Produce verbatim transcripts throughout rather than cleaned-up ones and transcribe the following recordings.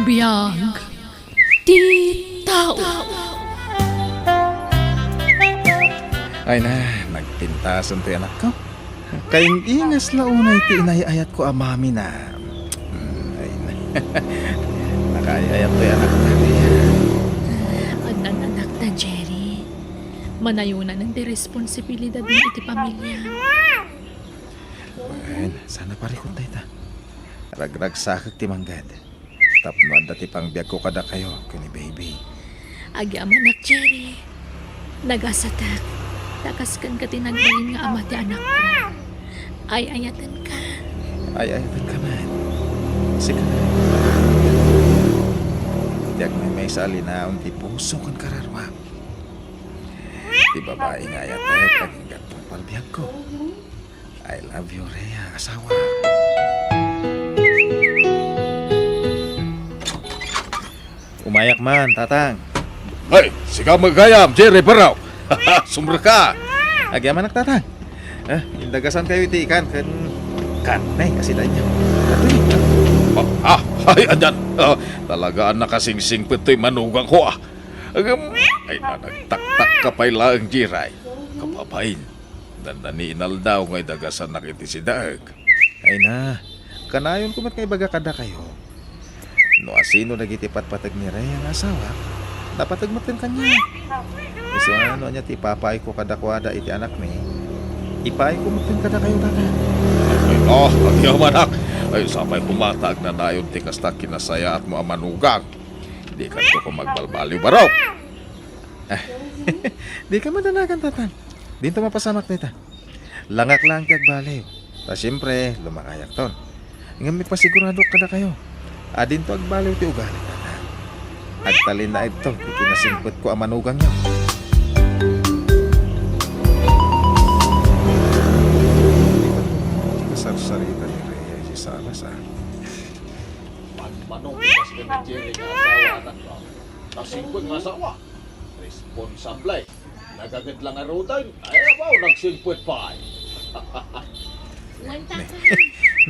Biag ti tao. Ay na, nagpintasen ti anakko. Kaing-ingas la unay ti inay-ayatko a mamina. Mm, ay na. Nakaay-ayat ti anakta. Addan anakta, Jerry. Manayonanen ti responsibilidadmo iti pamilya. Wen, saan a parikut dayta. Ragragsakek ti manggad. Tapno adda ti pangbiagko kadakayo ken ni baby. Agyamanak, Jerry. Nagasatek, ta kas kenka ti nagbalin nga ama ti anakko. Ay-ayatenka. Ay-ayatenka met. Sika. Diak maymaysa a linaon ti puso ken kararuam. Ti babai nga ayatek agingga tungpal biagko. I love you, Rhea, asawa. Umayak man, Tatang. Ay, sika met gayam, Jerry Barok. Sumrek ka. Agyamanak, Tatang. Eh, indagasan kayo iti ikan ken karne, kasi danyo. Ato ni. Ah, ah, ay, anyan. Ah, talaga a nakasingsingpet toy manugangko, ah. Agam, ay, nanagtaktak ka pay laeng, Jerry. Kababain. Dandani inaldaw nga idagasanak iti sidaek. Ay na, kanayonko met nga ibaga kadakayo. No asino dagiti patpateg ni Rhea nga asawak, napateg metten kaniak. Isu a no ania ti ipapaayko kadakuada iti anakmi, ipaayko metten kadakayo, Tata. Ay, no, agyamanak. Ay, sapay koma ta agnanayon ti kasta kinasayaatmo a manugang. Dikanto koma agbalbaliw, Barok. Dika madanagan, Tatang. Dinto mapasamak dayta. Langak laeng ti agbaliw. Ta siempre, lumakayakton. Ngem ipasiguradok kadakayo a dinto agbaliw ti ugalim, Tatang. Agtalinaedto ti kinasingpetko a manugangyo. Ti kasarsarita ni Rhea iti salas, a. Manmanong kas ken ni Jerry nga asawa, anakko. Nasingpet nga asawa. Responsable. Nagaged la ngaruden. Ay, abaw, nagsingpet pay.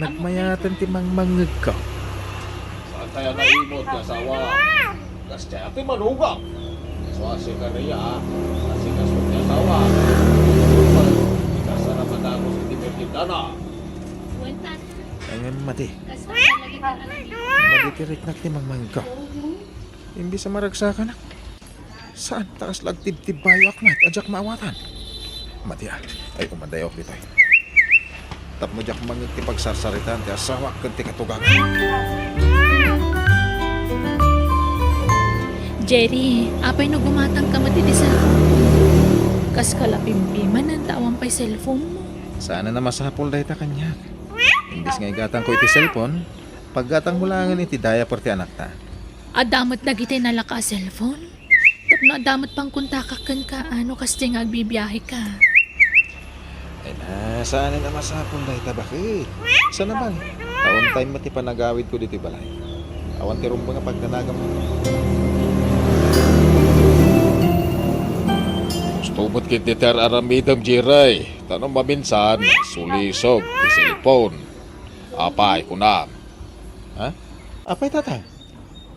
Nagmayaten ti mangmangngegko. Saan kaya naimot ti asawa? Kasdiay ti manugang. Isu a sika, Rhea, a sika ti asawa. Ikasara madagos iti merkendana. Ngem madi. Madi ti riknak ti mangmangngegko. Imbes a maragsakanak. Saan ta kasla agtibtibbayoak met a diak maawatan? Madi a, ay, umadayok ditoy. Tapno diak mangngeg ti pagsarsaritaan ti asawak ken ti katugangan. Jerry, apay no gumatangka met iti cellphone mo? Kaska la pimpimanen ta awan pay cellphone mo. Saan a masapul dayta kaniak. Imbes nga igatangko iti cellphone, paggatangmo laengen iti diaper ti anakta. Adda met dagiti nalaka a cellphone? Tapno adda met pangkontakak kenka, a no kasdiay nga agbibiaheka. Ay na, saanen a masapul dayta, baket. Sana bang, ta on time met ti panagawidko ditoy balay. Awan ti rumbeng a pagdanagam. Gusto met ketdi ti ar-aramidem, Jerry. Ta no maminsan, sulisog ti cellphone. Apay, kunam. Ha? Apay, Tatang?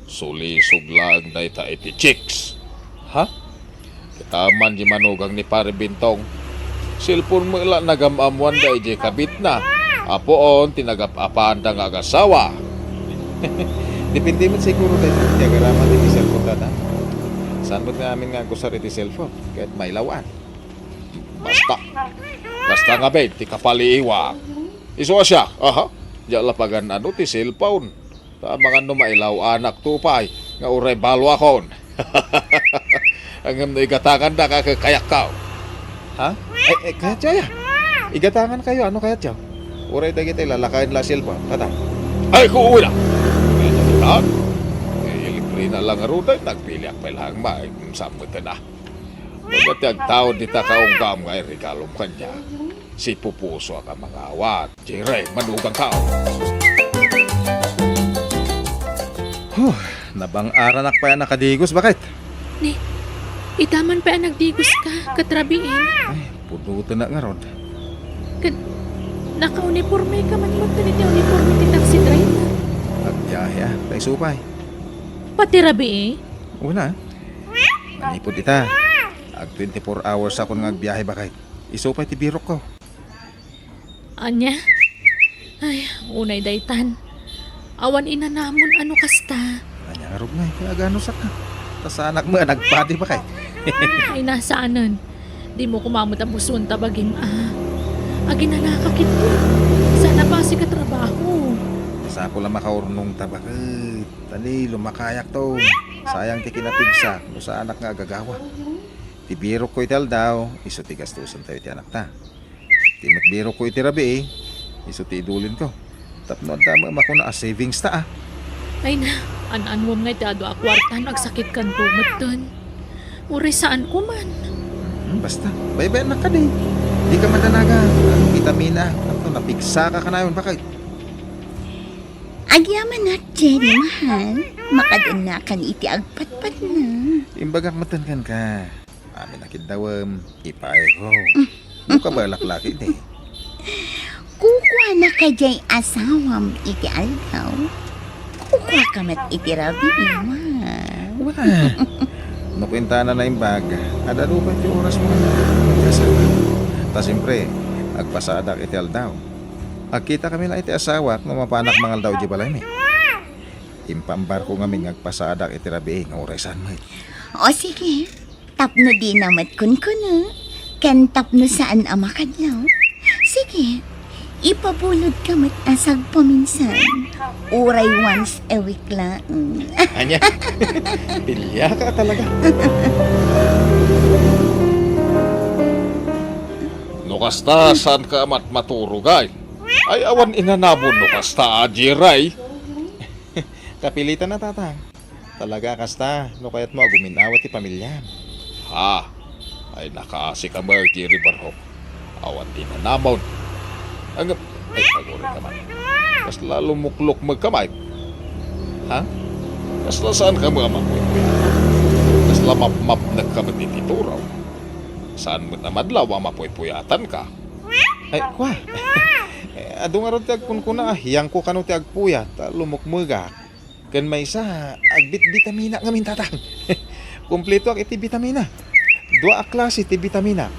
Sulisog laeng dayta iti chicks. Ha? Kita man di manugang ni Pare Bintong. Cellphone met la nagam-ammoanda idiay kabitna. Apuon ti nagap-apaanda nga agasawa. Depende met siguro dayta iti agaraman iti cellphone, Tatang. Saan met nga amin nga agusar iti cellphone ket mailaw-an? Basta. Basta ngamin ti kapaliiwak. Isu a siak, aha. Diak la pagan-ano ti cellphone. Ta amangan no mailaw-anak to pay nga uray baluakon. Ngem no igatangandaka, kayatko. Ha? Ay, ay, kayatyo aya? Igatangankayo, ano kayatyo? Uray dagiti lalakayen la cellphone, Tatang. Ay, kuuda! Kayatyo, Tatang? Eh, libre na lang ngaruden, nagpiliak pay laeng ma-, sammutan na. Baga ti agtaud dita kaunggam nga iregalom kaniak, sipupusoak a mangawat. Jerry, manugangko. Huh, nabang-aranak pay a nakadigos, baket. Ni, ita man pay a nagdigoska, ket rabiin. Ay, pudotenak ngarud. Ket nakaunipormeka man metten iti uniporme ti taxi driver. Agbiahe a, ta isu pay. Pati rabii? Wala. Manipud ita, ag twenty-four hours akon nga agbiahe, baket. Isu pay ti birokko. Ania? Ay, unay daytan. Awan inanamon a no kasta. Ania ngarud ngay, kaya agano saka? Ta saanak met a nagpadi, baket. Ay, nasaanen. Dimo koma met a buson ta bagim a. Aginanaka ketdi. Saan a basi ka trabaho. Masapul a makaurnong ta, baket. Ta ni lumakayak to. Sayang ti kinapigsak no saanak nga agagawa. Ti birokko iti aldaw, isu ti gastusen tayo ti anakta. Ti met birokko iti rabii, isu ti idulinko. Tapno adda met a makuna a savings ta, a. Ay na, an-anuem nga iti adu a kuarta no agsakitkanto metten. Uray saanko man. Hmm, basta, baybayannak kadi. Dika madanagan. Vitamina, tapno napigsaka kanayon, baket. Agyamanak, Jerry, mahal. Makadennakan iti agpatpatna. Imbagak metten kenka. Amin a kiddawem, ipayko. No kabalak la ketdi. Kukuanaka diay asawam iti aldaw. Kukuaka met iti rabii, mahal. Wala. No kuentanan a naimbag, adda pay ti orasmo nga agkasal. Ta siempre, agpasadak iti aldaw. Agkitakami la iti asawak no mapanak mangaldaw idiay balaymi. Impaambarko ngamin nga agpasadak iti rabii nga uray saan met. O sige, tapno dina met kunkuno, ken tapno saan a makadlaw. Sige, ipabulodka met a sagpaminsan. Uray once a week laeng. Ania? Piliaka talaga. No kasta, saanka a matmaturog, ay? Ay, awan inanamon no kasta, a, Jerry. Kapilitan a, tatang. Talaga a kasta, no kayatmo a gumin-awa ti pamiliam. Ha? Ay, nakaasika met, Jerry Barhok. Awan ti inanamon. Ngem, ay, agurayka man. Kasla lumuklok met ka met. Ha? Kasla saanka met a mapuypuyat. Kasla mapmapnekka met iti turaw. Saan met a madlaw a mapuypuyatanka. Ay, kua. Eh, adu ngarud ti agkunkuna a hiyangko kano ti agpuyat, ta lumukmegak. Ken maysa, agbitbitamina ngamin, tatang. Kumpletoak iti bitamina. Dua a klase ti bitamina.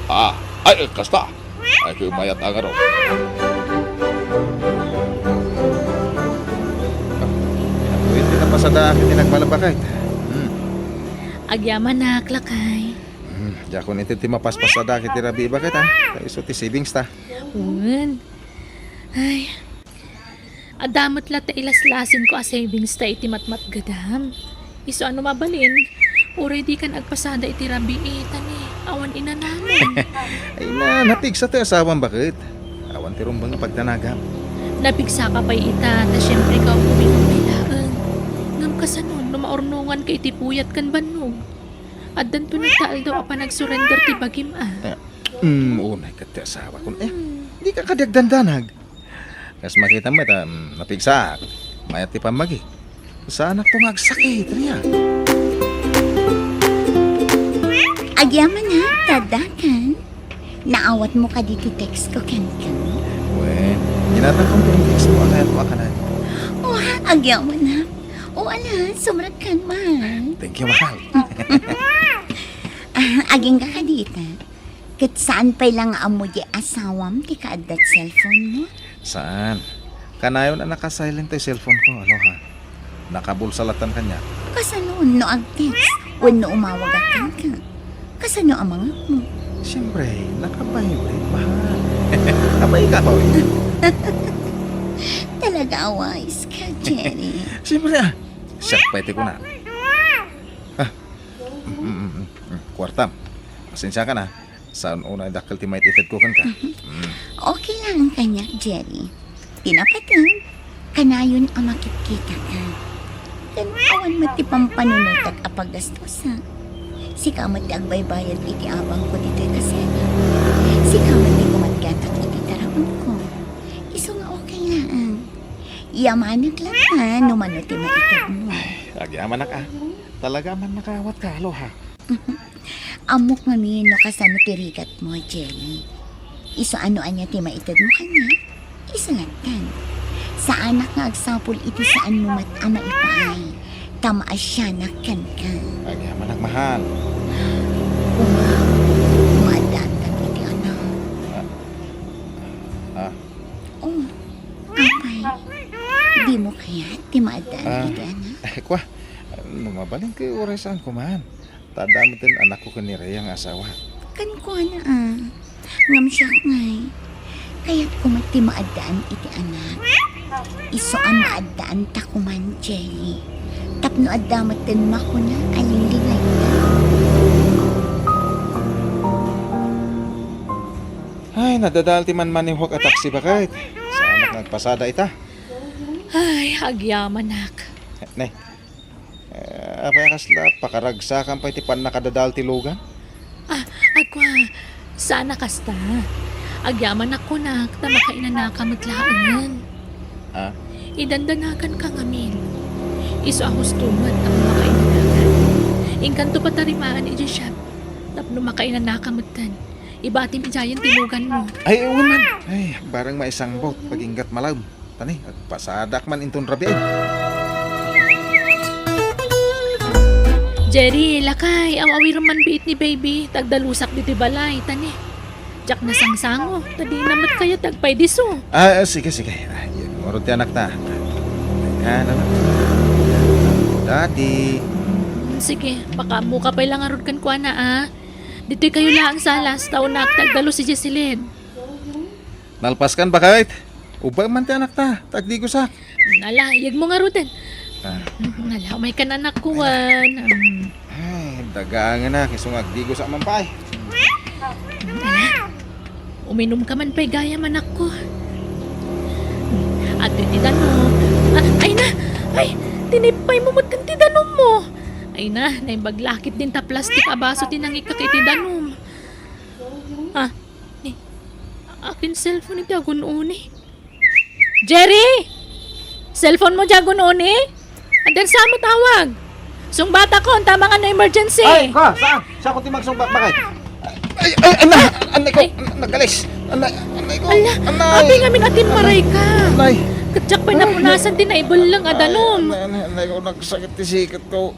Ah, ay, kasta. Ay, kumayat a ngarud. Apuy, ti napasadaak iti nagbalbakay. Hmm. Agyamanak, lakay. Hmm, diakon inted ti mapaspasadak iti rabii, baket, a? Ta isu ti savings ta. Wen. Ay. Adda met la ti ilaslasinko a savings ta iti matmatgedam. Isu a no mabalin, uray dikan agpasada iti rabii, ta ni awan inanamon. Ay na, napigsa ti asawam, baket. Awan ti rumbeng a pagdanagam. Napigsaka pay ita, ta siempre, kaubing pay laeng. Ngem kasano no maurnonganka iti puyat ken bannog? Addanto nagtaaldaw a panagsurrender ti bagim, a. Eh, mm, unay ket ti asawakon. Eh, dika kadi agdandanag. Kas makitam met, um, napigsaak. Mayat ti pammagi. Saanakto nga agsakit, ania? Agyamanak, ta addakan. Naawatmo kadi ti text ko kenka? Wen, inatangko ti text mo, kayatmo a kanan. O, agyamanak. O, ala, sumrekkan, mahal. Thank you, mahal. Ah, agingga kadita. Ket saan pay la nga ammo di asawam ti kaaddat cellphone mo? Saan? Kanayon a naka-silent ti cellphone ko, aloha. Nakabulsa latan kaniak. Kasano no ag-text wenno umawagak kenka? Kasano a mangngegmo? Siyempre, naka-vibrate, mahal. Apay ka, Pawi? Talaga a wise ka, Jerry. Siyempre, a. Siak pay ti kuna. Ah. Mm, mm, mm, mm. Kuartam. Pasensiakan, a. Saan unay dakkel ti maititedko kenka. Mm. Okay lang kaniak, Jerry. Ti napatem, kanayon a makitkitaka. Ken awan met ti pampanunotak a paggastusak. Sika met ti agbaybayad iti abangko ditoy kasera. Sika met ti kumatgatak iti taraonko. Isu nga okay laeng. Yamanak latta no mano ti maitedmo. Ay, agyamanak, a. Talaga a mannakawatka, aloha. Ammok ngamin no kasano ti rigatmo, Jerry. Isu a no ania ti maitedmo kaniak, isu lattan. Saanak nga agsapul iti saanmo met a maipaay. ta maasianak kenka. Agyamanak, mahal. Kuma, maaddaankan iti anak. Ah. Ah. Oh, apay, dimo kayat ti maaddaan Ah. iti anak? Eh, kua, no mabalin ket uray saanko man. Ta adda met ti anakko ken ni Rhea nga asawa. Kenkuana, ah. Ngem siak ngay, kayatko met ti maaddaan iti anak. Isu a maaddaanta koma, Jerry. Tapno adda met ti makuna a linglingayta. Ay, nadadael ti manmanehok a taxi, baket. Saanak nga agpasada ita. Ay, agyamanak. Ne, Eh, apay a kasla, pakaragsakan pay ti pannakadadael ti lugan? Ah, agkua, saan a kasta. Agyamanak kunak, ta makainanaka met laengen. Ah? Idandanakanka ngamin. Isu a husto met tapno makainanaka. Inkanto patarimaan idiay shop. Tapno makainanaka metten. Ibatim idiayen ti luganmo. Ay, wen man. Ay, bareng maisangbut, paginggat malem. Tani, agpasadak man inton rabiin. Jerry, lakay, aw-awirem man biit ni baby, ta agdalusak ditoy balay, tani. Diak nasangsango, ta dina met kayat ti agpaydiso. Ah, ah, sige, sige. Ah, yan, ngarud ti anakta. Teka, anak. Daddy. Mm, sige, pakaammoka pay la ngarud kenkuana, ah. Ditoy kayo laeng salas, ta unak, ta agdalus si Jesselyn. Nalpaskan, baket? Ubbaem man ti anakta, ta agdigosak. Ala, iyegmo ngaruden. Ah. Ala, umaykan, anakko, wen. Mm. Ay, daganganak, isu nga agdigosak man pay. Ala, uminumka man pay gayam, anakko. Adtoy ti danum. Ah, ay na! Ay, tinipaymo metten ti danummo. Ay na, naimbag la ketdin ta plastik a baso ti nangikka iti danum. Ah, ni, akin cellphone iti agun-uni. Jerry! Cellphone mo diay agun-uni? Adda sa mo tawag. Sungbatakon, ta amangan no emergency. Ay, kua, saan? Siak ti magsungbat, baket? Ay, ay, ay, na, anay ko, Ay. Nagalis. Anay, anay ko. Ala, anay. Apay ngamin a timmaray ka. Anay. Ket diak pay napunasan ti naibelleng a danum. Anay, anay, anay ko, nagsakit ti siket ko.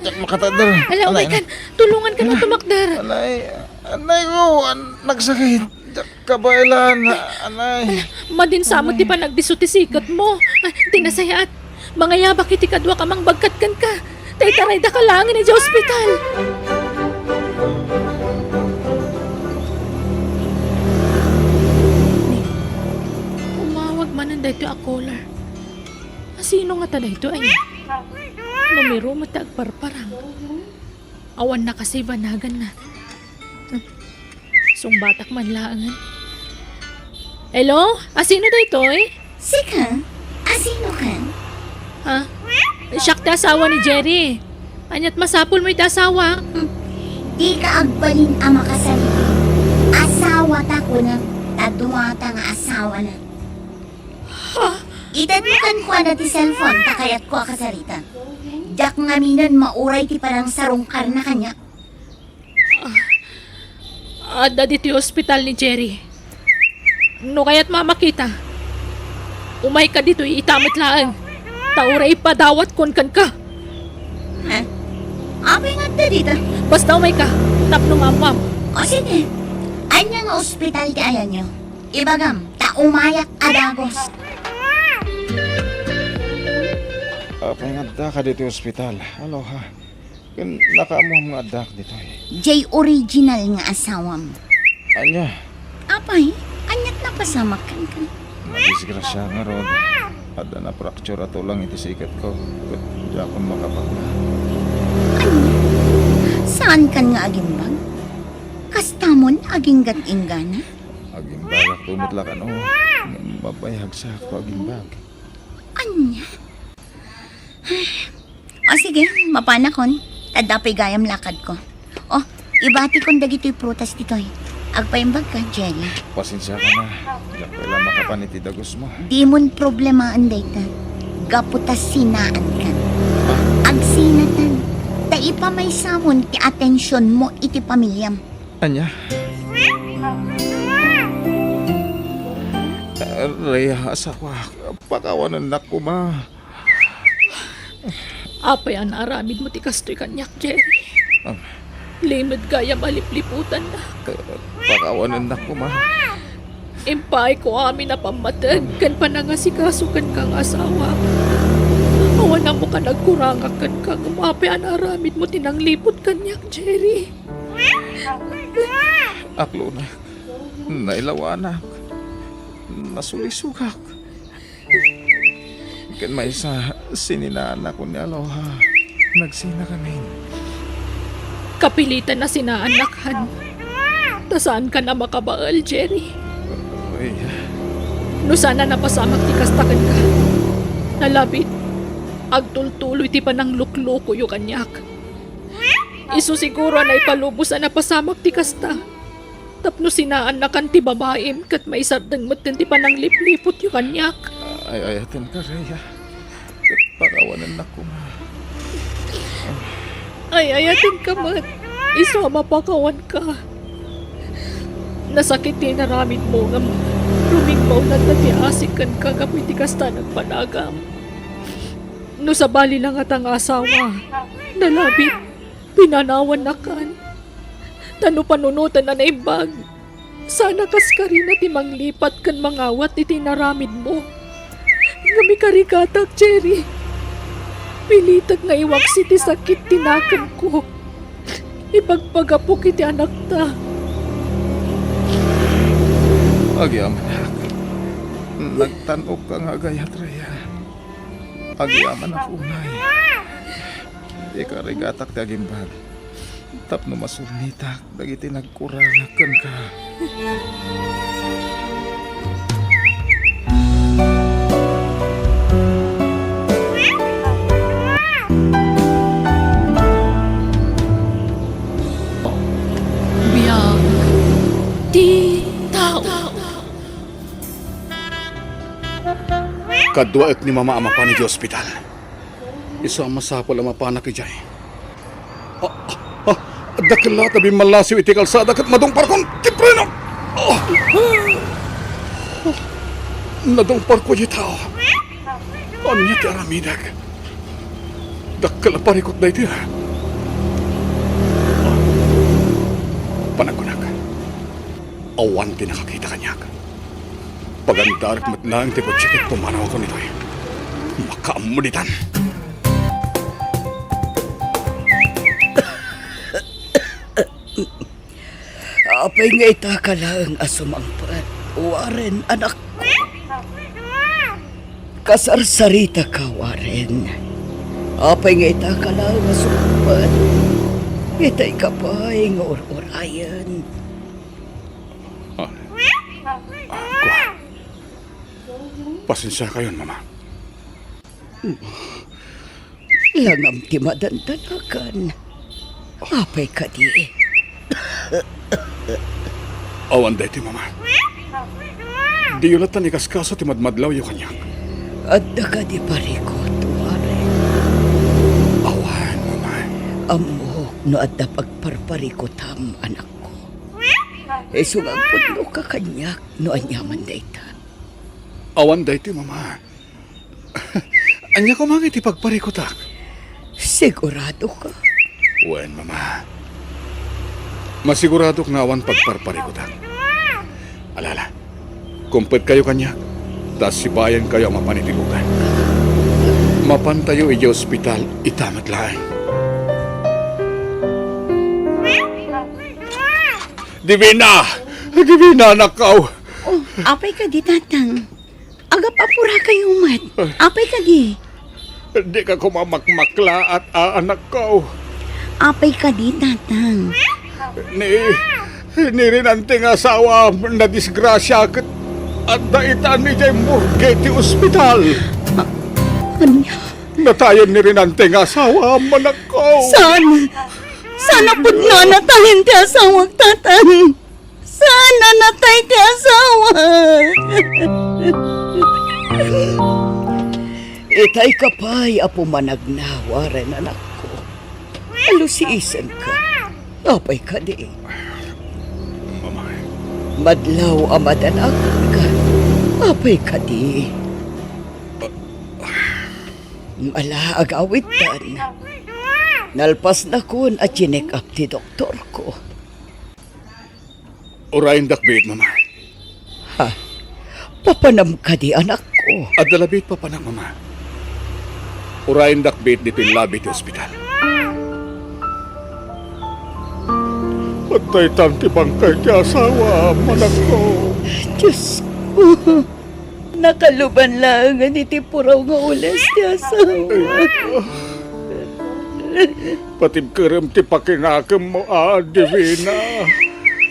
Diak makatadder. Ala, anay, umaykan. Tulungankan a tumakder. Anay, anay ko, an-, nagsakit. Diak kabaelan, anay. Ala, madin sa mo ti panagdiso ti siketmo. Ah, ti nasayaat, mangayabak iti kaduak a mangbagkat kenka. Ta itaraydaka laengen idiay ospital. Ni, umawag manen daytoy a caller. Asino ngata daytoy, aya? Numero met ti agparparang. Awan nakasave a naganna. Sungbatak man laengen. Hello? Asino daytoy? Sika? Asino ka? Ha? Siak ti asawa ni Jerry. Ania't masapulmo iti asawak? Hmm. Dika agbalin a makasarita. Asawata kunak, ta duata nga asawana. Ha? Itedmo kenkuana ti cellphone ta kayatko a kasarita. Diak ngaminen mauray ti panangsarungkarna kaniak. Ah, adda ditoy ospital ni Jerry. No kayatmo a makita, umayka ditoy ita met laeng. Ta uray ipadawatkon kenka. Ha? Apay nga adda dita? Basta umayka, tapno maammoam. O sige. Ania nga ospital ti ayanyo? Ibagam, ta umayak a dagus. Apay nga addaka ditoy ospital? Aloha. Ken nakaammoam nga addak ditoy. Jay original nga asawam. Ania? Apay, ania't napasamak kenka? Nadisgrasya ngarud. Adda na-fracture a tulang iti siketko. Ket diakon makapagna. Ania? Saankan nga agimbag? Kastamon aginggat-inggana? Agimbagakto met la kano. Ngem mabayagsaakto agimbag. Ania? O sige, mapanakon. Adda pay gayam lakadko. O, ibatikon dagitoy prutas ditoy. Agpaimbagka, Jerry. Pasensiaka na. Diak pay la makapan iti dagusmo. Dimon problemaen dayta. Gapu ta sinaankan. Agsinatan. Ta ipamaysamon ti atensionmo iti pamiliam. Ania? Rhea, asawak, pakawanennak koma. Apay a naaramidmo ti kastoy kaniak, Jerry? Ah. Limed gayam a lipliputannak. Eh, pakawanennak koma. Impaayko amin a pammateg ken panangasikaso kenka nga asawa. Awan ammoka nagkurangak kenka ngem apay a naaramidmo ti nangliput kaniak, Jerry? Aklonak, nailawanak, nasulisogak. Ken maysa, sininaannakon ni Aloha. Nagsinakamin. Kapilitan a sinaannak, han. Ta saankan a makabael, Jerry. Ay. No saan a napasamak ti kasta kenka, nalabit, agtultuloy ti panangluklokoyo kaniak. Isu siguro a naipalubos a napasamak ti kasta. Tapno sinaannakan ti babaim ket maisardeng metten ti pananglipliputyo kaniak. Ay-ayatenka, Rhea. Ket pakawanennak koma. Ay-ayatenka met. Isu a mapakawanka. Nasakit ti inaramidmo ngem rumingbaw latta ti asik kenka gapu iti kasta a nagpanagam. No sabali la ngata nga asawa, nalabit, pinanawannakan. Ta no panunoten a naimbag, saan a kaskarina ti manglipat ken mangawat iti inaramidmo. Ngem ikarigatak, Jerry. Pilitek nga iwaksi ti sakit ti nakemko. Ipagpagapok iti anakta. Agyamanak. Nagtan-okka nga agayat, Rhea. Agyamanak unay. Ikarigatak ti agimbag tapno masurnitak dagiti nagkurangak kenka. Biag ti tao. Kaduaek ni Mama a mapan idiay ospital. Isu a masapul a mapanak idiay. Ah, ah, ah, dakkel la ta bimmallasiw iti kalsada ket madungparkon ti preno. Ah! Nadungparko diay tao. Ania ti aramidek? Dakkel a parikut daytoy, a. Ah, panagkunak. Awan ti nakakita kaniak. Pagandarek met laeng ti kotse ket pumanawakon itoy. Makaammo ditan. Apay nga itaka laeng a sumangpet, Warren, anakko? Kasarsaritaka, Warren. Apay nga itaka laeng a sumangpet? Itayka pay nga ur-urayen. Ah. Ah, kua. Pasensiakayon, Mama. Langam ti madandanagan. Apay kadi? Awan daytoy, Mama. Diyo latta ikaskaso ti madmadlawyo kaniak. Adda kadi parikut, Warren? Awan, Mama. Ammok no adda pagparparikutam, anakko. Isu nga agpudnoka kaniak no aniaman dayta. Awan daytoy, Mama. Ania koma nga iti pagparikutak? Siguradoka? Wen, Mama. Masiguradok nga awan pagparparikutak. Ala, ala. Kumpetkayo kaniak, ta sibayankayo a mapan iti lugan. Mapantayo idiay ospital ita met laeng. Divina! Divina, anakko! Oh, apay kadi, Tatang? Agap-apurakayo met. Apay kadi? Dika koma makmaklaat, anakko. Apay kadi, Tatang? Ni, ni Rinante nga asawa, nadisgrasia ket adda ita idiay morgue ti ospital. A-, ania? Natayen ni Rinante nga asawa, anakko. Saan? Saan a pudno a natayen ti asawak, Tatang? Saan a natay ti asawa? Itayka pay a pumanagna, Warren, anakko. Alusiisenka. Apay kadi? Mama. Madlaw a madanaganka. Apay kadi? Ala, agawidtan. Nalpasnakon a chinek-up ti doktorko. Urayendak biit, Mama. Ha? Papanam kadi, anakko? Adda la biit papanak, Mama. Urayendak biit ditoy lobby ti ospital. Pataytan ti bangkay ti asawam, anakko. Diosko. Nakaluban laengen iti puraw nga ules ti asawa. Patibkerem ti pakinakemmo a, Divina.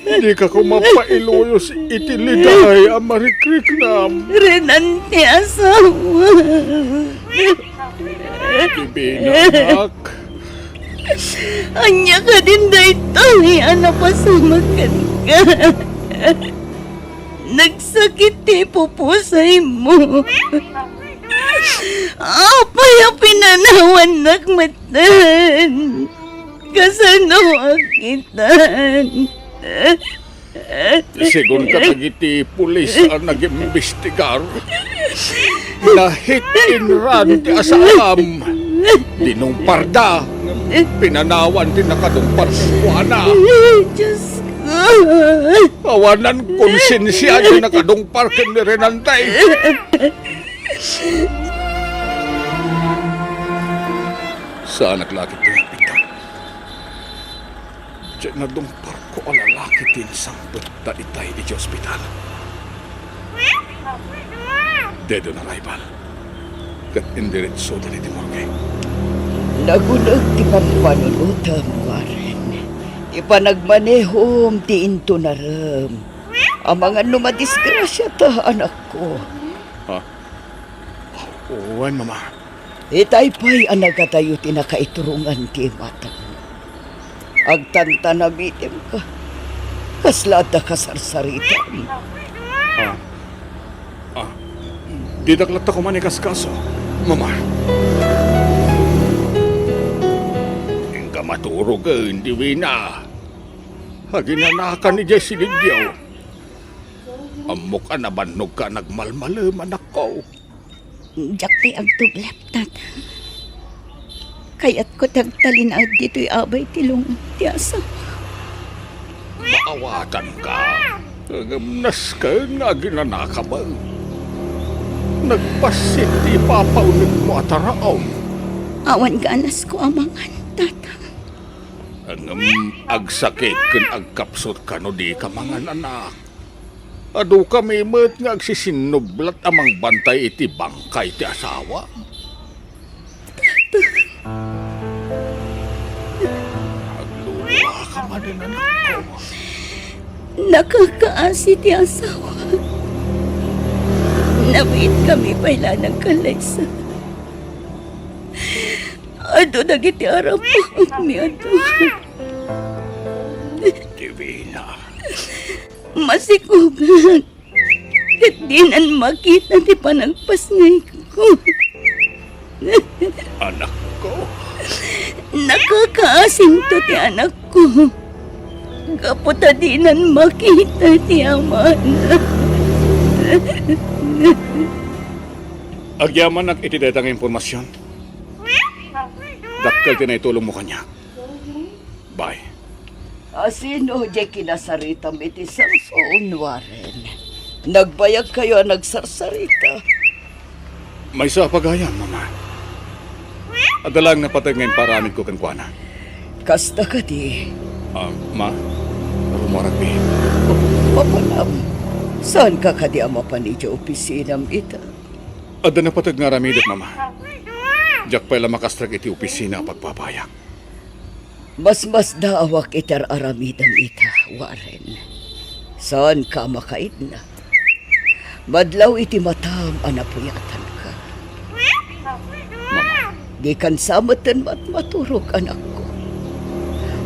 Dika koma pailuyos iti liday a marikriknam. Renan ti asawa. Divina, anak. Ania kadin daytoy a napasamak kenka? Nagsakit ti pupusaymo. Apay a pinanawannak metten? Kasano a kitan? Sigun kadagiti pulis a nagimbestigar, na-hit and run ti asawam. Dinungparda. Pinanawan ti nakadungpar kenkuana. Diosko. Awanan konsensia ti nakadungpar ken ni Renante. Saanak la ket ti napigak. Diay nadungparko a lalaki ti insangpet ta itay idiay ospital. Dead on arrival. Ket indiretsoda iti morgue. Naguneg ti pampanunotam, Warren. Ti panagmanehom ti intunarem. Amangan no madisgrasiata, anakko. Ha? Wen, Mama. Itay pay a nagadayo ti nakaiturongan ti imatang. Agtantanamitemka. Kasla adda kasarsaritam. Ah. Ah. Didak latta koma ikaskaso, Mama. Inka maturogen, Divina. Aginanakan idiay silidyo. Ammok a nabannogka a nagmalmalem, anakko. Diak pay agtublep, Tatang. Kayatko ti agtalinaed ditoy abay ti lung-ong ti asawa. Maawatanka. Ngem nasken nga aginanakam. Nagbassit ti ipapaunegmo a taraon. Awan ganasko a mangan, Tatang. Ngem agsakit ken agkapsutka no dika mangan, anak. Adukami met nga agsisinnublat a mangbantay iti bangkay ti asawa. Agluluaka manen, anakko. Nakakaasi ti asawa. Nabiitkami pay la a nagkallaysa. Adu dagiti arapaatmi adu. Divina. Masikogak. Ket dinan makita ti panagpasngayko. Anakko. Nakakaasinto ti anakko. Gapu ta dinan makita ti amana. Agyamanak iti dayta nga impormasion. Dakkel ti naitulongmo kaniak. Bye. A, sino diay kinasaritam iti cellphone, Warren? Nagbayagkayo a nagsarsarita. Maysa a pagayam, Mama. Adda laeng napateg nga imparamidko kenkuana. Kasta kadi? Ah, Ma, rummuarakmi. Papanam, saanka kadi a mapan idiay opisinam ita? Adda napateg nga aramidek, Mama. Diak pay la makastrek iti opisina a pagbabayag. Masmasdaawak iti ar-aramidem ita, Warren. Saanka a makaidna. Madlaw iti matam a napuyatanka. Mama. Dikan sa metten matmaturog, anakko.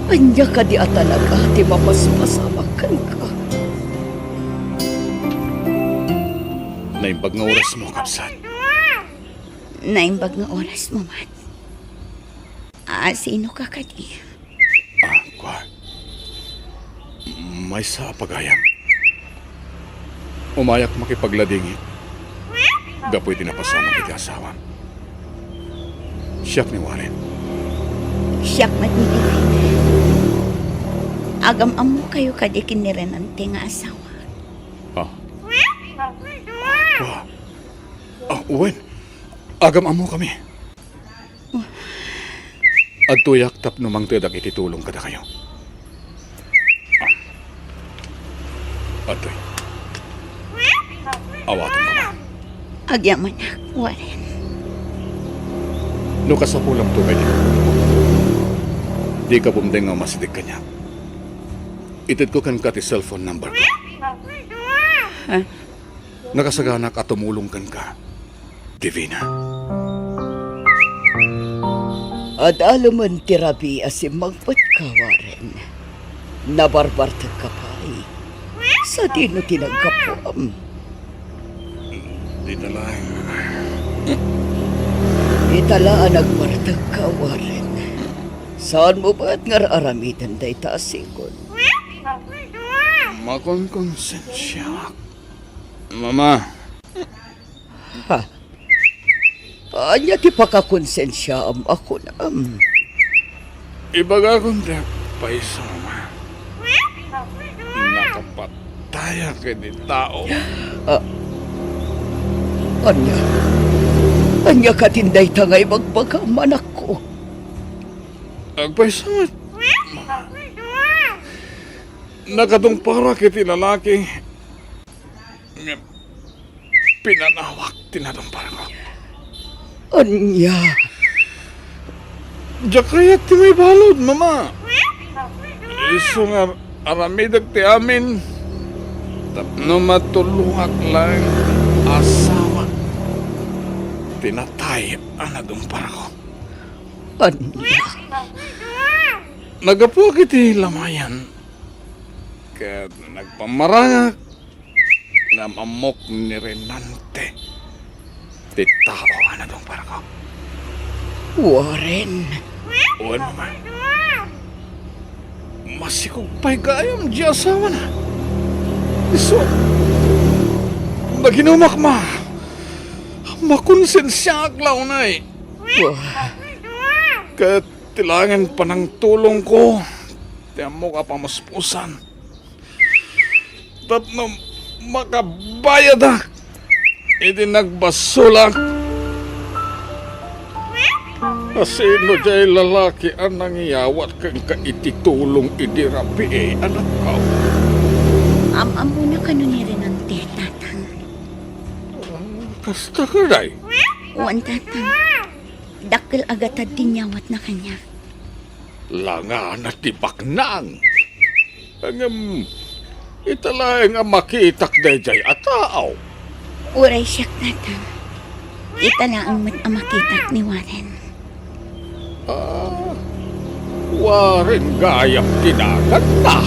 Ania kadi a talaga ti mapaspasamak kenka? Naimbag nga orasmo, kabsat. Naimbag nga orasmo man. Ah, sinoka kadi? Ah, kua. Maysa a pagayam. Umayak makipagladingit gapu iti napasamak iti asawam. Siak ni Warren. Siak met ni Divina. Agam-ammokayo kadi ken ni Renante nga asawa. Ah. Ah, ah, wen, agam-ammokami. Adtoyak tapno mangtedak iti tulong kadakayo. Adtoy. Awatenko man. Agyamanak, Warren. No kasapulam to kay di, di ka bumdeng nga umasideg kaniak. Itedko kenka ti cellphone number ko. Ha? Nakasaganak a tumulong kenka, Divina. Adalemen ti rabii a simmangpetka, Warren. Nabarbartekka pay. Sadino ti naggapuam? Dita laeng. Ita la a nagbartekka, Warren. Saanmo met nga ar-aramiden dayta a sigon? Makonkonsensiaak. Mama. Ha? Ania ti pakakonsensiaam a kunam? Ibagakon ti agpayso, Mama. Nakapatayak iti tao. Ah, ania? Ania katin dayta nga ibagbagam, anakko? Agpayso met, Mama. Nakadungparak iti lalaki. Ngem pinanawak ti nadungparko. Ania? Diak kayat ti maibalud, Mama. Isu nga aramidek ti amin tapno matulongak laeng ti asawa ti natay a nadungparko. Ania? Naggapuak iti lamayan ket nagpammarangak nga ammok ni Renante ti tao a nadungparko. Warren. Wen, Mama. Masikog pay gayam ti asawana. Isu, naginumak, Ma. Makonsensiaak la unay. Wah. Ket ti laengen panangtulongko ti ammok a pamuspusan tapno makabayadak iti nagbasolak. Asino diay lalaki a nangiyawat kenka iti tulong idi rabii, anakko? Am-ammona kano ni Renante, Tatang. Ah, kasta kadi? Wen, Tatang. Dakkel a gatad ti inyawatna kaniak. Langana ti baknang. Ngem, ita laeng a makitak daydiay a tao. Uray siak, Tatang. Ita laeng met a makitak ni Warren. Ah, Warren gayam ti naganna.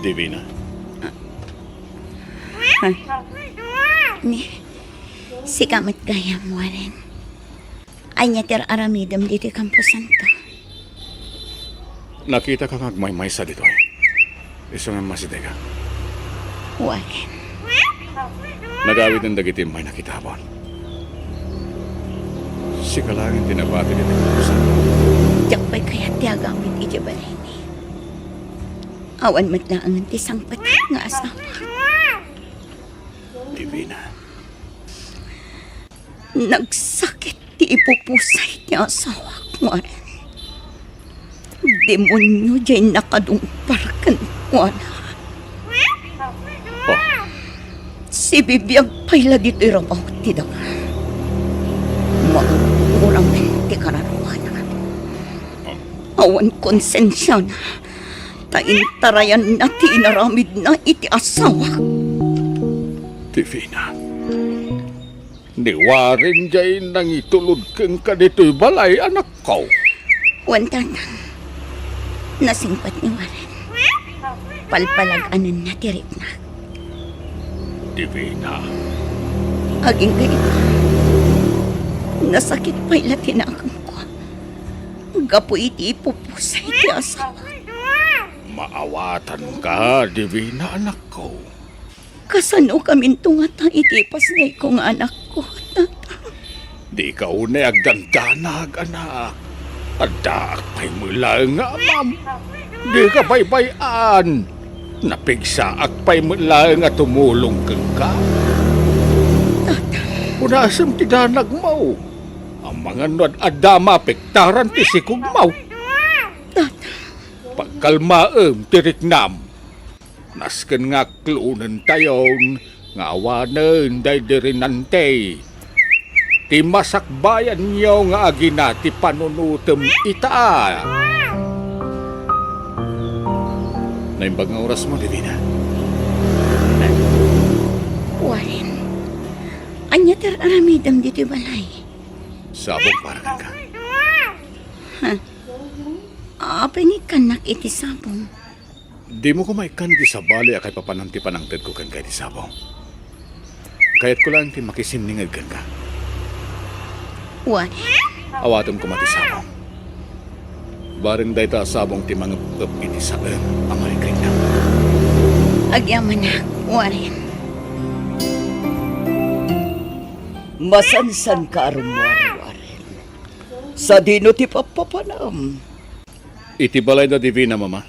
Divina. Ha? Ni, sika met gayam, Warren. Ania ti ar-aramidem ditoy kamposanto? Nakitaka nga agmaymaysa ditoy. Isu nga masidegak. Wen. Nagawiden dagiti immay nakitabon. Sika laeng ti nabati ditoy kamposanto. Diak pay kayat ti agamit idiay balaymi. Awan met laengen ti sangpetak nga asawa. Divina. Nagsakit ti ipupusay ti asawak, Warren. Demonio diay nakadungpar kenkuana. Oh. Sibibiag pay la ditoy rabaw ti daga. Maurang ti kararuana. Awan konsensiana, ta intarayanna ti inaramidna iti asawak. Divina. Ni Warren diay nangitulod kenka ditoy balay, anakko. Wen, Tatang. Nasingpet ni Warren. Palpalag-anenna ti riknak. Divina. Agingga ita. Nasakit pay la ti nakemko gapu iti ipupusay ti asawa. Maawatanka, Divina, anakko. Kasanokaminto ngata iti ipasngayko nga anakko, Tata? Dika unay agdandanag, anak. Addaak pay met laeng nga amam. Dika baybay-an. Napigsaak pay met laeng a tumulong kenka. Tata. Unasem ti danagmo. Amangan no ad-adda a mapektaran ti sikogmo. Tata. Pagkalmaem ti riknam. Nasken nga aklonentayon nga awanen daydi Rinante, ti masakbayanyo nga agina ti panunotem ita. Naimbag nga orasmo, Divina. Warren, ania ti ar-aramidem ditoy balay? Sabong para kenka. Ha? Apay nga ikkannak iti sabong? Dimo koma ikkan iti sabali a kaipapanan ti panangtedko kenka iti sabong. Kayatko laeng ti makisinninged kenka. Warren? Awatem koma ti sabong. Bareng dayta a sabong ti mangep-ep iti saem a marikriknam. Agyamanak, Warren. Masansanka a rummuar, Warren. Sadino ti pappapanam? Iti balayda Divina, Mama.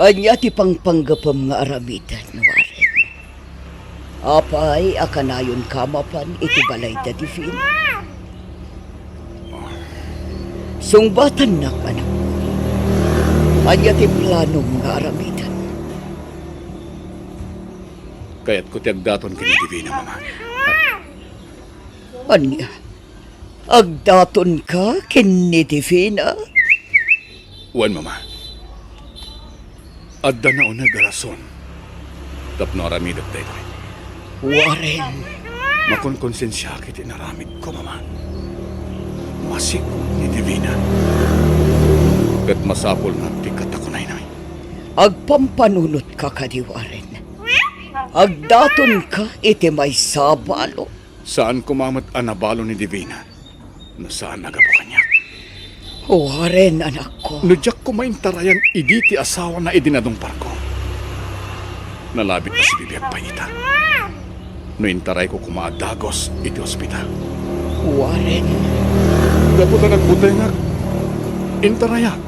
Ania ti pangpanggepem nga aramiden, Warren? Apay a kanayonka mapan iti balayda Divina? Sungbatannak, anak. Ania ti planom nga aramiden? Kayatko ti agdaton ken ni Divina, Mama. Ania? Agdatonka ken ni Divina? Wen, Mama. Adda nauneg a rason tapno aramidek daytoy. Warren. Makonkonsensiaak iti inaramidko, Mama. Masikog ni Divina. Ket masapul nga agpigkatak unaynoy. Agpampanunotka kadi, Warren? Agdatonka iti maysa a balo? Saan koma met a nabalo ni Divina no saan a gapu kaniak. Warren, anakko. No diak koma intarayan idi ti asawana idi nadungparko, nalabit a sibibiag pay ita no intarayko koma a dagus iti ospital. Warren. Gapu ta nagbutengak, intarayak,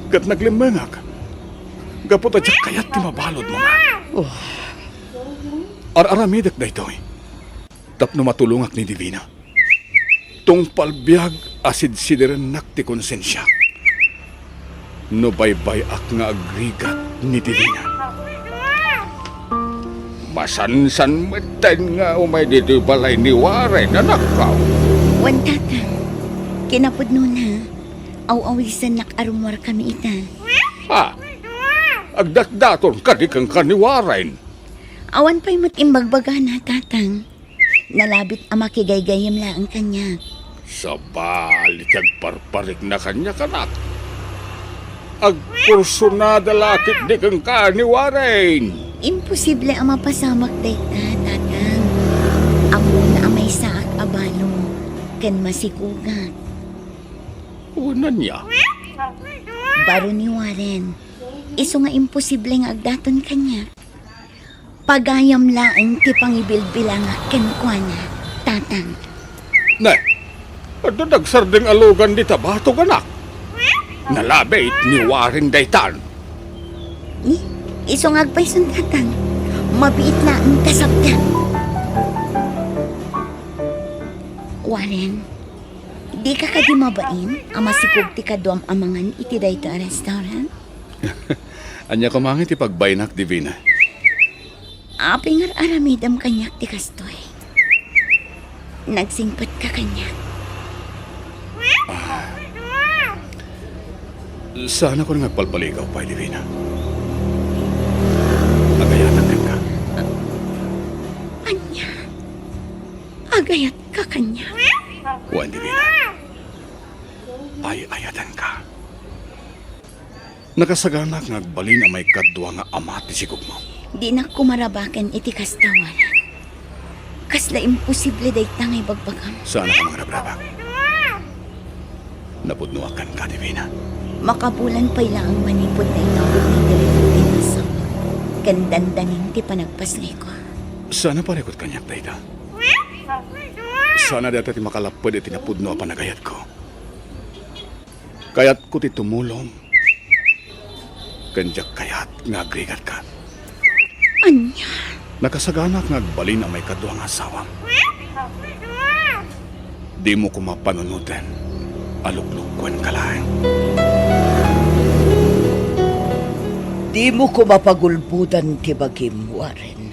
ket naglemmengak gapu ta diak kayat ti mabalud, Mama. Oh. Ar-aramidek daytoy tapno matulongak ni Divina. Tungpal biag a sidsidirennak ti konsensiak no baybay-ak nga agrigat ni Divina. Masansan metten nga umay ditoy balay ni Warren, anakko. Wen, Tatang. Kinapudnona, aw-awisennak a rummuarkami ita. Ah, agdatdaton kadi kenka ni Warren? Awan pay met imbagbagana, Tatang. Nalabit a makigaygayyem laeng kaniak. Sabali ti agparparikna kaniak, anak. Agkursunada la ketdi kenka ni Warren. Imposible a mapasamak dayta, Tatang. Ammona a maysaak a balo ken masikogak. Wen, ania? Baro ni Warren. Isu nga imposible nga agdaton kaniak. Pagayam laeng ti pangibilbilangak kenkuana, Tatang. Ne, adda dagsardeng a lugan dita batog, anak. Nalabit ni Warren daytan. Ni, isu nga agpayson, Tatang. Mabiit laeng kasapda. Warren, dika kadi mabain a masikog ti kaduam a mangan iti daytoy a restaurant? Ania koma nga iti pagbainak, Divina? Apay nga ar-aramidem kaniak ti kastoy? Nagsingpetka kaniak. Ah. Saanakon nga agpalpaligaw pay, Divina. Agayatak kenka. Ania? Agayatka kaniak? Wen, Divina. Ay-ayatenka. Nakasaganak nga agbalin a maikadua nga ama ti sikogmo. Dinak kumarabaken iti kasta, Warren. Kasla imposible dayta nga ibagbagam. Saanka mangrabrabak. Napudnoak kenka, Divina. Makabulan pay laeng manipud naitawag daydi rebuting asawa ken dandanin ti panagpasniko. Saan a parikut kaniak dayta? Sana dayta ti makalapped iti napudno a panagayatko. Kayatko ti tumulong, ken diak kayat nga agrigatka. Ania? Nakasaganak nga agbalin a maikadua nga asawam. Dimo koma panunoten a luklukkuenka laeng. Dimo koma pagulbodan ti bagim, Warren.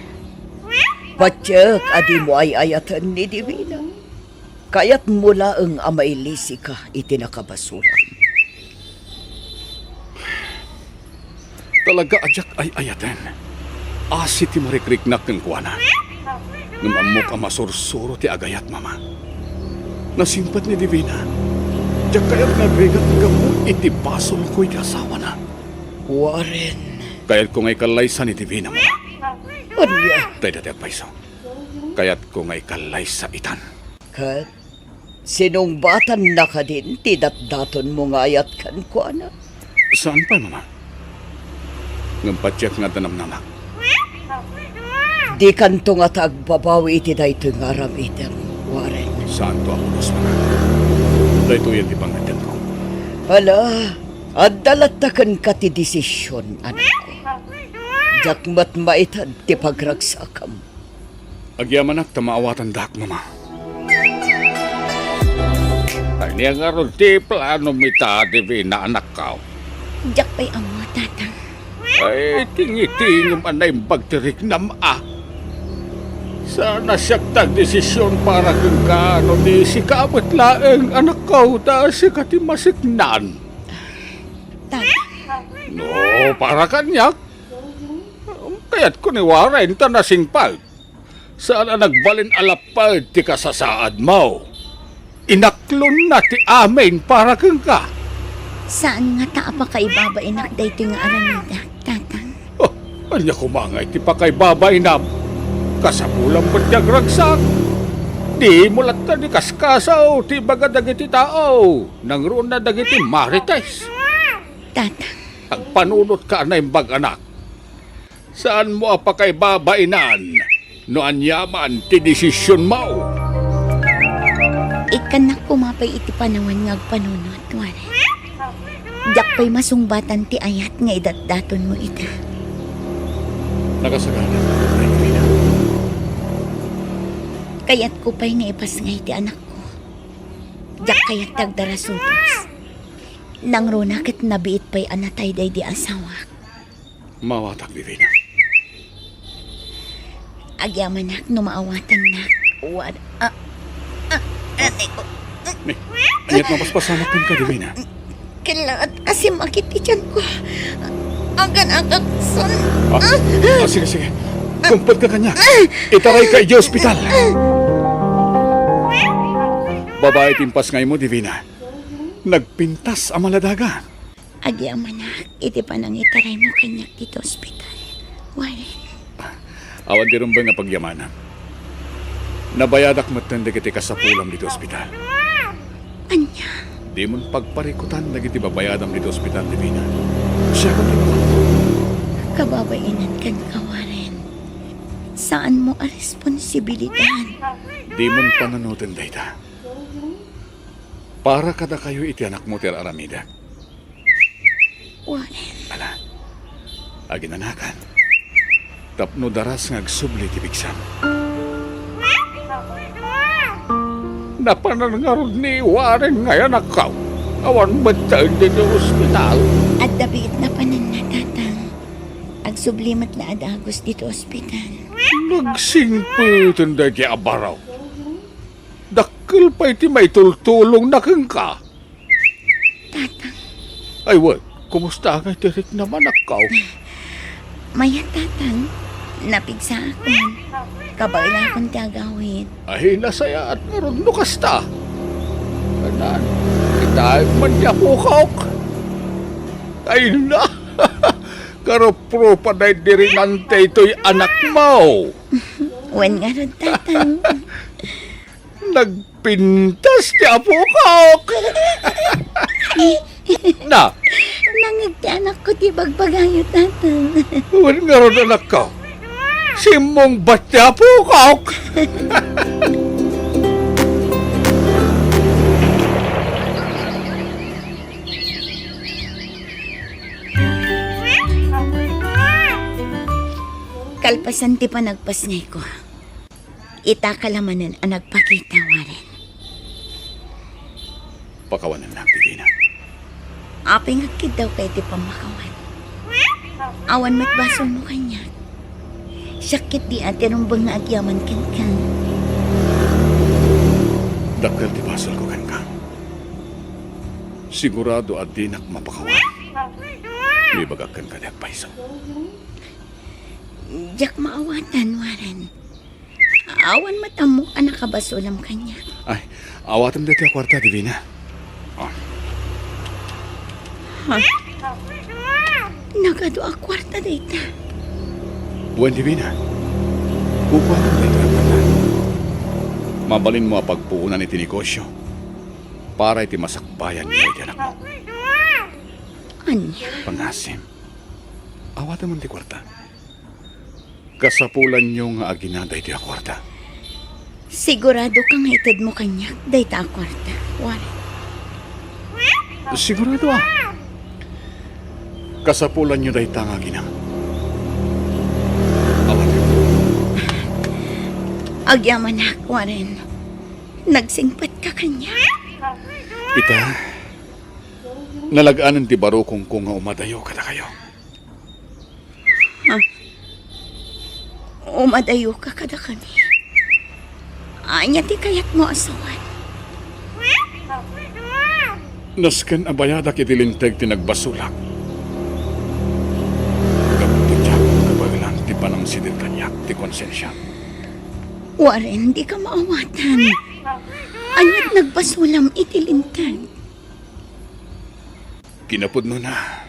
Patiek a dimo ay-ayaten ni Divina. Kayatmo laeng a mailisika iti nakabasolam. Talaga a diak ay-ayaten. Asi ti marikriknak kenkuana. Ngem ammok a masursuro ti agayat, Mama. Nasingpet ni Divina. Diak kayat nga agrigat gapu iti basolko iti asawana. Warren. Kayatko nga ikallaysa ni Divina, Mama. Ania? Dayta ti agpayso. Kayatko nga ikallaysa itan. Ket sinungbatanna kadin ti datdatonmo nga ayat kenkuana? Saan pay, Mama. Ngem patiek nga adda namnamak. Dikanto ngata agbabawi iti daytoy nga aramidem, Warren. Saanto a pulos, Mama. Daytoyen ti pangngeddengko. Hala, adda latta kenka ti desision, anakko. Diak met maited ti pagragsakam. Agyamanak ta maawatandak, Mama. Ania ngarud ti planom ita, Divina, anakko? Diak pay ammo, Tatang. Ay, tingitingem a naimbag ti riknam a. Saan a siak ti agdesision para kenka no di sika met laeng, anakko, ta sika ti masiknan. Tatang. No, para kaniak, kayatko ni Warren ta nasingpet. Saan a nagbalin a lapped ti kasasaadmo. Inaklonna ti amin para kenka. Saan ngata a pakaibabainak daytoy nga aramidek, Tatang? Oh, ania koma ngay ti pakaibabainam? Kasapulam met ti agragsak. Dimo latta ni kaskasaw ti ibaga dagiti tao. Nangruna dagiti marites. Tatang. Agpanunotka a naimbag, anak. Saanmo a pakaibabainan no aniaman ti desisionmo. Ikkannak koma pay iti panawen nga agpanunot, Warren. Diak pay masungbatan ti ayat nga idatdatonmo ita. Nakasagana, Reyna. Kayatko pay nga ipasngay ti anakko. Diak kayat ti agdarasudos. Nangruna ket nabiit pay a natay daydi asawak. Maawatak, Divina. Agyamanak no maawatannak. Wad-, ah, ah, ate ko. Ni, aniat mapaspasamak kenka, Divina? Kinlaat a simmakit ti tiyanko. Agan-agakson. Ah, ah, sige, sige. Kumpet ka kaniak. Itaray ka iti ospital. Babae ti impasngaymo, Divina. Nagpintas a maladagan. Agyamanak iti panangitaraymo kaniak ditoy ospital, Warren. Awan ti rumbeng a pagyamanan. Nabayadak metten dagiti kasapulam ditoy ospital. Ania? Dimon pagparikutan dagiti babayadam ditoy ospital, Divina. Siak ti bakal. Kababainan kenka, Warren. Saanmo a responsibilidad. Dimon panunoten dayta. Para kadakayo iti anakmo ti ar-aramidek. Warren. Ala, aginanakan. Tapno daras nga agsubli ti pigsam. Napanan ngarud ni Warren nga anakko. Awan metten ditoy ospital. Adda biit napananna, Tatang. Agsubli met la a dagus ditoy ospital. Nagsingpeten daydi a baro. Dakkel pay ti maitultulongna kenka. Tatang. Ay, wen, kumusta ngay ti riknam, anakko? Mayat, Tatang. Napigsaakon. Kabaelakon ti agawid. Ay, nasayaat ngarud no kasta. Kanan, itaek man ti apokok. Ay, na. Karuprupa daydi rinante itoy anakmo. Wen ngarud, Tatang. Nagpintas ti apokok. Na. Nangngeg ti anakko ti bagbagayo, Tatang. Wen ngarud, anakko. Simmungbat ti apokok. San ti panagpasngayko. Itaka la manen a nagpakita, Warren. Pakawanennak, Divina. Apay nga agkiddawka iti pammakawan? Awan met basolmo kaniak. Siak ketdi a ti rumbeng nga agyaman kenka. Dakkel ti basolko kenka. Sigurado a dinak mapakawan no ibagak kenka ti agpayso. Diak maawatan, Warren. Awan met ammok a nakabasolam kaniak. Ay, awatem daytoy a kuarta, Divina. Oh. Ha? Nagadu a kuarta dayta. Wen, Divina. Kukuatem daytoy a kuarta. Mabalinmo a pagpuonan iti negosio para iti masakbayanyo iti anakmo. Ania? Pangasim. Awatem ti kuarta. Kasapulanyo nga agina daytoy a kuarta. Siguradoka nga itedmo kaniak dayta a kuarta, Warren? Sigurado a. Kasapulanyo dayta nga agina. Awatem. Agyamanak, Warren. Nagsingpetka kaniak. Ita, nalaganan ti barukongko nga umadayo kadakayo. Ha? Umadayoka kadakami? Ania ti kayatmo a sawen? Nasken a bayadak iti linteg ti nagbasolak. Gapu ti diak kabaelan ti panangsideg kaniak ti konsensiak. Warren, dika maawatan. Aniat nagbasolam iti linteg? Kinapudnona,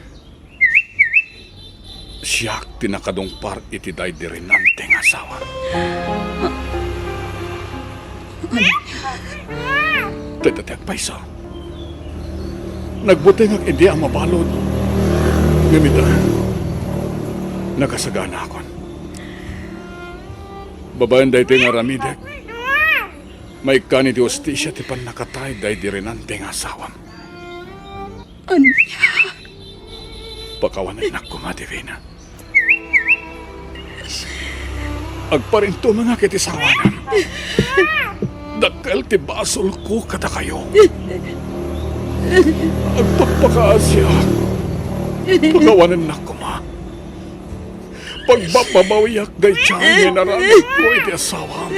siak ti nakadungpar iti daydi Renante nga asawa. Dayta ti agpayso. Nagbutengak idi a mabalud. Ngem ita, nakasaganakon. Babaen daytoy nga aramidek, maikkan iti hustisia ti pannakatay daydi Renante nga asawam. Ania? Pakawanennak koma, Divina. Agparintumengak iti sawanam. Dakkel ti basolko kadakayo. Agpakpakaasiak. Pakawanennak koma. Pagbabbabawiak dayta nga inaramidko iti asawam.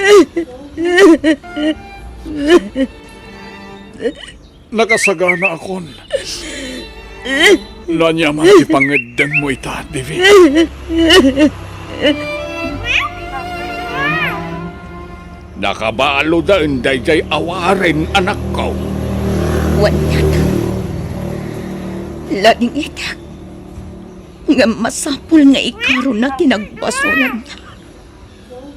Nakasaganaakon. No ania man ti pangngeddengmo ita, Divina. Nakabaluda daydiay a Warren, anakko. Wen, Tata. Ladingitek. Ngem masapul nga ikaruna ti nagbasolanna.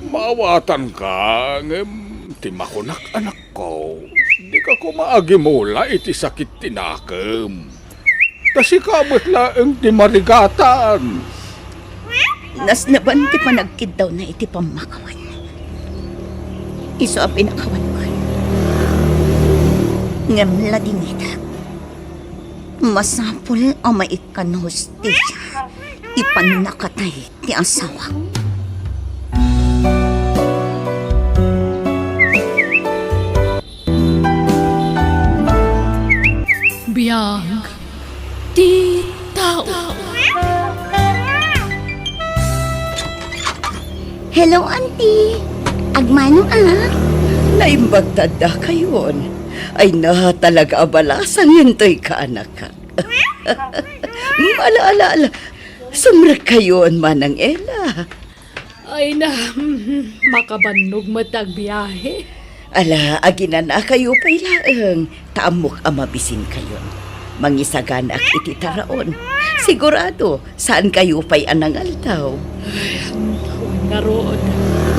Maawatanka, ngem ti makunak, anakko, dika koma agimula iti sakit ti nakem. Ta sika met laeng ti marigatan. Nasnaban ti panagkiddawna iti pammakawan. Isu a pinakawankon. Ngem ladingitek, masapul a maikkan hustisia ti pannakatay ti asawak. Biag ti tao. Hello, Auntie. Agmano, a? Naimbag ta addakayon. Ay na, talaga a balasang intoy kaanakak. Ala, ala, ala. Sumrekkayon, Manang Ella. Ay na, makabannog met ti agbiahe. Ala, aginanakayo pay laeng, ta ammok a mabisinkayon. Mangisaganaak iti taraon. Sigurado, saankayo pay a nangaldaw. Ay, awan ngarud.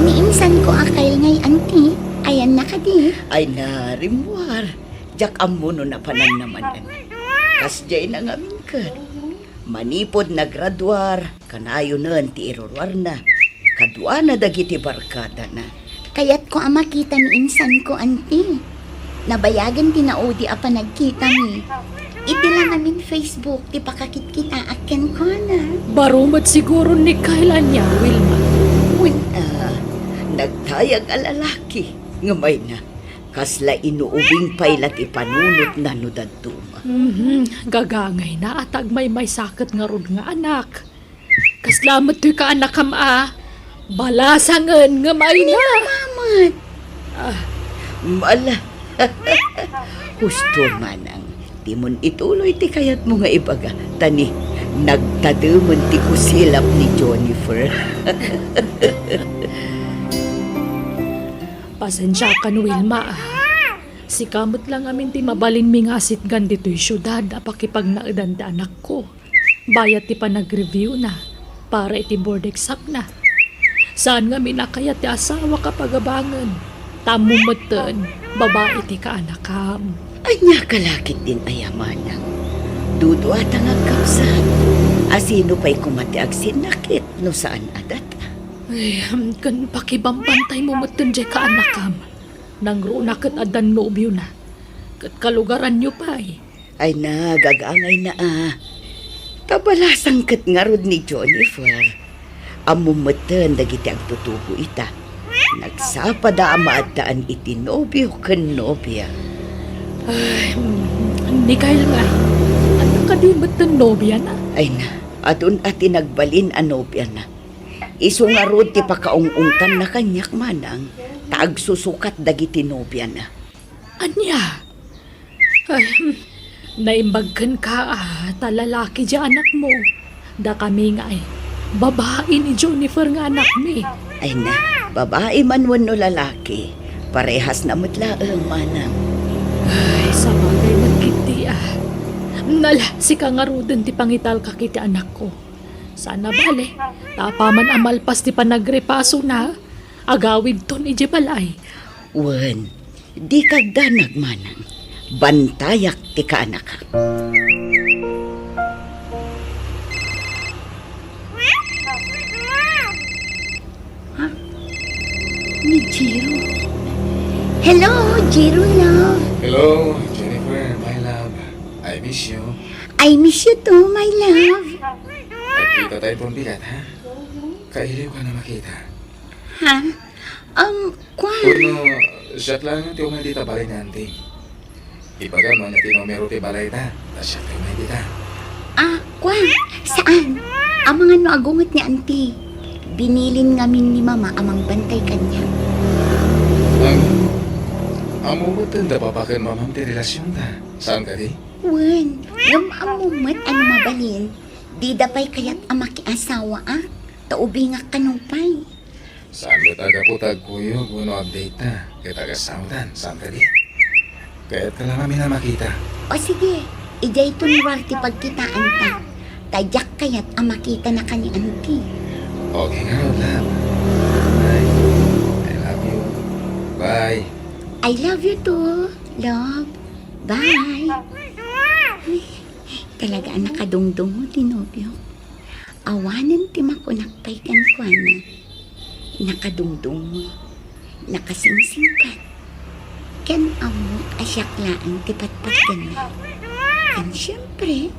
Ni insanko a kaylay, Auntie. Ayanna kadi? Ay na, rimmuar. Diak ammo no napanan na manen. Kasdiay na ngamin ket. Manipud nagraduar, kanayonen ti iruruarna. Kaduana dagiti barkadana. Kayatko a makita ni insanko, Auntie. Nabayagen ti naudi a panagkitami. Iti la ngamin Facebook ti pakakitkitaak kenkuana. Baro met siguro ni Kyle ania, Wilma. Wen, ah, nagtayag a lalaki, ngem ay na, kasla inuubing pay la ti panunotna no dadduma. Mhm, gagangayna a tagmaymaysaket ngarud nga anak. Kasla met toy kaanakam a balasangen ngem ay na. Ay, mamet. Ah. Mala. Husto, manang. Dimon ituloy ti kayatmo nga ibaga. Ta ni, nagtademen ti kusilap ni Jennifer. Pasensiakan, Wilma, ah. Sika met la ngamin ti mabalinmi nga asitgan ditoy siudad a pakipagnaedan ti anakko. Bayat ti panagreviewna para iti board examna. Saan ngamin a kayat ti asawak a pagabangen, ta ammom metten, babai ti kaanakam. Ania ka la ketdin aya, manang? Duduata nga agkabsat. A sino pay koma ti agsinnakit no saan a data? Ay, ken pakibambantaymo metten diay kaanakam. Nangruna ket addan nobiona. Ket kalugaranyo pay. Ay na, gagangayna a. Ta balasang ket ngarud ni Jennifer. Ammom metten dagiti agtutubo ita. Nagsapada a maaddaan iti nobio ken nobia. Ay, mm, ni Kyle ngay. Ania kadi metten nobiana? Ay na, adun a ti nagbalin a nobiana. Isu ngarud ti pakaung-ungtanna kaniak, manang, ta agsusukat dagiti nobiana. Ania? Ay, hmm. Naimbag kenka, ah, ta lalaki diay anakmo. Dakami ngay, babai ni Jennifer nga anakmi. Ay na, babai man wenno lalaki, parehasna met laeng, manang. Ay, sabagay met ketdi, ah. Nala, sika ngaruden ti pangitalkak iti anakko. Saan a bale, ta apaman a malpas ti panagrepasona, agawidton idiay balay. Wen, dika agdanag, manang. Bantayak ti kaanakak. Ha? Ni Jiro. Hello, Jiro, love. Hello, Jennifer, my love. I miss you. I miss you too, my love. Agkita tayo pon bigat, ha? Kailiwka a makita. Ha? Um, kua. Wenno, siak laeng ti umay dita balay ni Auntie. Ibagam no ania ti numero ti balayda, ta siak ti umay dita. Ah, kua. Saan? Amangan no agunget ni Auntie. Binilin ngamin ni Mama a mangbantay kaniak. Ngem, ammom metten da papa ken mamam ti relasionda. Saan kadi? Wen, ngem ammom met a no mabalin, dida pay kayat a makiasawaak, ta ubingak kano pay. Saan met a gapu ta agkuyog wenno agdate-ta ket agasawtan, saan kadi? Kayatka la ngamin a makita. O sige, idiayton ruar ti pagkitaanta, ta diak kayat a makitana ken ni Auntie. Okay ngarud, love. Bye. I love you. Bye. I love you too, love. Bye. Ay, talaga a nakadungdungo ti nobio. Awanen ti makunak pay kenkuana. Nakadungdungo, nakasingsingpet, ken ammok a siak laeng ti patpatgenna. Ken siempre,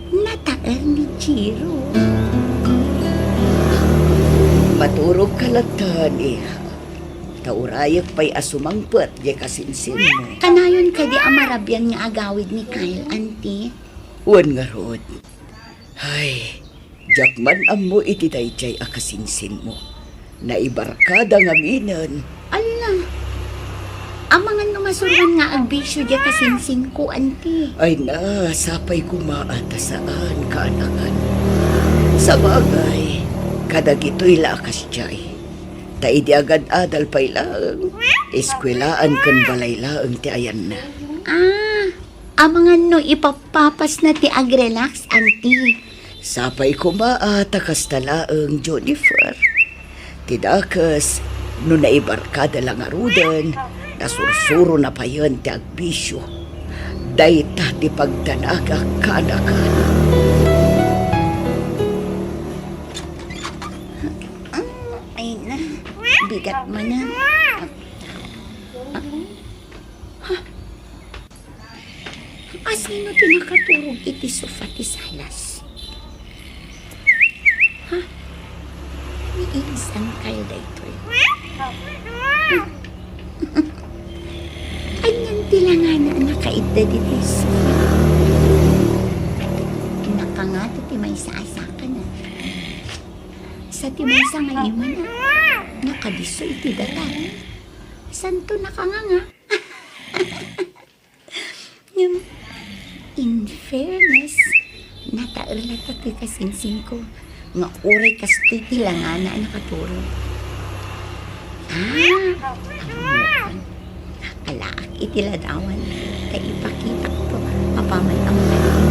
nataer ni Jiro. Maturogka latta, iha. Ta urayek pay a sumangpet diay kasinsinmo. Kanayon kadi a marabian nga agawid ni Kyle, Auntie? Wen ngarud. Ay, diak man ammo iti daydiay a kasinsinmo. Naibarkada ngaminen. Alla, amangan no masuroan nga agbisio diay kasinsinko, Auntie. Ay na, sapay koma a ta saan kaanakan. Sabagay, kadagitoy la a kasdiay. Ta idi agad-adal pay laeng, eskuelaan ken balay laeng ti ayanna. Ah, amangan no ipapapasna ti agrelax, Auntie. Sapay koma a ta kasta laeng, Jennifer. Ti dakes, no naibarkada la ngaruden, nasursurona payen ti agbisio. Dayta ti pagdanagak kaanakan. Ah, ay na, bigat man a. Ha? Asino ti nakaturog iti sofa ti salas? Ha? Ni Ins Tangkal daytoy. Anian ti langana a nakaidda ditoy sofa? Nakangata ti maysa a sakana. Sa ti maysa nga imana, nakadisso iti datar. Santo nakanganga. Ngem, in fairness, nataer latta ti kasinsingko nga uray kastoy ti langana a nakaturo. Ah, ammoan. Alaak iti ladawan, ta ipakitakto apaman a makaitim.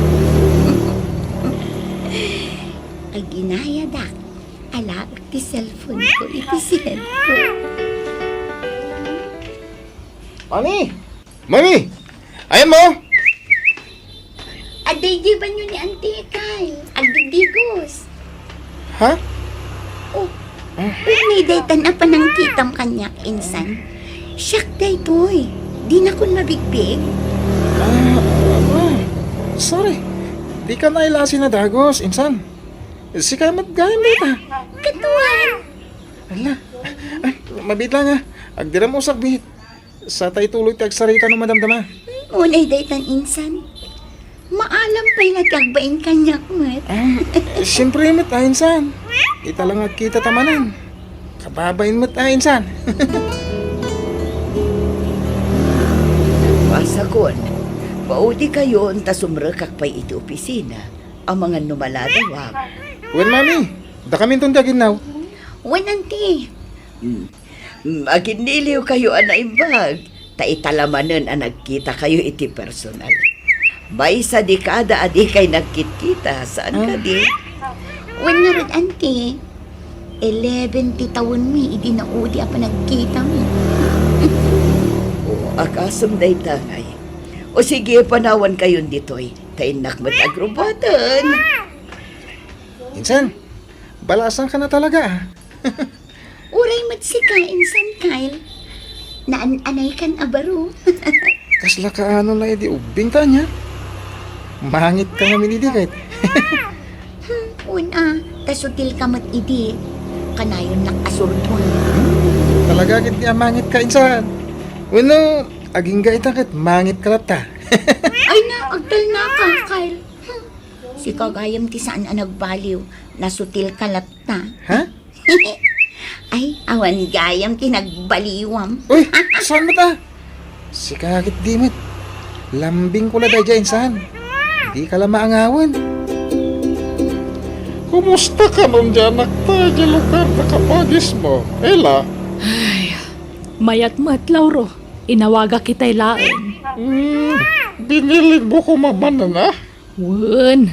Aginayadak, alaak ti cellphone ko iti sidko. Mami! Mami! Ayanmo? Adda idi banyo ni Auntie Kay. Agdigdigos. Ha? Oh, ah, unay daytan a panangkitam kaniak, insan. Siak daytoy. Dinakon mabigbig. Ah, ah, sorry. Dikan a la sinadagos, insan. Sika met gayam dayta. Katuan. Ala. Ay, mabiit lang, ah. Agdiram usakbit. Sa ta ituloy ti agsarita no madamdama. Unay daytan, insan. Maalam pay la ti agbain kaniak met. Ah, siyempre met, ah, insan. Ita lang agkita ta manen. Kababain met, ah, insan. Pasakon, maudi kayon ta sumrekak pay iti opisina. Amangan no maladawak. Wen, Mami, dakaminton ti aginnaw. Wen, Auntie. Mm. Mm, aginniliw kayo a naimbag, ta ita la manen a nagkita kayo iti personal. Maysa dekada a dikay nagkitkita, saan kadi? Wen ngarud, Auntie. Eleven ti tawenmi idi naudi a panagkitami. O, akasem dayta ngay. O sige, panawan kayon ditoy, ta innak met agrubaten. Insan, balasanka na talaga, ah. Uray met sika, Insan Kyle. Naan-anaykan a baro. Kasla kaano la idi ubbingta ania? Mangitka ngamin idi ket. Hmm, wen a, ta sutilka met idi. Kanayonnak a surdon. Hmm, talaga ket ti a mangitka, insan. Wenno, agingga ita ket mangitka latta. Ay na, agtalnaka, Kyle. Hmm, sika gayam ti saan a nagbaliw. Nasutilka latta. Ha? Ay, awan gayam ti nagbaliwam. Uy, saan met a? Sika ket di met. Lambingko la daydiay, insan. Dika la maangawen. Kumusta kanon di anakta idiay lugar ta kapagismo, Ella? Ay, mayat met, Lauro. Inawagak itay laeng. Hmm, binilinmo koma manen a? Wen,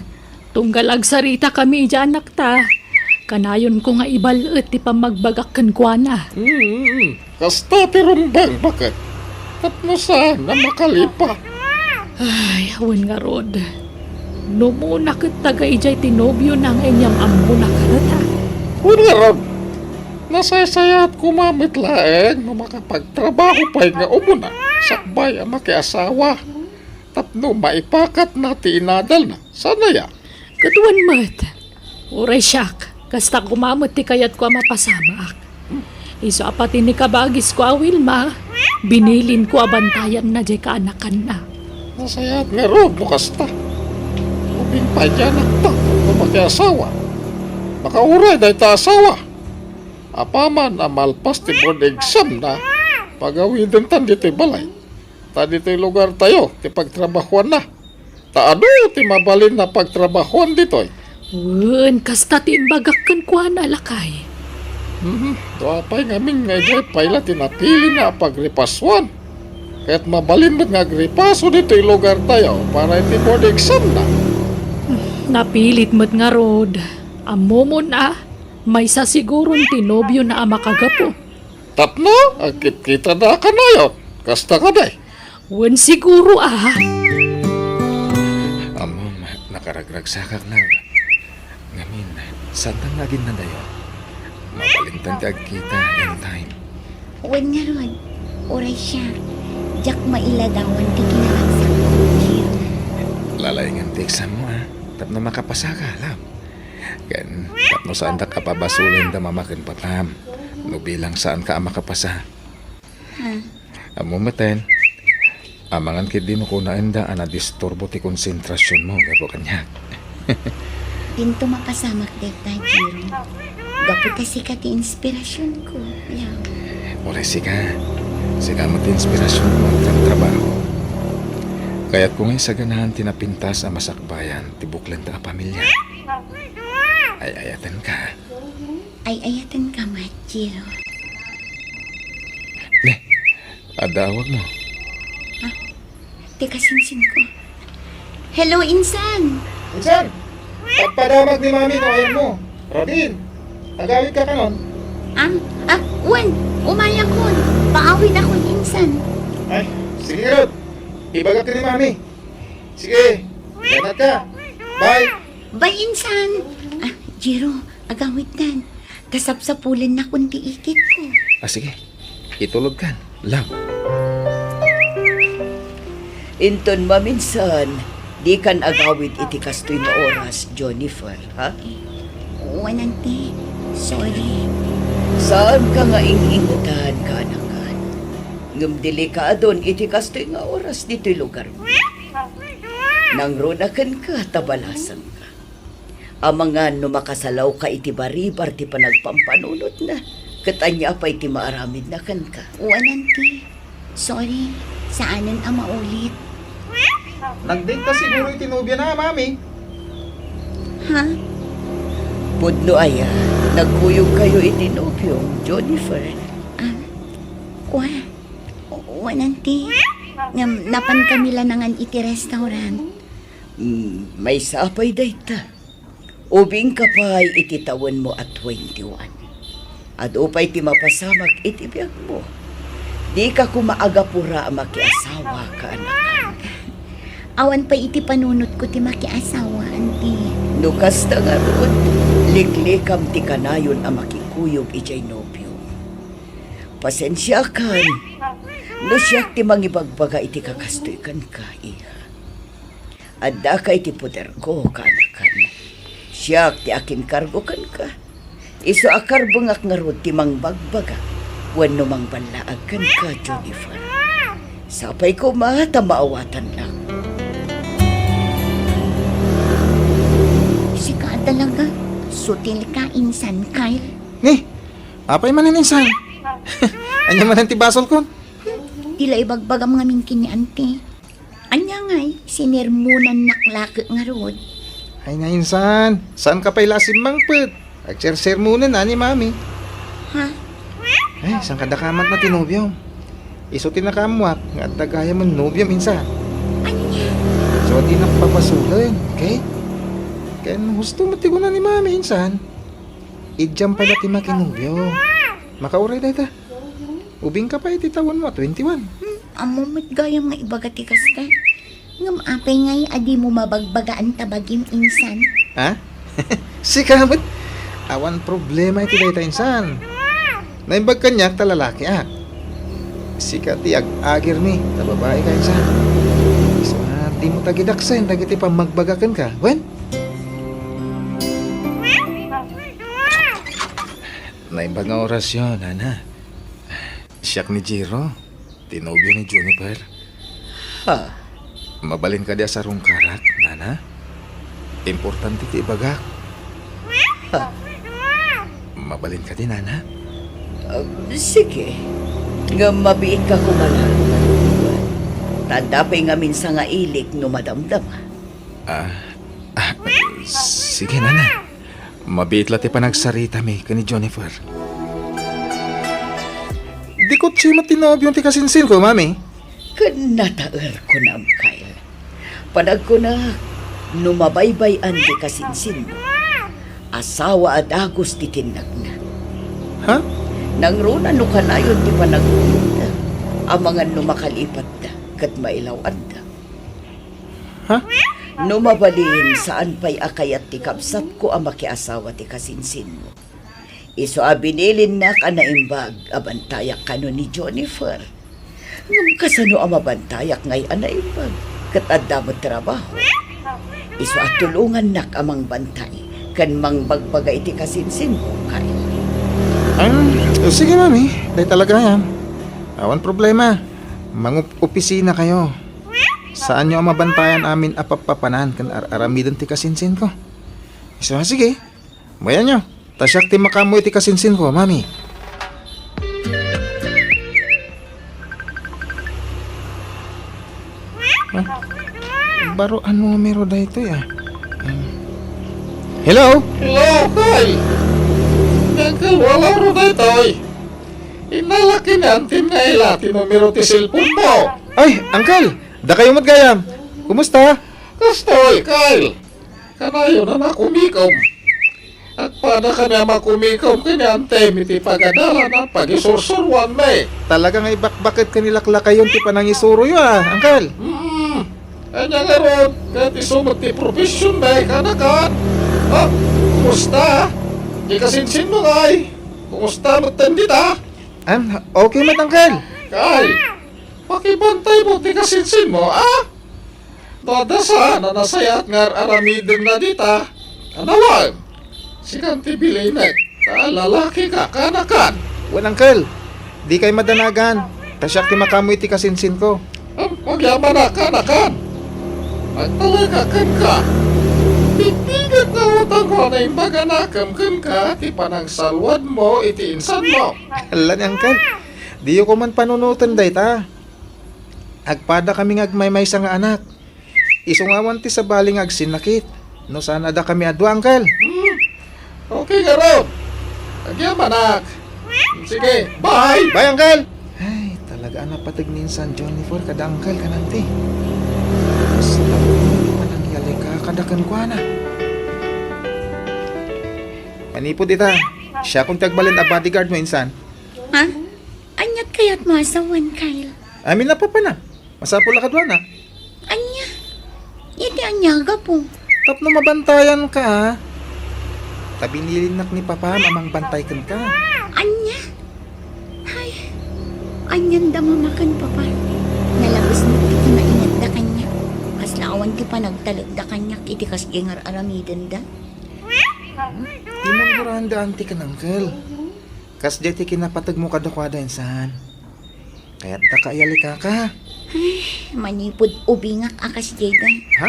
tunggal agsaritakami idiay anakta, kanayonko nga ibal-et ti pammagbagak kenkuana. Mm, mm. Kasta ti rumbeng, baket? Tapno saan a makalipa? Ay, wen ngarud. No umuna ket taga idiay ti nobiona nga inyam-ammona ket a. Wen ngarud, nasaysayaat koma met laeng no makapagtrabaho pay nga umuna sakbay a makiasawa. Tapno maipakatna ti inadalna. Saan aya? Ket wen met. Uray siak, kasta koma met ti kayatko a mapasamaak. Isu a pati ni kabagisko a Wilma, binilinko a bantayanna diay kaanakanna. Nasayaat ngarud no kasta. Ubing pay diay anakta no makiasawa. Makauray dayta asawa. Apaman a malpas ti board exam na, pagawidentan ditoy balay. Ta ditoy lugartayo ti pagtrabahuanna. Ta adu ti mabalin a pagtrabahuan ditoy? Wen, kasta ti imbagak kenkuana, lakay. Mhm, dua pay ngamin nga idiay pay la ti napilina a pagripasuan. Ket mabalin met nga agripaso ditoy lugartayo para iti board exam na. Napilit met ngarud. Ammomon a, maysa siguron ti nobiona a makagapu. Tapno agkitkitada a kanayon, kasta kadi? Wen siguro a. Ammom, nakaragragsakak, love. Ngamin, saantan nga aginnadayo. Mabalintan ti agkita in time. Wen ngarud, uray siak, diak mailadawan ti kinaragsak. Lalaingan ti exam mo, a, tapno makapasaka, love. Ken tapno saandak a pabasolen da mama ken papam no bilang saanka a makapasa. Ha? Ammo metten, amangan ketdi no kunaenda a nadisturbo ti konsentrasionmo gapu kaniak. Dinto mapasamak dayta, Jiro. Gapu ta sika ti inspirasionko, ya. Uray sika. Sika met ti inspirasionko agtratrabaho. Kayatko nga isaganaan ti napintas a masakbayan ti buklenda a pamilia. Ay-ayatenka. Ay-ayatenka met, Jiro. Ne, adda awagmo. Ha? Ti kasinsinko. Hello, insan! Insan! Padpadamag ni Mami no ayanmo. Robin, agawidka kanon? Ah, ah, wen, umayakon. Paawidakon, insan. Ay, sige, Rod. Ibagak ni Mami. Sige, ingatka. Bye. Bye, insan. Ah, Jiro, agawidtan. Ta sapsapulennakon ti ikitko. Ah, sige. Itulodkan, love. Inton maminsan, dikan agawid iti kastoy nga oras, Jonifer, ha? Wen, Auntie. Sorry. Saanka nga ing-ingetan, kaanakan. Ngem delikadon iti kastoy nga oras ditoy lugarmi. Nangruna kenka ta balasangka. Amangan no makasalawka iti baribar ti panagpampanunotna, ket ania pay ti maaramidna kenka? Wen, Auntie. Sorry, saanen a maulit. Nagdate ka siguro iti nobiona, Mami. Ha? Pudno aya, nagkuyogkayo iti nobiom, Jonifer? Ah, kua. Wen, Auntie. Ngem napankami la nangan iti restaurant. Hmm, maysa pay dayta. Ubingka pay iti tawenmo a twenty-one. Adu pay ti mapasamak iti biagmo. Dika koma agapura a makiasawa, kaanakan. Awan pay iti panunotko ti makiasawa, Auntie. No kasta ngarud, liklikam ti kanayon a makikuyog idiay nobiom. Pasensiakan no siak ti mangibagbaga iti kakastoy kenka, iha. Addaka iti poderko, kaanakan. Siak ti akinkargo kenka. Isu a karbengak ngarud ti mangbagbaga wenno mangballaag kenka, Jonifer. Sapay koma ta maawatannak. Sika talaga, sutilka, Insan Kyle. Ni, apay manen, Insan? Ania manen ti basolkon? Ti la ibagbagam ngamin ken ni Auntie. Ania ngay, sinermonannak laket ngarud. Ay na, Insan, saanka pay la a simmangpet? Agsersermonen ni Mami. Ha? Ay, saan kadakamatna ti nobiom? Isu ti nakaammoak nga adda gayam a nobiom, Insan. Ania? So, di nagpapasuleng, okay? Ken husto met ti kuna ni Mami, Insan. Idiam pay la ti makinobio. Makauray dayta. Ubingka pay iti tawenmo a twenty-one. Hmm, ammo met gayam nga ibaga ti kasta. Ngem apay ngay a dimo mabagbagaan ta bagim, Insan? Ha? Sika met? Awan problema iti dayta, Insan. Naimbag kaniak ta lalakiak. Sika ti ag-agirmi ta babaika, Insan. Isu a dimo tagidaksen dagiti pammagbaga kenka, wen? Naimbag nga orasyo, nana. Siak ni Jiro, ti nobio ni Juniper. Ha? Mabalin kadi a sarungkarak, nana? Importante ti ibagak. Ha? Mabalin kadi, nana? Ah, sige. Ngem mabiitka koma la. Ta adda pay ngamin sangailik no madamdama. Ah, ah, sige, nana. Mabiit la ti panagsaritami ken ni Juniper. Di kutsi met ti nobio ti kasinsinko, Mami? Ken nataer, kunam, Kyle. Panagkunak, no mabaybay-an ti kasinsinmo, asawa a dagus ti tinnagna. Ha? Nangruna no kanayon ti panagkuyogda, amangan no makalipatda ket mailaw-anda. Ha? No mabalin, saan pay a kayat ti kabsatko a makiasawa ti kasinsinmo. Isu a binilinnak a naimbag a bantayak kano ni Juniper. Ngem kasano a mabantayak ngay a naimbag ket adda met trabaho? Isu a tulongannak a mangbantay ken mangbagbaga iti kasinsinmo, Kyle. Ah, sige, Mami. Dayta la gayam. Awan problema. Mangopisina kayo. Saanyo a mabantayan amin a pappapanan ken ar-aramiden ti kasinsinko. Isu a, sige. Mayanyo. Ta siak ti makaammo iti kasinsinko, Mami. Ah, baro a numero daytoy, ah. Um, hello? Hello, Kyle! Uncle, wala ro daytoy. Innalak ken ni Antim nga ila ti numero ti cellphone mo. Ay, Uncle! Dakayo met gayam. Kumusta? Kastoy, Kyle. Kanayon a makumikom. Agpada kami a makumikom ken ni Antim iti pagadalan a pagisursuroanmi. Talaga nga ibakbaket ken ilaklakayon ti panangisuroyo, ah, Uncle. Mm. Ania ngarud, ket isu met ti professionmi, kanakan? Ah, kumusta? Ti kasinsinmo ngay? Kumusta metten dita? Am, okay met, Uncle. Kyle, pakibantaymo ti kasinsinmo, a? No adda saan a nasayaat nga ar-aramidenna dita, anawen. Sikan ti bilinek, ta lalakika, kanakan. Wen, Uncle. Dikay madanagan, ta siak ti makaammo iti kasinsinko. Am, agyamanak, kanakan. Agtalek kenka. Ti bigat nga utangko a naimbaganakem kenka ti panangsaluadmo iti insanmo. Ala ni Uncle, diyo koma panunoten dayta. Agpada kami nga agmaymaysa nga anak. Isu nga awan ti sabali nga agsinnakit. No saan a dakami a dua, Uncle. Hmm. Okay ngarud. Agyamanak. Sige, bye. Bye, Uncle. Ay, talaga a napateg ni insan Jennifer kada Uncle kan Auntie. Basta panangyalika kada kenkuana. Manipud ita, siakon ti agbalin a bodyguard mo, insan. Ha? Aniat kayatmo a sawen, Kyle? Amin a papanam. Masapul a kaduana. Ania? Iti ania a gapu? Tapno mabantayanka, a. Ta binilinnak ni Papam a mangbantay kenka. Ania? Ay, anian da mama ken Papa? Nalabes met ti kinainatda kaniak. Kasla awan ti panagtalekda kaniak iti kasdi nga ar-aramidenda. Di man guranda, Auntie ken Uncle. Kasdiay ti kinapategmo kadakuada, insan. Kayatdaka a yalikaka. Ay, manipud ubingak a kasdiay da. Ha?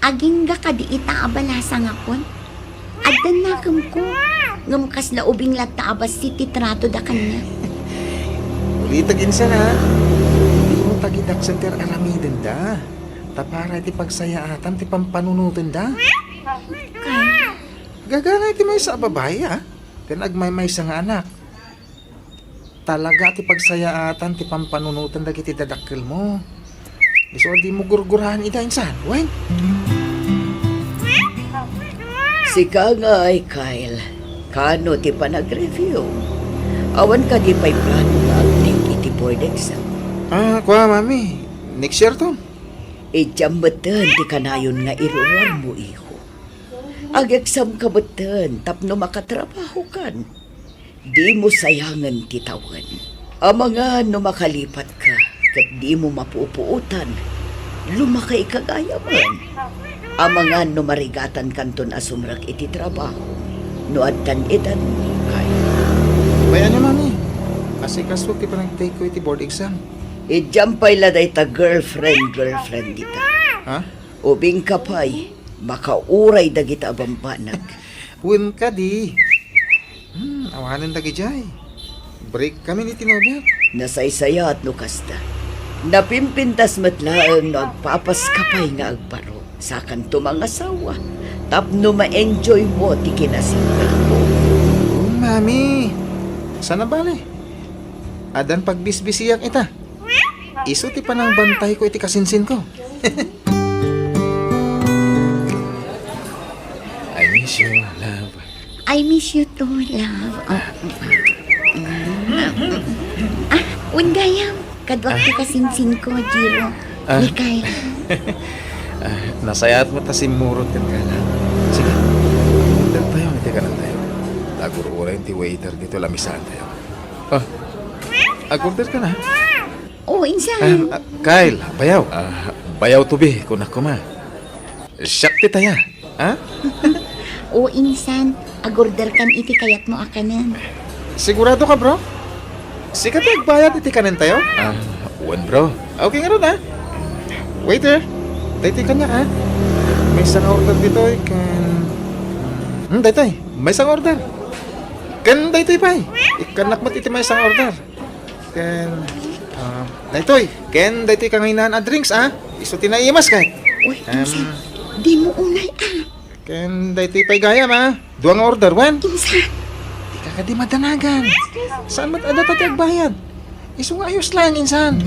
Agingga kadi ita a balasangakon? Addan nakemko. Ngem kasla ubing latta a bassit ti tratoda kaniak. Ulitek, insan, a. Dimo tagidaksen ti ar-aramidenda. Ta para iti pagsayaatan ti pampanunotenda. Kay, gagana iti maysa a babai, a. Ken agmaymaysa nga anak. Talaga ti pagsayaatan ti pampanunoten dagiti dadakkelmo. Isu a dimo gurguraen ida, insan, wen? Sika ngay, Kyle, kano ti panag-review? Awan kadi pay plano nga agtake iti board exam? Ah, kua, Mami. Next year ton. Idiam metten ti kanayon nga iruruarmo, iho. Ag-examka metten tapno makatrabahokan. Dimo sayangen ti tawen. Amangan no makalipatka ket dimo mapupuotan, lumakayka gayamen. Amangan no marigatankanton a sumrek iti trabaho no addan edadmo, Kyle. Bay-anyo, Mami. Asikasok ti panagtake ko iti board exam. Idiam pay la dayta girlfriend, girlfriend dita. Ha? Ubingka pay, makauray dagita a bambanag. Wen kadi. Hmm, awanen dagidiay. Break kami ni ti nobiak. Nasaysayaat no kasta. Napimpintas met laeng no agpapaska pay nga agbaro. Sakanto mangasawa. Tapno ma-enjoy mo ti kinasingpetmo. Oh, Mami. Saan a bale? Addan pagbisbisiak ita. Isu ti panangbantayko iti kasinsinko. I miss you, love. I miss you too, love. Oh. Ah, wen gayam. Kaduak ti kasinsinko, Jiro. Ah. Mikay. Ah, nasayaat met ta simmurot kenka, love. Sige. Order tayo, iti kanan tayo. Tagur-uray ti waiter dito, lamisaan tayo. Ah, ag-order ka na? Oo, insan. Ah, ah, Kyle, bayaw. Ah, bayaw to be, kunak koma. Siak ti taya, ha? O insan, agorderkan iti kayatmo a kanen. Sigurado ka, bro? Sika ti agbayad iti kanentayo? Ah, wen, bro. Okay ngarud, ah. Waiter, daytoy kaniak, ah. Maysa nga order ditoy ken, hmm, daytoy. Maysa nga order. Ken daytoy pay. Ikkannak met iti maysa nga order. Ken, ah, daytoy. Ken daytoy kangaynaan a drinks, ah. Isu ti naimas kay. Uy, em, insan, dimo unay, ah. Ken daytoy pay gayam, ah. Dua nga order, wen? Insan. Dika kadi madanagan. Saan met a data ti agbayad? Isu nga ayos lang, insan.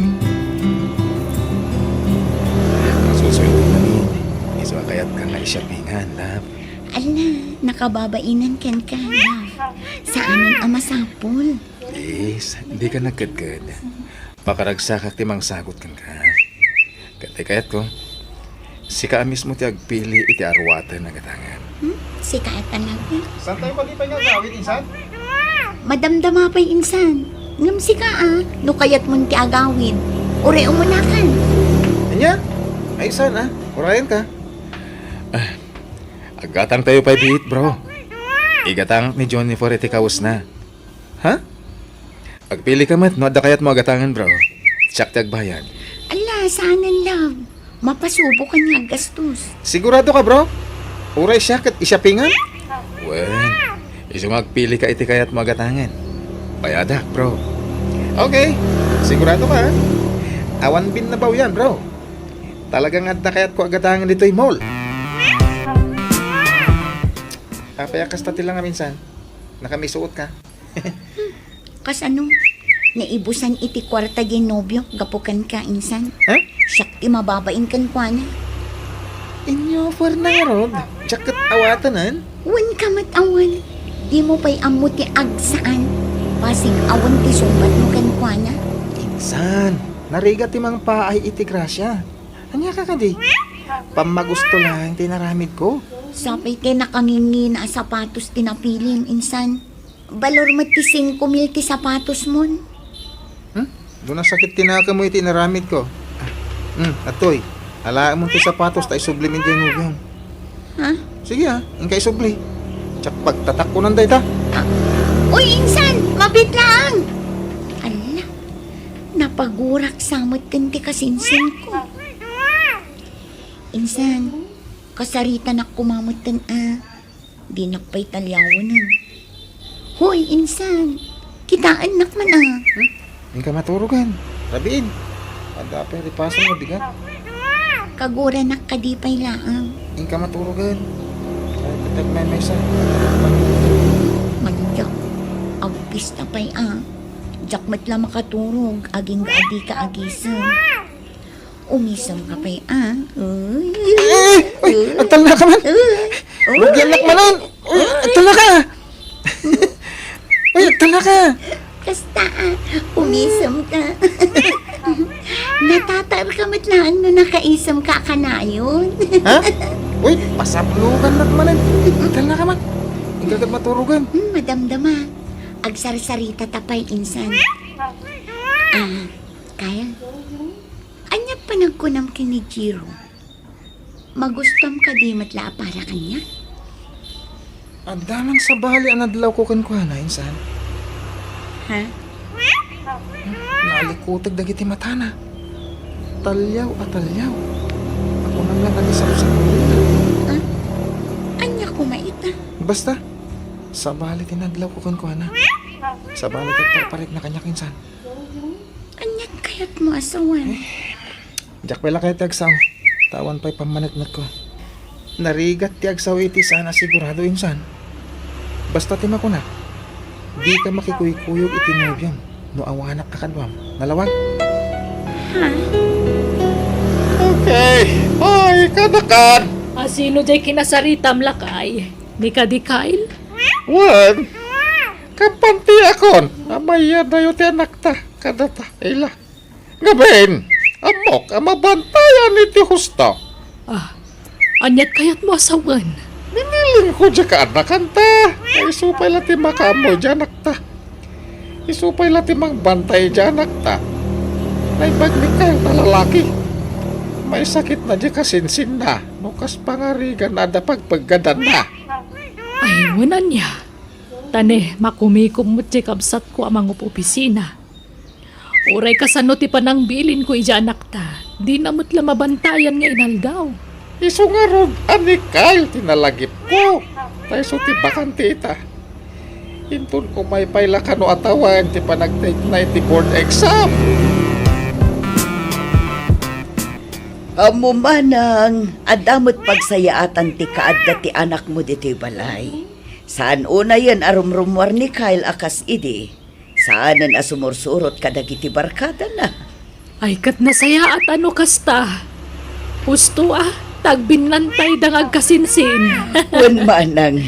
Masusuyo ti amin. Isu a kayatka nga i-shoppingan, love. Ala, nakababainan kenka, love. Saanen a masapul. Please, dika nagkedked. Pakaragsakak ti mangsagut kenka. Ket ti kayatko, sika a mismo ti agpili iti aruaten a gatangen. Hmm? Sika a talaga. Saantayo kadi pay nga agawid, insan? Madamdama pay, insan. Ngem sika a, no kayatmon ti agawid, uray umunakan. Ania? Ay, saan, ah? Urayenka. Ah, aggatangtayo pay biit, bro. Igatang ni Jennifer iti kawesna. Ha? Agpili ka met no adda kayatmo a gatangen, bro. Siak ti agbayad. Ala, saanen, love. Mapasubokan nga aggastos. Sigurado ka, bro? Uray siak ket i-shoppingan? Wen, isu nga agpili ka iti kayatmo a gatangen. Bayadak, bro. Okay. Sigurado ka, ha? Awan binnabaw yan, bro. Talagang adda kayatko a gatangen ditoy mall. Apay a kasta ti langam, insan? Nakamisuot ka? Kasano? Naibusan iti kuarta diay nobiok gapu kenka, insan. Ha? Siak ti mababain kenkuana. Inyo, Fernando, diak ket awatenen? Wen ka met awan. Dimo pay ammo ti agsaan. Pasig awan ti sungbatmo kenkuana. Insan, narigat ti mangpaay iti grasia. Ania ka kadi? Pammagusto lang ti naramidko. Sapay ti nakangingina a sapatos ti napilim, insan. Balor met ti singko mil ti sapatosmon. Hmm? Duna sakit ti nakemo iti inaramidko. Ah, hmm, atoy. Alaemon ti sapatos ta isublim idiay nobiom. Ha? Sige, ah, inka isubli. Diak pagtatakkonan dayta. Ah, uy, insan, mabiit laeng. Ala, napagurak sa met ken ti kasinsinko. Insan, kasaritanak koma metten a. Dinak pay taliawenen. Hoy, insan! Kitaennak man a. Hmm? Inka maturogen. Rabiin. Adda pay ripasen nga bigat. Kaguranak kadi pay laeng. Inka maturogen. Ay, patag may maysa. Manyak. Agpista pay a. Diak met la makaturog, agingga a dika agisem. Umisem ka pay a. Uy. Ay, ay, ay, agtalna ka man. Uy. Rugiannak manen. Uy, agtalna ka. Uy, agtalna ka. Kasta a, umisem ka. Natatar ka met laeng no nakaisem ka a kanayon. Ha? Uy, pasablogannak manen. Agtalna ka man. Inka ket maturogen. Hmm, madamdama. Agsarsarita ta pay insan. Ah, Kyle. Ania panagkunam ken ni Jiro? Magustuam kadi met la a para kaniak? Adda man sabali a nadlawko kenkuana, insan. Ha? Nalikuteg dagiti matana. Taliaw a taliaw. Akunam la a di sapsapulna. Ah? Ania koma ita? Basta, sabali ti nadlawko kenkuana. Sabali ti agparparikna kaniak, insan. Ania ti kayatmo a sawen? Eh, diak pay la kayat ti agsao, ta awan pay pammaneknekko. Narigat ti agsao iti saan a sigurado, insan. Basta ti makunak, dika makikuykuyog iti nobiom no awanak a kaduam. Nalawag? Ha? Okay. Ay, kanakan. A, sino diay kinasaritam, lakay? Ni kadi Kyle? Wen, kampantiakon a mayadayo ti anakta kadata, ila. Ngamin, ammok a mabantayan iti husto. Ah, aniat kayatmo a sawen? Binilingko diay kaanakanta. Isu pay la ti makaammo iti anakta. Isu pay la ti mangbantay iti anakta. Naimbag ni Kyle a lalaki. Maisakitna diay kasinsinna no kas pangarigan a adda pagpeggadanna. Ay, wen ania? Ta ne, makumikom met ti kabsatko a mangup-opisina. Uray kasano ti panangbilinko iti anakta, dina met la mabantayan nga inaldaw. Isu ngarud a ni Kyle ti nalagipko. Ta isu ti bakante ita. Inton umay pay la kano a tawen ti panagtake-na iti board exam. Ammo, manang, adda met pagsayaatan ti kaadda ti anakmo ditoy balay. Saan unayen a rumrummuar ni Kyle a kas idi. Saanen a sumursurot kadagiti barkadana. Ay, ket nasayaat a no kasta. Husto a, ta agbinnantayda nga agkasinsin. Wen, manang,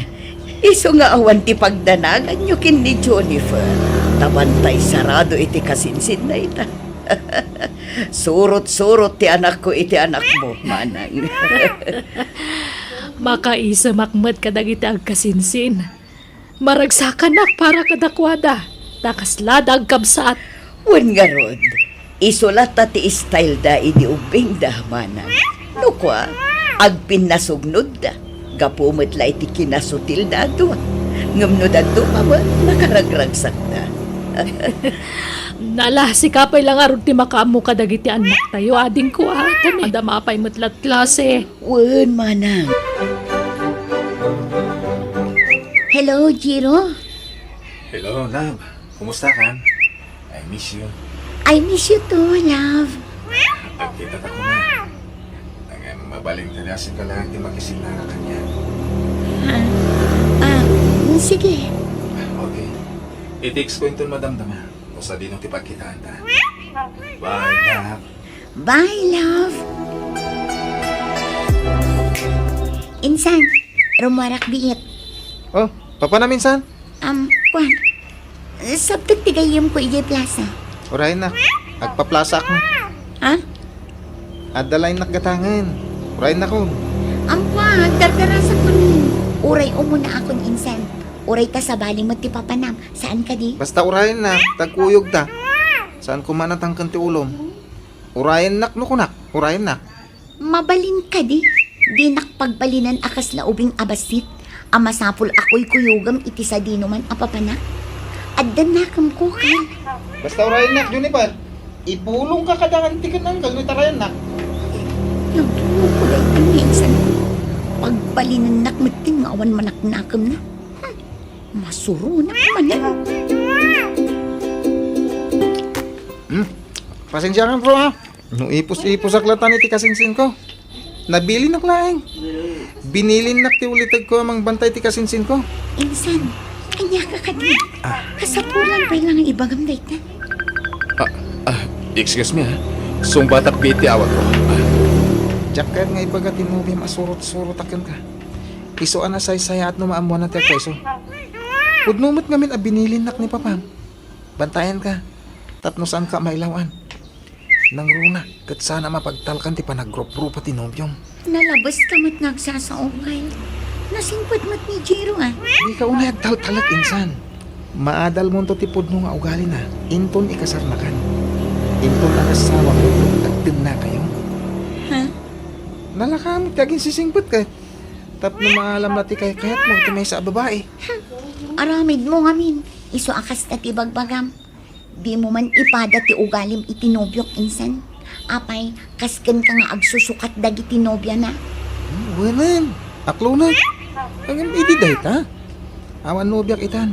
isu nga awan ti pagdanaganyo ken ni Jennifer. Ta bantay sarado iti kasinsinna ita. Surot-surot ti anakko iti anakmo, manang. Makaisemak met kadagiti agkasinsin. Maragsakanak para kadakuada, ta kaslada agkabsat. Wen ngarud, isu latta ti styleda idi ubbingda, manang. No kua, agpinnasugnodda. Gapu met la iti kinasutilda a dua. Ngem no dadduma met, nakaragragsakda. Nala, sika pay la ngarud ti makaammo kadagiti annaktayo, adingko, a. Adda mapay met la ti klase. Wen, manang. Hello, Jiro. Hello, love. Kumusta ka? I miss you. I miss you too, love. Nagkita ta kuna. Ang mabalin ka na, asin ka lang ti makisinara kanya. Ha? Ah, sige. Okay. I-text ko inton madamdama. O sadino ti pagkitaan ta. Bye, love. Bye, love. Insan, rummuarak biit. Oh, papanam, insan? Um, kuan. Sabtek ti gayyemko idiay plasa. Urayennak. Agpaplasaak met. Ha? Adda laennak gatangen. Urayennakon. Ampo, agdardarasak manen. Uray umunaakon, insan. Uray ta sabali met ti papanam. Saan kadi? Basta urayennak, ta agkuyogta. Saan koma a natangken ti ulom. Urayennak no kunak, urayennak. Mabalin kadi? Dinak pagbalinen a kasla ubing a bassit a masapul a kuykuyogem iti sadinoman a papanak. Adda nakemko, Kyle. Basta urayennak, Juniper. Ipulongka kada anti ken uncle no itarayennak. Nagdulokko dayta nga insan. Pagbalinennak metten nga awan manaknakemna. Hmm. Masuronak manen. Hmm. Pasensiakan, bro, ha? No ipus-ipusak latta iti kasinsinko. Nabilinak laeng. Binilinnak ti ulitegko a mangbantay ti kasinsinko. Insan, ania ka kadi? Ah. Kasapulan pay la nga ibagam dayta. Ah, ah, excuse me, ha. Sungbatak biit ti awatko. Ah. Diak kayat nga ibaga ti nobiam a surot-surotak kenka. Isu a nasaysayaat no maammoanna ti agpayso. Pudno met ngamin a binilinnak ni papam. Bantayanka tapno saanka mailaw-an. Nangruna ket saan a mapagtalkan ti panagrup-rupa ti nobiom. Nalabeska met nga agsasao, Kyle. Nasingpet met ni Jiro, a. Dika unay agtaltalek, insan. Maadalmonto ti pudno nga ugalina inton ikasarnakan. Inton agassawa ket agtennakayo. Ha? Nalaka met ti aginsisingpet ket tapno maalam la ti kaykayatmo iti maysa a babai. Aramidmo ngamin, isu a kasta ti bagbagam. Dimo man ipada ti ugalim iti nobiok insan. Apay, kas kenka nga agsusukat dagiti nobiana? Hmm, wenen, aklonek. Ngem idi dayta, awan nobiak itan.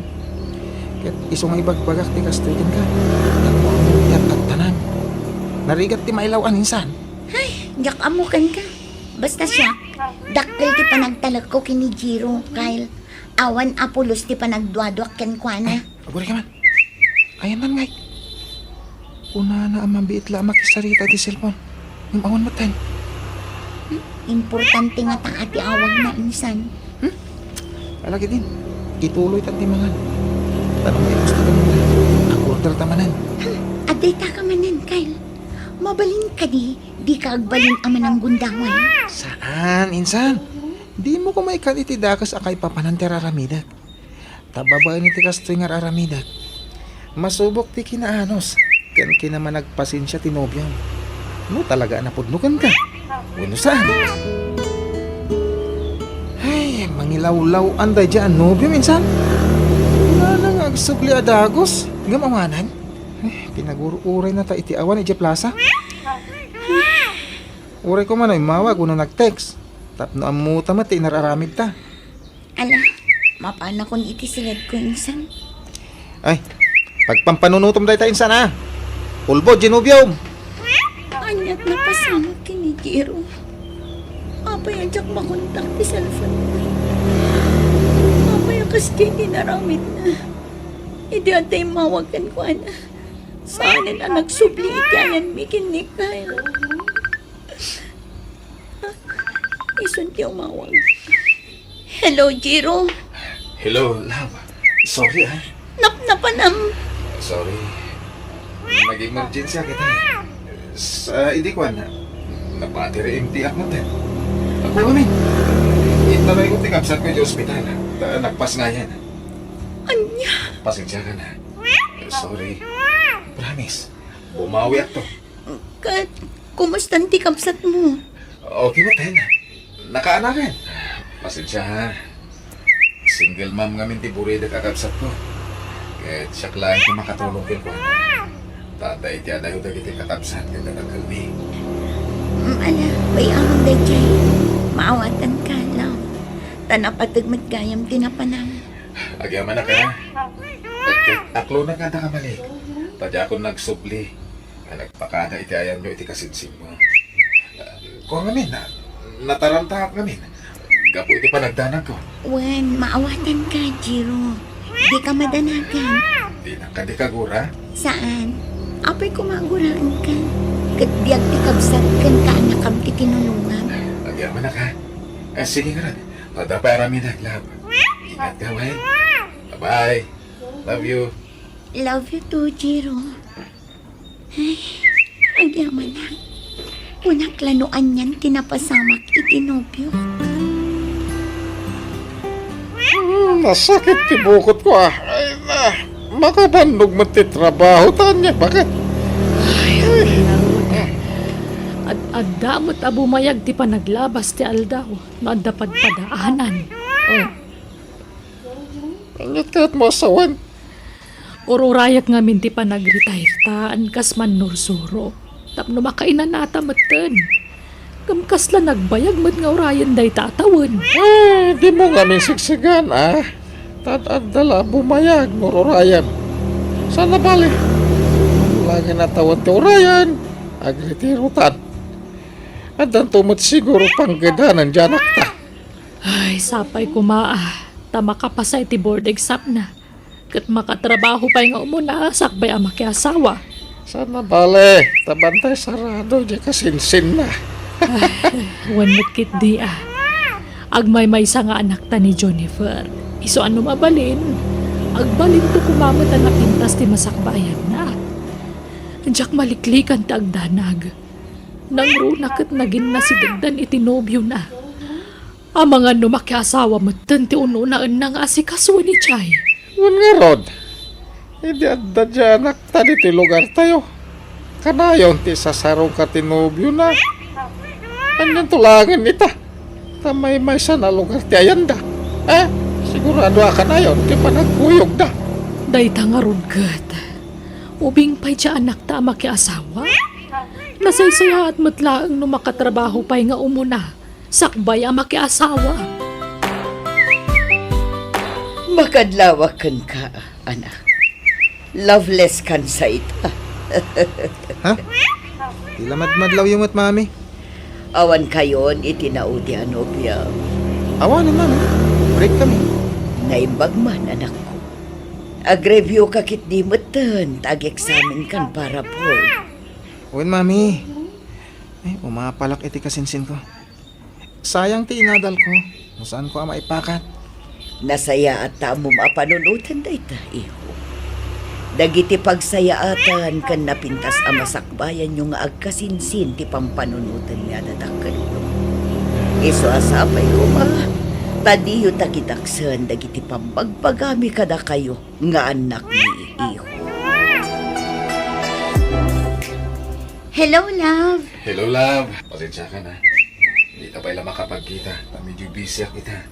Ket isu nga ibagbagak ti kastoy kenka. Tapno ammoak ti agtattanan. Narigat ti mailaw-an insan. Ay, diak ammo kenka. Basta siak, dakkel ti panagtalekko ken ni Jiro, Kyle. Awan a pulos ti panagduaduak kenkuana. Agurayka man. Ayanna ngay. Kunana a mabiit la a makisarita iti cellphone. Ngem awan metten. Hmm? Importante ngata ti awagna insan. Hmm? Ala ketdin, ituloytan ti mangan. Tanong ti gusto ka nila. Order ta manen. Hmm, adda ita ka manen, Kyle. Mabalin kadi, dika agbalin a mananggundangan? Saan, insan? Dimo koma ikkan iti dakes a kaipapanan ti ar-aramidek. Ta babaen iti kastoy nga ar-aramidek, masubok ti kinaanus ken kinamanagpasensia ti nobiom. No talaga a napudno kenka, wenno saan. Ay, mangila Lawlaw-an daydiay a nobiom, insan? Kunana nga agsubli a dagus, ngem awanan? Eh, pinagur-urayna ta iti awan idiay plasa. Uray koma no immawag wenno nag-text tapno ammota met ti inar-aramidta. Ala, mapanakon iti siledko, insan. Ay, pagpampanunutom dayta, insan, a. Ulbod diay nobiom. Ania't napasamak ken ni Jiro? Apay a diak makontak ti cellphone-na? Apay a kas diay ti inaramidna? Idi adda immawag kenkuana, saanen a nagsubli iti ayanmi ken ni Kyle. Isun ti umawag. Hello, Jiro. Hello, love. Sorry, ah. Napnapanam. Sorry. Nag-emergency kita. Sa idi kuan, napatiri M T ak mo, te. Ako kami. Itanay ko ti kabsat ko iti ospital. Ta, nagpasngayan. Ania? Pasensya ka na. Sorry. Promise. Bumawi ak to. Ket, kumustan ti kabsat mo? Okay met, hen. Nakaanakan. Pasensya, ha. Single mom ngamin ti buridek a kabsat ko. Ket siak laeng ti makatulong kenkuana. Ta adda iti adayo dagiti kakabsat ken dadakkelmi. Mm, ala, bay-am daydiay. Maawatanka, love. Ta napateg met gayam ti napanam. Agyamanak, ha. Ket aklonak nga adda ka malik. Ta diakon nagsubli a nagpakada iti ayanyo iti kasinsinmo. Kua ngamin, na-, natarantaak ngamin gapu iti panagdanagko. Wen, maawatanka, Jiro. Dika madanagan. Dinak kadi kagura? Saan. Apay koma a guraenka. Ket biag ti kabsat ken kaanakam ti kinunongam. Agyamanak, ha. Eh, sige ngarud. Adda pay aramidek, love. Ingat ka, wen. Bye-bye. Love you. Love you too, Jiro. Ay, agyamanak. Kunak la no anian ti napasamak iti nobiok. Hmm, nasakit ti bukotko, ah. Ay, na, makabannog met ti trabaho, ta ania, baket. Ay, ay, ngarud. Ad-adda met a bumayag ti panaglabas ti aldaw no adda padpadaanan. Oh. Aniat kayat mo a sawen? Ururayak ngamin ti panagretire ta, inkas mannursuro. Tapno makainanata metten. Ngem kasla nagbayag met nga urayen dayta a tawen. Eh, dimo ngamin sigsigan, a. Ta ad-adda la a bumayag no ururayem. Saan a bale. Laeng a tawen ti urayen, agretirotan. Addanto met siguro panggedanan diay anakta. Ay, sapay koma, a, ta makapasa iti board exam-na. Ket makatrabaho pay nga umuna sakbay a makiasawa. Saan a bale, ta bantay sarado diay kasinsinna. Ay, wen met ketdi, a. Agmaymaysa nga anakta ni Jennifer. Isu a no mabalin, agbalinto koma met a napintas ti masakbayanna. Diak maliklikan ti agdanag. Nangruna ket naginnasidegdan iti nobiona. Amangan no makiasawa metten ti ununaenna nga asikaso ni Chay. Wen ngarud, idi adda diay anakta ditoy lugartayo, kanayon ti isasarungka ti nobiona. Anianto laengen ita? Ta maymaysa a lugar ti ayanda. Eh, sigurado a kanayon ti panagkuyogda. Dayta ngarud ket, ubing pay diay anakta a makiasawa? Nasaysayaat met laeng no makatrabaho pay nga umuna, sakbay a makiasawa. Makadlawak kenka, anak. Loveless kan sa ita. Ha? Ti la madmadlawyo met, Mami. Awan kayon iti naudi a nobia. Awanen, Mami. Break kami. Naimbag man, anakko. Agreview ka ketdi metten ta ageksamen kan para board. Wen, Mami. Ay, umapalak iti kasinsinko. Sayang ti inadalko no saanko a maipakat. Nasayaat ta ammom a panunoten dayta, iho. Dagiti pagsayaatan ken napintas a masakbayanyo nga agkasinsin ti pampanunotenmi a dadakkelyo. Isu a sapay koma, ta diyo takitaksen dagiti pambagbagami kadakayo nga annakmi, iho. Hello, love. Hello, love. Pasensya ka na. Dita pay la makapagkita. Ta medyo busy ak ita.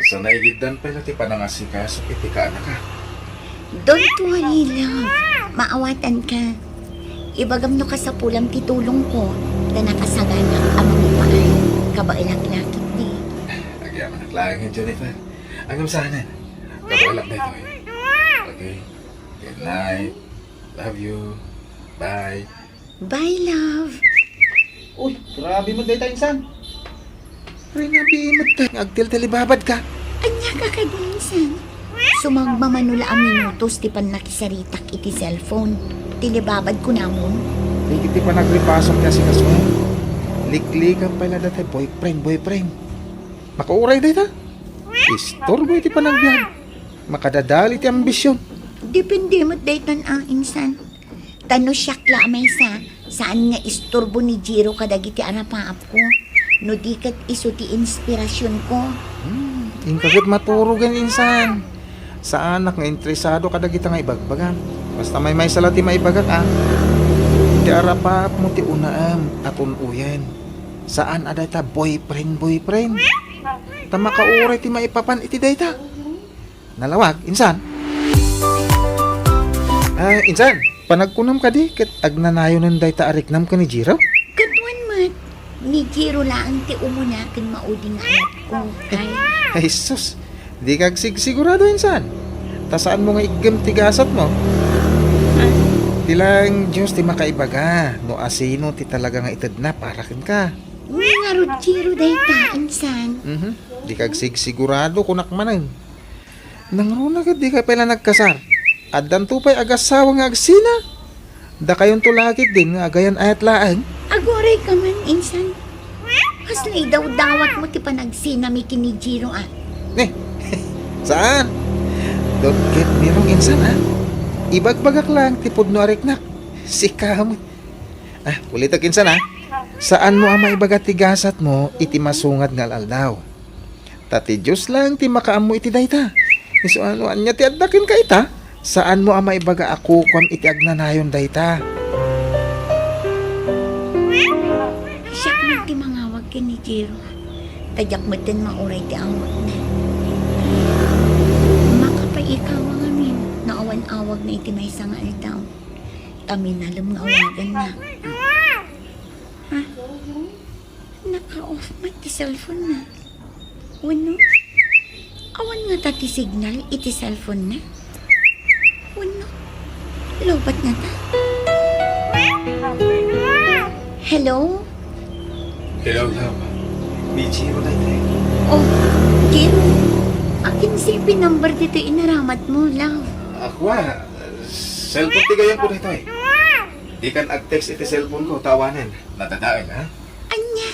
Sa naigiddan pay la ti panangasikaso iti kaanaka. Don't worry, love. Maawatanka. Ibagam no kasapulam ti tulongko, ta nakasaganak a mangipaay. Kabaelak la ketdi. Agyamanak laeng, Jennifer. Ngem saanen. Kabaelak daytoy. Okay. Good night. Love you. Bye. Bye, love. Uy, grabe met dayta, insan. Rinabi met nga agtiltilibabad ka. Ania ka kadi, insan? Sumagmamano la a minutos ti pannakisaritak iti cellphone. Tilibabad kunamon? Dagiti panagripasok ti asikasoem. Liklikan pay la dayta boyfriend, boyfriend. Makauray dayta. Istorbo iti panagbiag. Makadadali ti ambision. Depende met daytan a, insan. Ta no siak la a maysa, saan nga istorbo ni Jiro kadagiti arapaapko. No di ket isu ti inspirasionko. Hmm, inka ket maturogen, insan. Saanak nga interesado kadagita nga ibagbagam. Basta maymaysa la ti maibagak, a. Ti arapaapmo ti unaem a tun-oyen. Saan a dayta boyfriend, boyfriend. Ta makauray ti maipapan iti dayta. Nalawag, insan? Ah, insan, panagkunam kadi ket agnanayonen dayta a riknam ken ni Jiro? Kaduan met, ni Jiro laeng ti umuna ken maudi nga anakko. Ay. Ay, sus. Dika agsigsigurado, insan. Ta saanmo nga iggem ti gasatmo. Ah. Ti laeng Dios ti makaibaga no asino ti talaga nga itedna para kenka. Ngarud Jiro dayta, insan. Mhm. Dika agsigsigurado, kunak manen. Nangruna ket dika pay la nagkasar. Addanto pay agassawa nga agsina. Dakayonto la ketdin nga agayan-ayat laeng. Aguray ka man, insan. Kasla idawdawatmo ti panagsinami ken ni Jiro, a. Ne, saan? Don't get me wrong, insan, a. Ibagbagak laeng ti pudno a riknak. Sika met. Ah, ulitek, insan, a. Saanmo a maibaga ti gasatmo iti masungad nga al-aldaw. Ta ti Dios laeng ti makaammo iti dayta. Isu a no ania ti adda kenka ita, saanmo a maibaga a kukuam iti agnanayon dayta. Siak met ti mangawag ken ni Jiro. Ta diak metten mauray ti awagna. Makapaikawa ngamin no awan awagna iti maysa nga aldaw. Ta minalem nga awaganna. Ha? Naka-off met ti cellphone na. Wenno, awan ngata ti signal iti cellphone na? Wenno, lowbat ngata? Hello? Hello, love. Ni Jiro daytoy. Oh, Jiro. Akin C P number ditoy inaramatmo, love. Ako, ah, cellphone ti gayamko daytoy. Dikan ag-text iti cellphone ko, ta awanen. Nadadael, ha? Ania?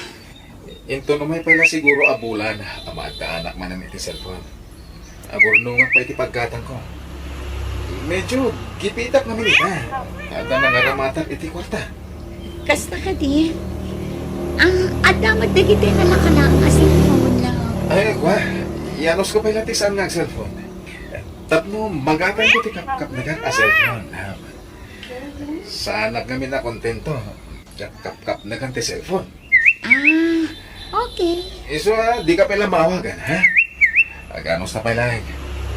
Inton umay pay la siguro a bulan a maaddaanak manen iti cellphone. Agurnongak pay iti paggatangko. Medyo gipitak ngamin ita. Adda nangaramatak iti kuarta. Kasta kadi? Ah, adda met dagiti nalaka laeng a cellphone, love. Ay, kua, iyanusko pay la ti saan nga cellphone. Tapno magatangko ti kapkapnegan a cellphone, love. Saanak ngamin a kontento. Diak kapkapnegan ti cellphone. Ah, okay. Isu a, dika pay la maawagan, ha? Aganus ta pay laeng.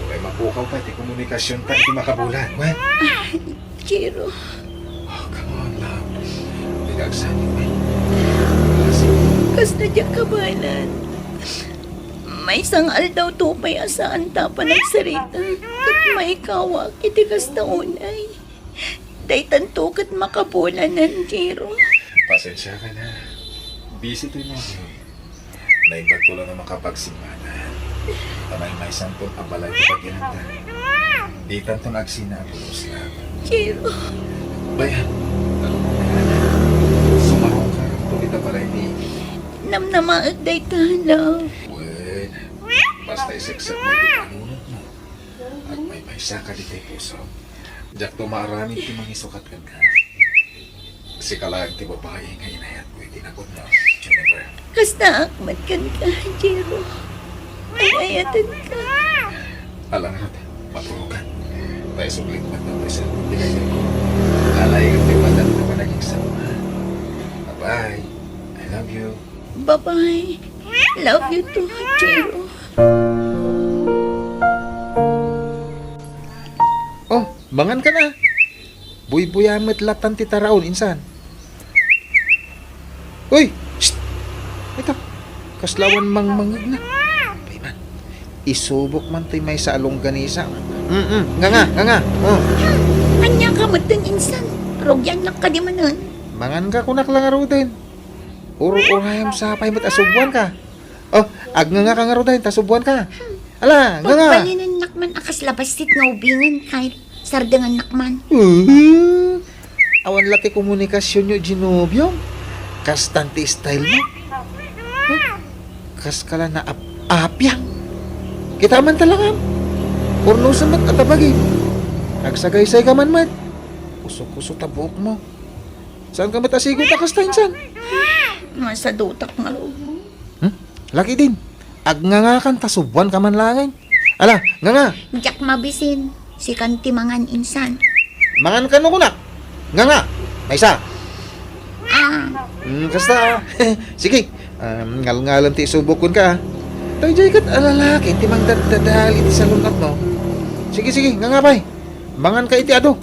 Uray mapukaw pay ti komunikasionta iti makabulan, wen? Ah, Jiro. Oh, come on, love. Dika agsanit, wen? Kasi, kasta diak kabaelan. Maysa nga aldawto pay a saanta a panagsarita ket maikawak iti kasta unay. Daytanto ket makabulanan, Jiro. Pasensiaka na. Busy toy ni Jiro. Naimbagto la no makapagsimmana. Ta maymaysanton a balay ti pagyananta. Ditanton agsina a pulos, love. Jiro. Bayan, ano mo kaya na? Sumarong ka, kung ita balay ni Namnamaek dayta, love. Wen, basta iseksek mo iti panunotmo. Agmaymaysa ka ditoy puso. Diakto maaramid ti mangisukat kenka. Sika laeng ti babai nga inayatko iti napudno, Jennifer. Kastaak met kenka, Jiro. Ay-ayatenka. Ala ngarud, maturokan. Ta isublik met daytoy cellphone ti kayatko. Alayek ti mata ti panagiksa. Bye-bye. I love you. Bye-bye. Love you too, Jiro. Mangan ka na. Buybuya met latan ti taraon, insan. Uy! Shh! Ita, kasla awan mangmangngegna. Pay man. Isubok man toy maysa a longganisa. Mm, nga nga, nga nga. Oh. Ania ka metten, insan? Rugiannak kadi manen. Mangan ka kunak la ngaruden. Ur-urayam sa pay met a subuan ka. Oh, agnga nga ka ngaruden, ta subuan ka. Ala, nga nga. Pagbalinennak man a kasla bassit nga ubingen, Kyle. Sardengannak man. Uh, awan la ti komunikasionyo, Zenobio. Kastan ti style mo. Huh? Kas ka la naap-apiang. Kita man talakam. Urnusen met a tabagi. Agsagaysay ka man met. Kuso-kuso ta buok mo. Saan ka met a sigo ta kasta, insan? Masadutak nga loob mo. Hmm? Laki din. Agngangakan ta subuan ka man laeng. Ala, nga nga. Diak mabisin. Sikan ti mangan, insan. Mangan ka no kunak. Nga nga. Maysa. Ah. Hmm, kasta, ah. Sige. Um, ngalngalam ti isubok kun ka, ah. Daydiay ket a lalaki ti mangdaddadal iti salun-at mo. Sige, sige. Nga nga pay. Mangan ka iti adu.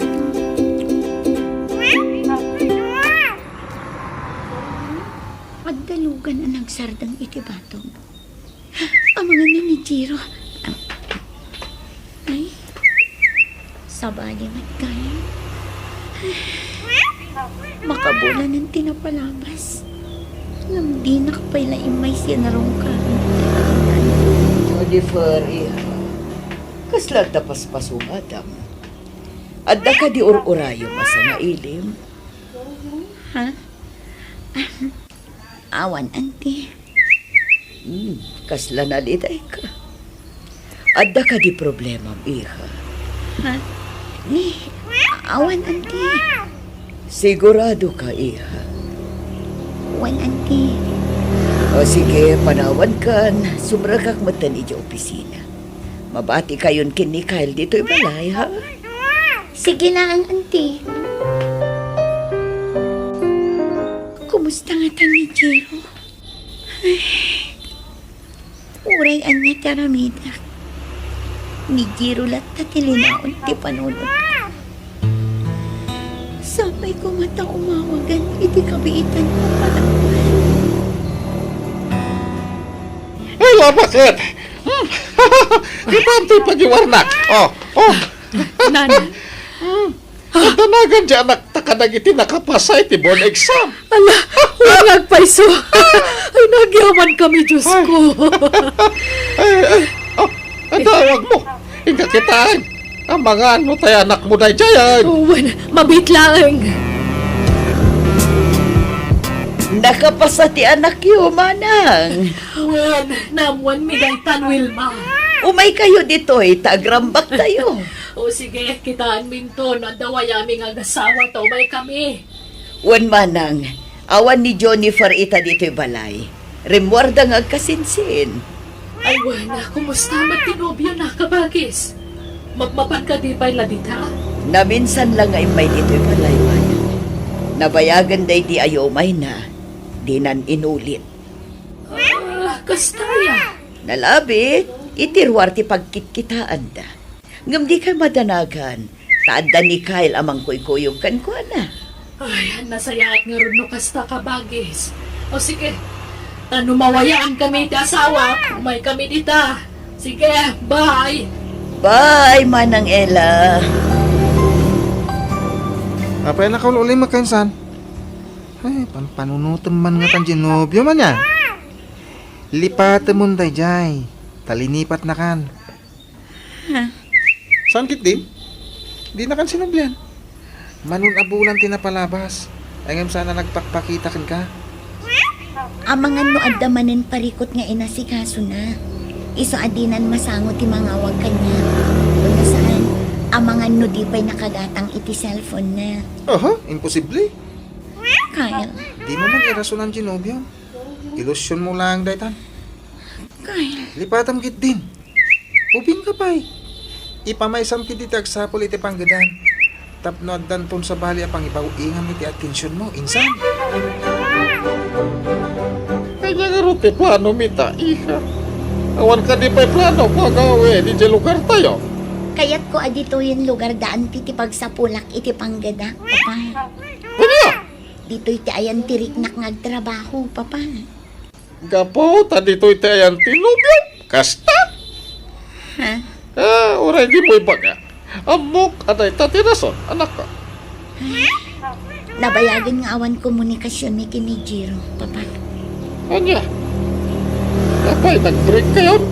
Adda lugan a nagsardeng iti batog. Amangan ni Jiro. Ay, sabali met kaya. Makabulanen ti napalabas. Ngem dinak pay la immay sinarungkaran. Jennifer, iha. Kasla adda paspasum, Adam? Adda kadi ur-urayom a sangailim? Ha? Awan, Auntie. Hmm, kasla nalitayka. Adda kadi problemam, iha? Ha? Ni, awan, Auntie. Sigurado ka, iha? Wen, Auntie. O sige, panawankan. Sumrekak metten idiay opisina. Mabati kayon ken ni Kyle ditoy balay, ha? Sige laeng, Auntie. Kumusta ngata ni Jiro? Ay, uray ania ti aramidek, ni Jiro latta ti linaon ti panunotko. Sapay koma ta umawagan iti kabiitan a panawen. Ay, labaket! Hmm. Kitam ti pagiwarnak. Oh, oh. Nana. Hmm. Nadanagan ti anakta kadagiti nakapasa iti board exam. Ala, wen nga agpayso. Ay, nagyaman kami, Diyos ko. Ay, ay, oh, adawag mo. Inka kitaen. Amangan no tay anakmo daydiay. Oh, wen, mabiit laeng. Nakapasa ti anakyo, manang. Wen, naammuanmi daytan, Wilma. Umaykayo ditoy, ta agrambaktayo. O sige, kitaenminto no adda wayami nga agasawa ta umaykami. Wen manang, awan ni Jennifer ita ditoy balay. Rimmuarda nga agkasinsin. Ay, wen, kumusta met ti nobiona, kabagis? Mapmapan kadi pay la dita? Naminsan la nga immay ditoy balay, manang. Nabayagen daydi a umayna, dinan inulit. Ah, kasta aya? Nalabit, iti ruar ti pagkitkitaanda. Ngem dikay madanagan, ta adda ni Kyle a mangkuykuyog kenkuana. Ay, nasayaat ngarud no kasta, kabagis. O sige, ta no mawayankami ti asawak, umaykami dita. Sige, bye! Bye, Manang Ella. Apay, nakaul-ulim, makansan? Ay, pampanunutem man ngatan ti nobio man ya. Lipatemon daydiay, ta linipatnakan. Ha? Saan ketdin? Dinakan sinublian. Mano a bulan ti napalabas. Ay, ngem saan a nagpakpakita kenka. Amangan no adda manen parikut nga inasikasona. Isu a dinan masango ti mangawag kaniak. Wenno saan, amangan no di pay nakagatang iti cellphone-na. Aha, imposible. Kyle. Dimo man irasonan ti nobiom. Ilusionmo laeng daytan. Kyle. Lipatam ketdin. Ubingka pay. Ipamaysam ketdi ti agsapul iti panggedan. Tapno addanton sabali a pangibaw-ingam iti atensionmo, insan. Ania ngarud ti planomi ta, iha? Awan kadi pay plano nga agawid idiay lugartayo? Kayatko a ditoyen lugarda ti pagsapulak iti panggedak, Papa. Ania? Ditoy ti ayan ti riknak nga agtrabaho, Papa. Gapu ta ditoy ti ayan ti nobio. Kasta? Ha? Ah, uray dimo ibaga. Ammok a dayta ti rason, anakko. Nabayagen nga awan komunikasionmi ken ni Jiro, Papa. Ania? Apay, nag-break kayon?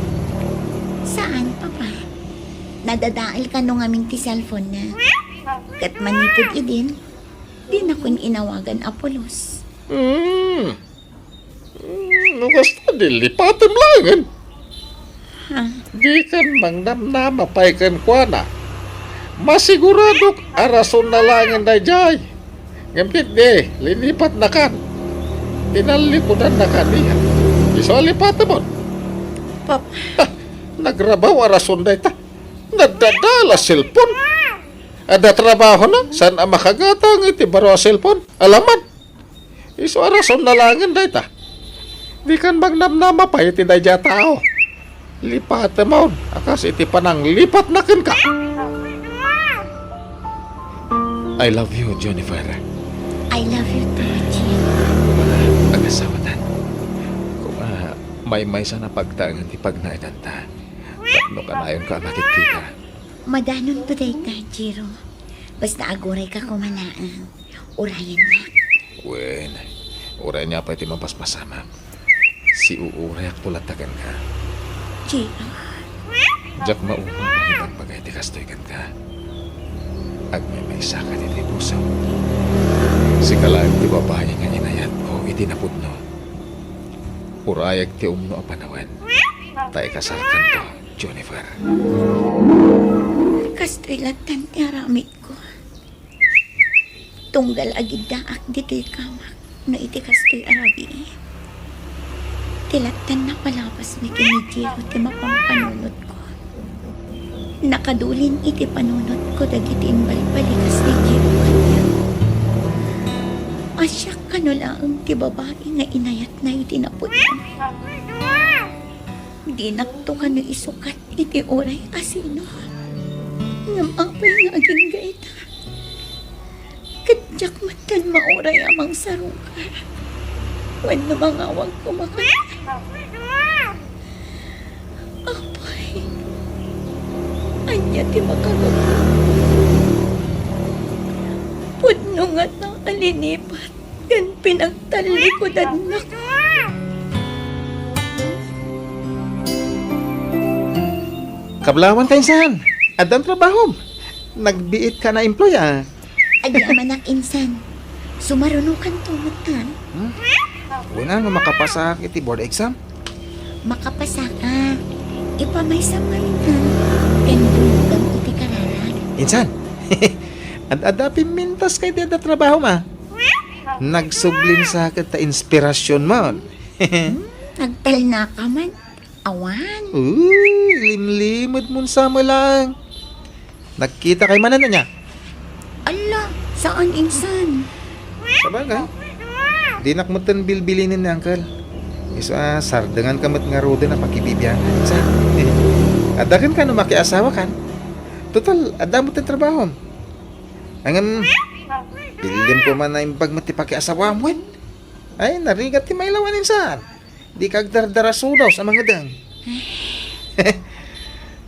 Saan, Papa. Nadadael kano ngamin ti cellphone na. Ket manipud idin, dinakon inawagan a pulos. Hmm. Hmm, no kasta, di lipatem laengen. Ha? Dikan mangnamnama pay kenkuana. Masiguradok a rasonna laengen daydiay. Ngem ketdi, linipatnakan. Tinallikudannakan iya. Isu a lipatemon. Papa. Ha, nagrabaw a rason dayta. Nadadael a cellphone. Adda trabahona, saan a makagatang iti baro a cellphone. Alaman. Isu a rasonna laengen dayta. Dikan mangnamnama pay iti daydiay a tao. Lipatemon a kas iti pananglipatna kenka. I love you, Jennifer. I love you too, Jim. Agasawatan. Koma, maymaysan a pagtaengen ti pagnaedanta. Tapno kanayonka a makikita. Madanonto dayta, Jiro. Basta agurayka koma laeng. Urayennak. Wen, uray ania pay ti mapaspasamak. Siuurayakto latta kenka. Jiro. Diak mauna a mangibagbaga iti kastoy kenka. Agmaymaysaka ditoy pusom. Sika laeng ti babai nga inayatko iti napudno. Urayek ti umno a panawen. Ta ikasalkanto, Jennifer. Kastoy lattan ti aramidko. Tunggal agiddaak ditoy kamak no iti kastoy a rabii. Ti lattan napalabasmi ken ni Jiro ti mapampanunotko. Nakadulin iti panunotko dagiti imbalbalikas ni Jiro kaniak. A siak kano laeng ti babai nga inayatna iti napudno. Dinakto kano isukat iti uray a sino. Ngem apay nga agingga ita? Ket diak metten mauray a mangsarugar wenno mangawag koma kaniak. Apay, ania ti makagapu? Pudno ngata a linipat ken pinagtallikudannak. Kablawanka, insan. Addan trabahom. Nagbiitka a naemploy, a. Agyamanak, insan. Sumarunokanto met, a. Hmm? Wen a, no makapasaak iti board exam? Makapasak, a. Ipamaysam ngamin, a. Ken bulogam iti kararag. Insan. Ad-adda pimmintas kay ti adda trabahom, a. Nagsublinsa ket ta inspirasionmon. Hmm, agtalnaka man. Awan. Uy, limlimedmon sa met laeng. Nagkitakay manen, ania? Ala, saan, insan. Sabagay, dinak metten bilbilinen ni Uncle. Isu a, sardenganka met ngaruden a pakibibianan, insan. Adda kenka no makiasawakan. Total, adda metten trabahom. Ngem, billim koma naimbag met ti pakiasawam, wen. Ay, narigat ti mailawan, insan. Dika agdardarasudaw sa mangedeng.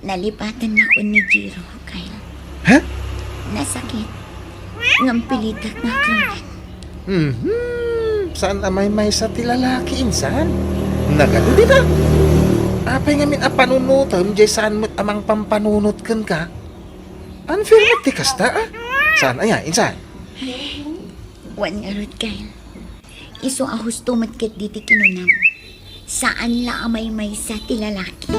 Nalipatennakon ni Jiro, Kyle. Ha? Nasakit. Ngem pilitek nga aklonan. Mhm. Saan a maymaysa ti lalaki, insan? Nagadu dita. Apay ngamin a panunotem, jay saan met a mangpampanunot kenka? Unfair met ti kasta, a? Saan aya, insan? Wen ngarud, Kyle. Isu a husto met ketdi ti kinunam. Saan la a maymaysa ti lalaki.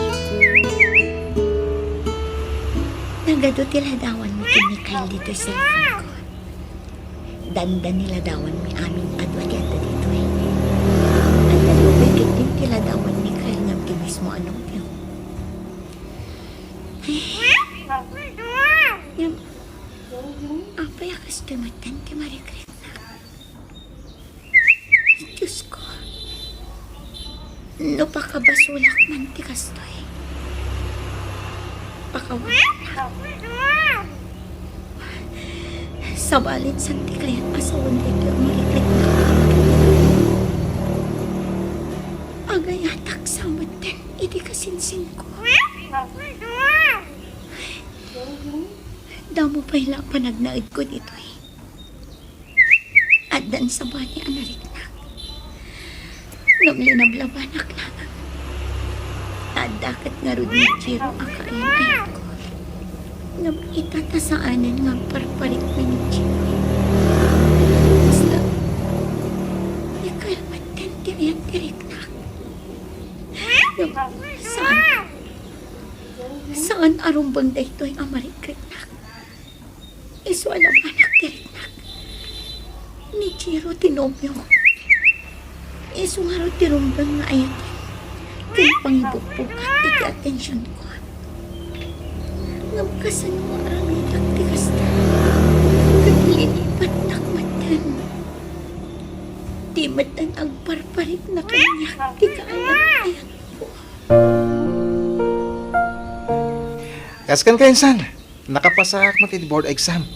Nagadu ti ladawanmi ken ni Kyle ditoy cellphone ko. Dandani ladawanmi amin a dua ti adda ditoy. Ania pay ketdin ti ladawan ni Kyle ngem ti mismo a nobio? Ngem, apay a kastoy metten ti marikriknak? Diosko, no pakabasolak man ti kastoy, pakawan. Sabali, saan ti kayat a sawen daytoy a marikriknak? Agayatak sa metten iti kasinsinko. Damo pay la a panagnaedko ditoy. Addan sabali a nariknak. Ngem linablabanak laeng. Adda ket ngarud ni Jiro a kaayan-ayanko. Ngem ita ta saanen nga agparparik ni Jiro. Kasla, ikaw metten ti ayan ti riknak. Ngem saan, saan a rumbeng daytoy a marikriknak. Isu a labanak ti riknak. Ni Jiro ti nobiok. Isu ngarud ti rumbeng nga ayaten ken pangibugbugak iti atensionko. Ngem kasano nga aramidak ti kasta? Ket linipatnak metten. Di metten agparparikna kaniak ti kaayan-ayanko. Kas kenka, insan, nakapasaak met iti board exam.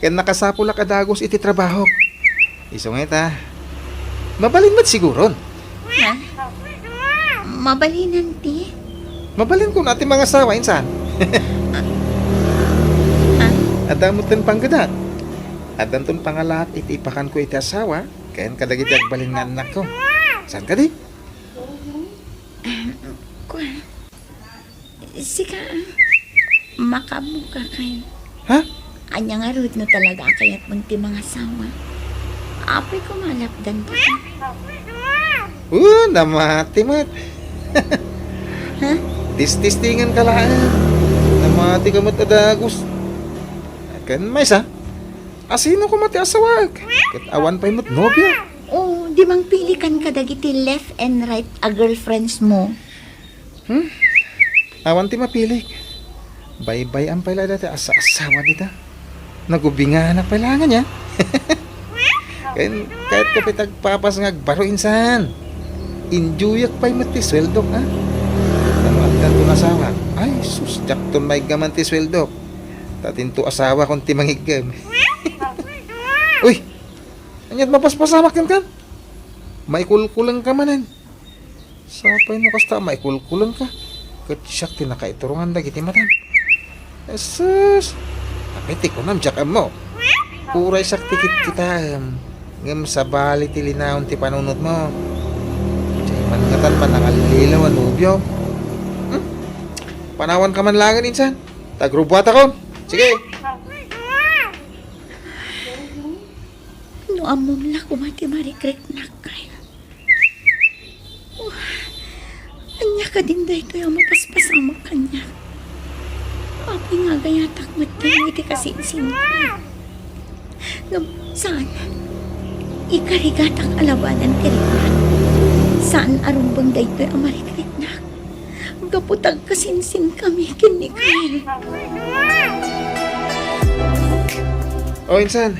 Ken nakasapulak a dagus iti trabahok. Isu nga ita, mabalin met siguron. Ha? Mabalinan ti? Mabalin kuna ti mangasawa, insan. Ha? Adda metten panggedak. Addanton pangalaak iti ipakanko iti asawa ken kadagiti agbalin nga annakko. Saan kadi? Kua, sika, makaammoka kay. Ha? Ania ngarud no talaga a kayatmon ti mangasawa? Apay koma a lapdan dita. Oh, namati met. Ha? Tististingan ka laeng. Namati ka met a dagus. Ken maysa, asino koma ti asawaek? Ket awan pay met nobia. Oh, di mangpilikan kadagiti left and right a girlfriends mo. Hmm? Awan ti mapilik. Baybay-am pay la dayta asa-asawa dita. Nagubinganak pay la ngan, ya. Ken, kayatko pay ti agpapas nga agbaro, insan. Enjoyak pay met ti sueldok, ha? Tano addanton asawa. Ay, sus, diakton maiggaman ti sueldok. Ta dinto asawakon ti mangiggem. Uy! Ania't mapaspasamak kenka? Maikulkulengka manen. Sapay no kasta a maikulkulengka, ket siak ti nakaiturungan dagiti matam. Asus! Apay ti kunam, diak ammo. Uray siak ti kitkitaem, ngem sabali ti linaon ti panunotmo. Diay man ngatan manangallilaw a nobio. Hmm? Panawanka man laengen, insan. Ta agrubuatakon. Sige. No ammom la koma ti marikriknak, Kyle. Oh, ania kadin daytoy a mapaspasamak kaniak? Apay nga agayatak met iti kasinsinko? Ngem saan, ikarigatak a labanan ti riknak. Saan a rumbeng daytoy a marikriknak. Gapu ta agkasinsinkami ken ni Kyle. O, insan,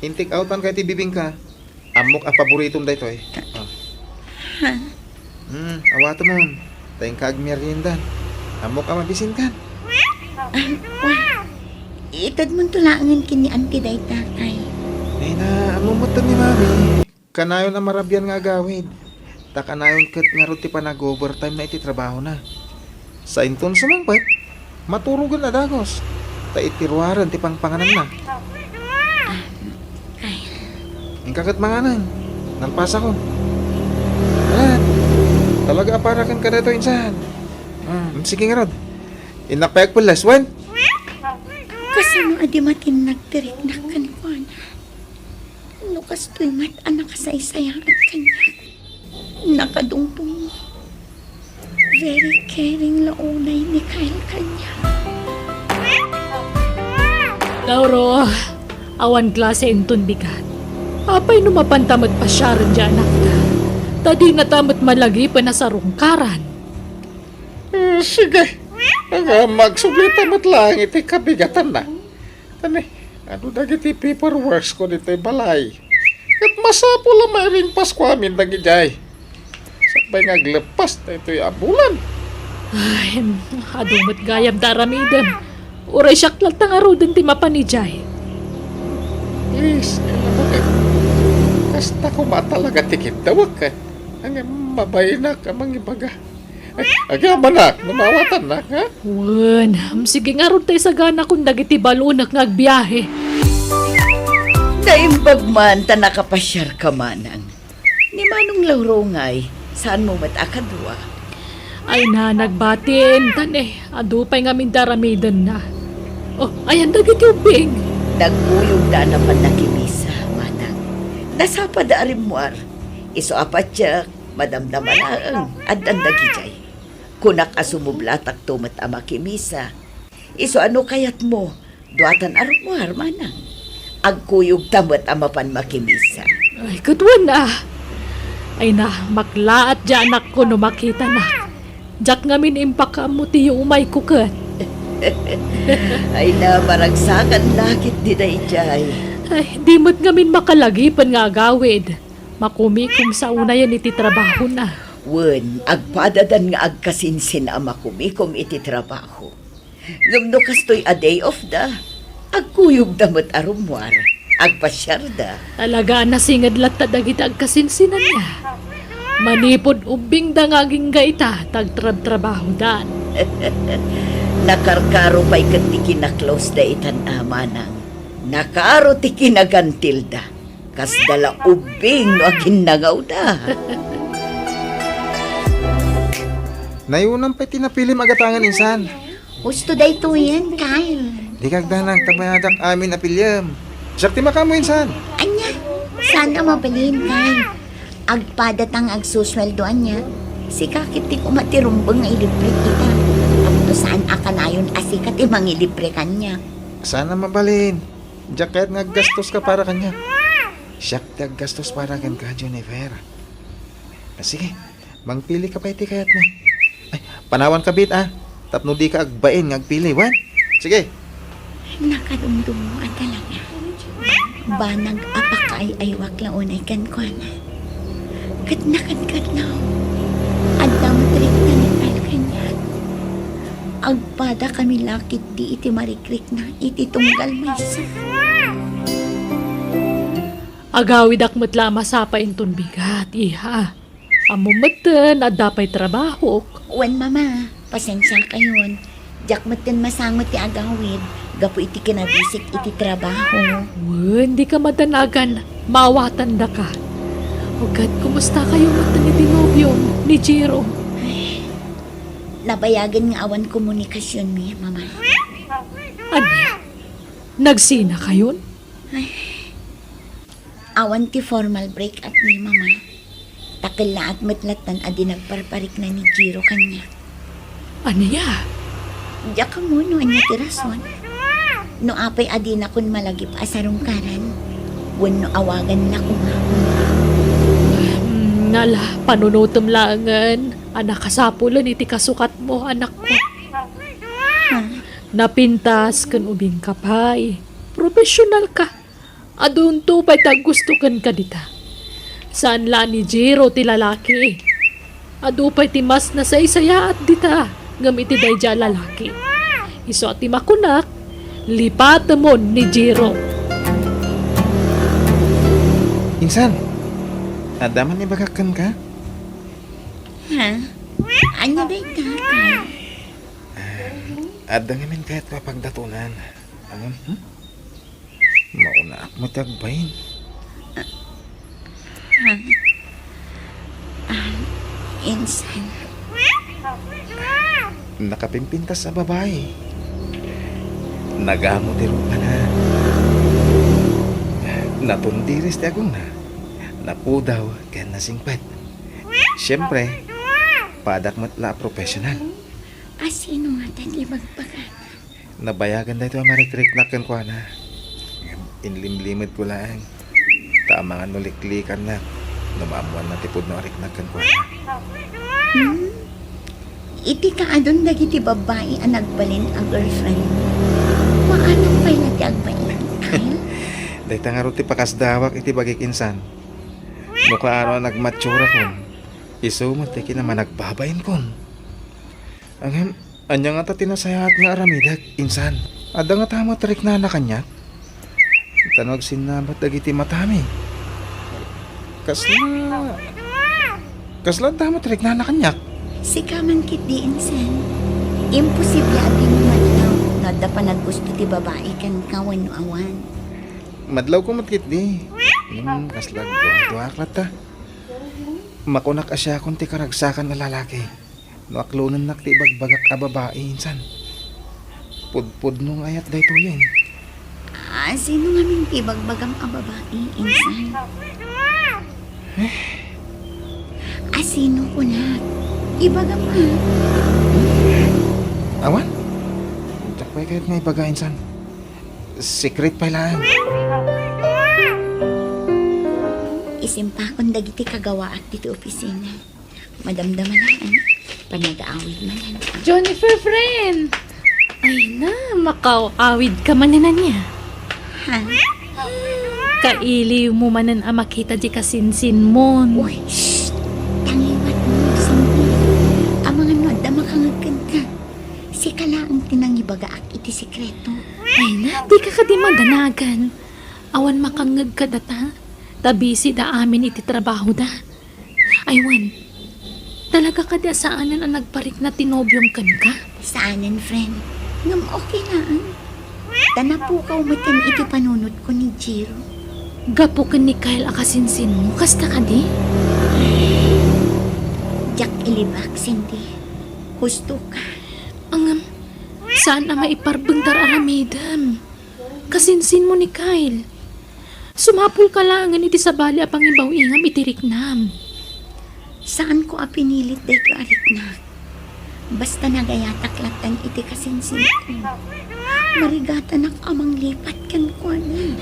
intik awtan kay ti bibingka. Ammok a paboritom daytoy. Ah. Ha? Hmm, awatemon. Ta inka agmeriendan. Ammok a mabisinkan. Ah, wa. Itedmonto laengen ken ni Auntie dayta, Kyle. Nay na, ammom metten ni Mami. Kanayon a marabian nga agawid. Ta kanayon ket ngarud ti panag-overtime na iti trabahona. Sainton sumangpet, maturogen a dagus, ta iti ruaren ti pangpangananna. Ah, Kyle. Inka ket manganen, nalpasakon. Ayan, talaga a para kenka daytoy, insan. Mm, sige ngarud. Innak pay agpelles, wen? Kasano a di matinnag ti riknak kenkuana? No kastoy met a nakasaysayaat kaniak, nakadungdungngo. Very caring la unay ni Kyle kaniak. Lauro, awan klase inton bigat. Apay no mapanta met pasiaren ti anakta? Ta dinata met malagipen a sarungkaran. Eh, sige. Nga, magsublita met laeng iti kabigatanna. Tani, adu dagiti paperworksko ditoy balay? Ket masapul a mairingpasko amin dagidiay. Sakbay nga agleppas daytoy a bulan. Ay, adu met gayam ti aramidem. Uray siak latta ngaruden ti mapan idiay. Yes, alam mo, eh, kasta koma talaga ti kiddawek, eh. Ang mabainak a mangibaga. Ay, agyamanak, no mawatannak, ha? Wen, sige ngarud ta isaganakon dagiti balonek nga agbiahe. Naimbag man ta nakapasiarka, Manang. Ni Manong Lauro ngay, saanmo met a kadua? Ay na, nagbatin, tan eh, adu pay ngamin ti aramidenna. Oh, ayan dagiti ubbing. Nagkuyogda a napan makimisa, Manang. Nasapada a rimmuar. Isu a patiek, madamdama laeng, addan dagidiay. Kunak a sumublatakto met a makimisa. Isu a no kayatmo, duatan a rummuar, Manang. Agkuyogta met a mapan makimisa. Ay, ket wen a. Ay na, maklaat diay anakko no makitanak. Diak ngamin impakaammo ti yuumayko ket. Ay na, maragsakan la ketdi daydiay. Ay, di met ngamin makalagipen nga agawid. Makumikom sa unayen iti trabahona. Wen, agpadadan nga agkasinsin a makumikom iti trabaho. Ngem no kastoy a day off da, agkuyogda met a rummuar, agpasiarda. Talaga a nasinged latta dagiti agkasinsinanna. Manipud ubbingda nga agingga ita, ta agtrabtrabahodan. Nakarkaro pay ket ti kinaklosda itan a, Manang. Nakaro ti kinagantilda. Kasda la ubbing no aginnangawda. Nayunam pay ti napilim a gatangen, insan. Husto daytoyen, Kyle. Dika agdanag, ta bayadak amin a piliem. Siak ti makaammo, insan. Ania, saan a mabalin, Kyle. Agpada ta nga agsusueldo ania. Sika ket ti koma ti rumbeng nga ilibrek ita. Apno saan a kanayon a sika ti mangilibre kaniak. Saan a mabalin. Diak kayat nga aggastoska para kaniak. Siak ti aggastos para kenka, Jennifer. Ah, sige, mangpili ka pay ti kayatmo. Ay, panawan ka bit, ah. Tapno dika agbain nga agpili, wen? Sige. Nakadumdum a talaga. Banag a pakaay-aywak la unay kenkuana. Ket nakadkadlaw, adda met rikna ni Kyle kaniak. Agpada kami la ketdi iti marikrikna iti tunggal maysa. Agawidak met la a masapa inton bigat, iha. Ammom metten, adda pay trabahok. Wen, Mama, pasensiakayon. Diak metten masango ti agawid gapu iti kinabisik iti trabaho. Wen, dika madanagan, maawatandaka. O ket, kumustakayo metten iti nobiom, ni Jiro? Ay, nabayagen nga awan komunikasionmi, Mama. Ania? Nagsinakayon? Ay, awan ti formal break-up mi, Mama. Ta kellaat met lattan a di nagparparikna ni Jiro kaniak. Ania? Diak ammo no ania ti rason. No apay a dinakon malagip a sarungkaran, wenno awaganna koma. Mm, ala, panunotem laengen a nakasapulen iti kasukatmo, anakko. Ha? Napintas ken ubingka pay. Profesional ka. Adunto pay ti aggusto kenka dita. Saan la ni Jiro ti lalaki. Adu pay ti mas nasaysayaat dita ngem iti daydiay a lalaki. Isu a ti makunak, lipatemon ni Jiro. Insan, adda man ibagak kenka? Ha? Ania dayta, Kyle? Adda ngamin kayatko a pagdatonan. Ano? Hmm? Maunaak met ti agbain. Ah, ah, insan. Nakapimpintas a babai. Nagamo ti rupana. Natundiris ti agongna. Napudaw ken nasingpet. Siempre, padak met la a professional. A sino ngata ti ibagbagana? Nabayagan daytoy a marikriknak kenkuana. Ngem inlimlimedko laeng. Ta amangan no liklikannak no maammoanna ti pudno a riknak kenkuana. Hmm? Iti kaadun dagiti babbai a nagbalin a girlfriend, maanam pay la ti agbain, Kyle? Dayta ngarud ti pakasdawak iti bagik insan. No kaano a nagmatsurakon, isu met ti kinamanagbabain kon. Ngem, ania ngata ti nasayaat nga aramidek, insan? Adda ngata met riknana kaniak? Ta no agsinnabat dagiti matami. Kasla, kasla adda met riknana kaniak? Sika man ketdi, insan. Imposible a dimo madlaw no adda panaggusto ti babai kenka wenno awan. Madlawko met ketdi. Hmm, kasla agduaduaak latta. Makunak a siakon ti karagsakan a lalaki. No aklonennak ti ibagbagak a babai, insan. Pudpudno nga ayat daytoyen. Ah, sino ngamin ti ibagbagam a babai, insan? Eh. Ah, sino kunak? Ibagam, ah. Awan. Diak pay kayat nga ibaga, insan. Secret pay laeng. Isimpakon dagiti kagawaak ditoy opisina. Madamdama laeng. Panag-aawid manen. Jennifer, friend! Ay na, makaawid ka manen ania? Ha? Kailiwmo manen a makita di kasinsinmon. Uy, shh! Tangiwatmo, Cindy. Amangan no adda makangeg kenka. Sika laeng ti nangibagaak iti sekreto. Ay na, dika kadi madanagan. Awan makangngeg kadata. Ta busy da amin iti trabahoda. Ay wen, talaga kadi a saanen a nagparikna ti nobiom kenka? Saanen, friend. Ngem okay laeng. Ta napukaw metten iti panunotko ni Jiro. Gapu ken ni Kyle a kasinsinmo, kasta kadi? Diak ilibak, Cindy. Husto ka. Ngem, saan a maiparbeng ti ar-aramidem. Kasinsinmo ni Kyle. Sumapulka laengen iti sabali a pangibaw-ingam iti riknam. Saanko a pinilit daytoy a riknak. Basta nagayatak lattan iti kasinsinko. Marigatanak a manglipat kenkuana.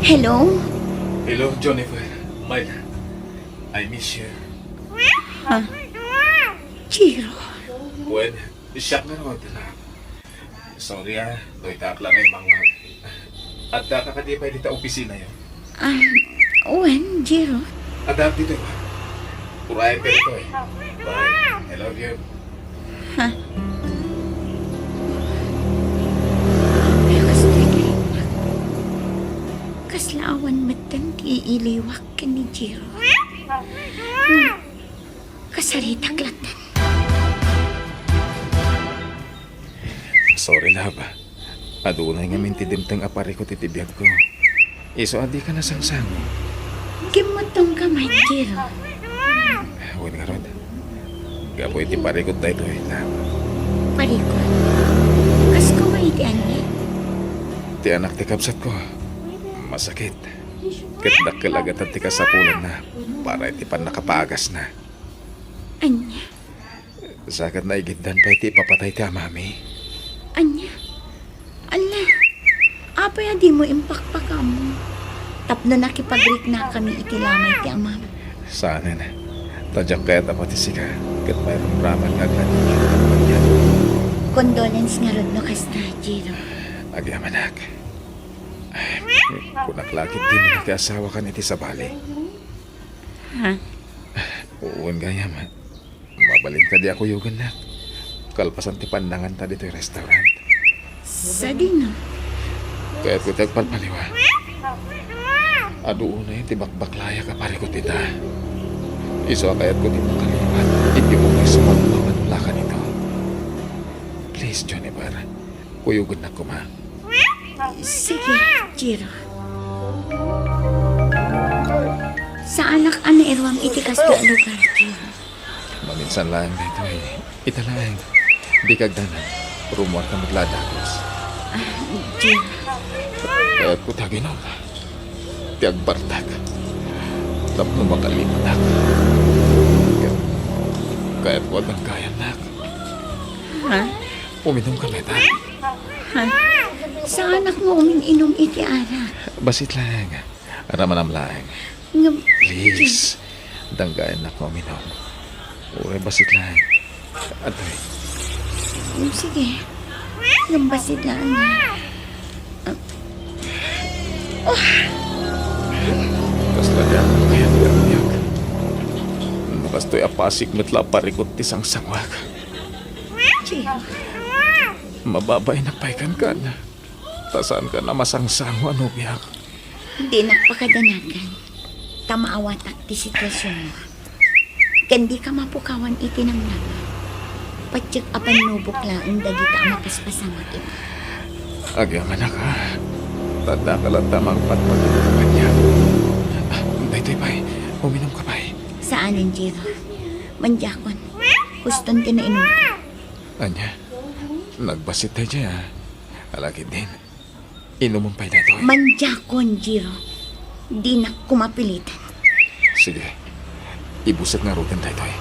Hello? Hello, Jennifer. Myla, I miss you. Ha? Jiro? Wen, siak ngarud, anak. Sorry, ah. Dayta ak la nga immangngag. Addaka kadi pay dita opisinayo? Ah, wen, Jiro. Addaak ditoy, ah. Urayenka ditoy. Bye. I love you. Ha? Ay, kasla, kasla awan metten ti iliwak ken ni Jiro. Hmm. Kasaritak lattan. Sorry, love. Adunay ngamin ti dimteng a parikut iti biagko. Isu a dika nasangsango. Kimmuttongka met, Jiro. Wen ngarud. Gapu iti parikut daytoy, love. Parikut? Kas koma iti ania? Ti anak ti kabsatko. Masakit. Ket dakkel a gatad ti kasapulanna para iti pannakapagasna. Ania? Sa ket naigiddan pay ti ipapatay ti amami. Ania? Ala, apay a dimo impakpakam? Tapno nakipagriknakami iti lamay ti amam. Saanen. Ta diak kayat a pati sika ket mairamraman nga agladingit ken kaniak. Condolence ngarud no kasta, Jiro. Agyamanak. Kunak la ket dimo nakiasawakan iti sabali. Ha? Wen gayam. Mabalin kadi a kuyogennak kalpasan ti pannanganta ditoy restaurant? Sadino? Kayatko ti agpalpaliwan. Adu unay ti bakbaklayak a parikut ita. Isu a kayatko ti makalipat iti umay sumagmamano la kanito. Please, Jennifer, kuyogennak koma. Sige, Jiro. Saanak a nairuam iti kastoy a lugar, Jiro. Maminsan laeng daytoy. Ita laeng. Dika agdanag. Rumuarka met la a dagus. Ah, Jiro. Kayatko ti aginom. Ti agbartek. Tapno makalipatak. Kayatko a danggayannak. Ha? Uminumka met, ha? Ha? Saanak nga umin-inum iti arak. Bassit laeng. Aramanam laeng. Ngem, please. Danggayannak nga uminum. Uray bassit laeng. Adtoy. Mm, sige. Ngem bassit laeng. Ah. Oh. Kasla diak kayat ti agbiag. No Kastoy a pasig met la a parikut ti sangsangoak. Jiro. Mababainak pay kenka. Ta saanka a masangsango a nobiak. Dinak pakadanagan, ta maawatak ti situasionmo. Ken dika mapukawan iti nangnangan. Patiek a pannubok laeng dagita a mapaspasamak ita. Agyamanak, a. Ta daka latta a mangpatpatibuk kaniak. Ah, daytoy pay, uminumka pay. Saanen, Jiro. Mandiakon. Huston ti nainumko. Ania? Nagbassit daydiay, a. Ala ketdin. Inumem pay daytoy. Mandiakon, Jiro. Dinak koma piliten. Sige. Ibuset ngaruden daytoy.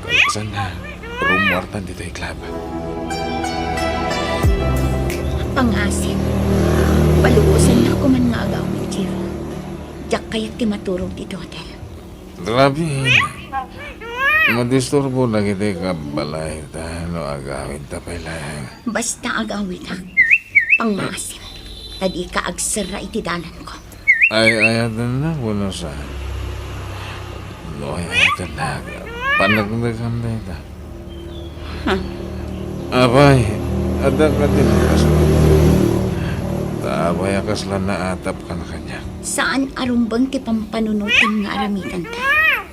Kalpasanna, rummuartan ditoy club. Pangasim. Palubosannak koman nga agawid, Jiro. Diak kayat ti maturog ditoy hotel. Grabe. Madisturbo dagiti kabbalayta no agawidta pay laeng. Basta agawidak, pangngasim, ta dika agserra iti dalanko. Ay-ayatennak wenno saan? No ay-ayatennak, paneknekem dayta. Huh. Apay, adda kadi nakasuat? Ta apay a kasla naatap kan kaniak? Saan a rumbeng ti pampanunotem nga aramidenta.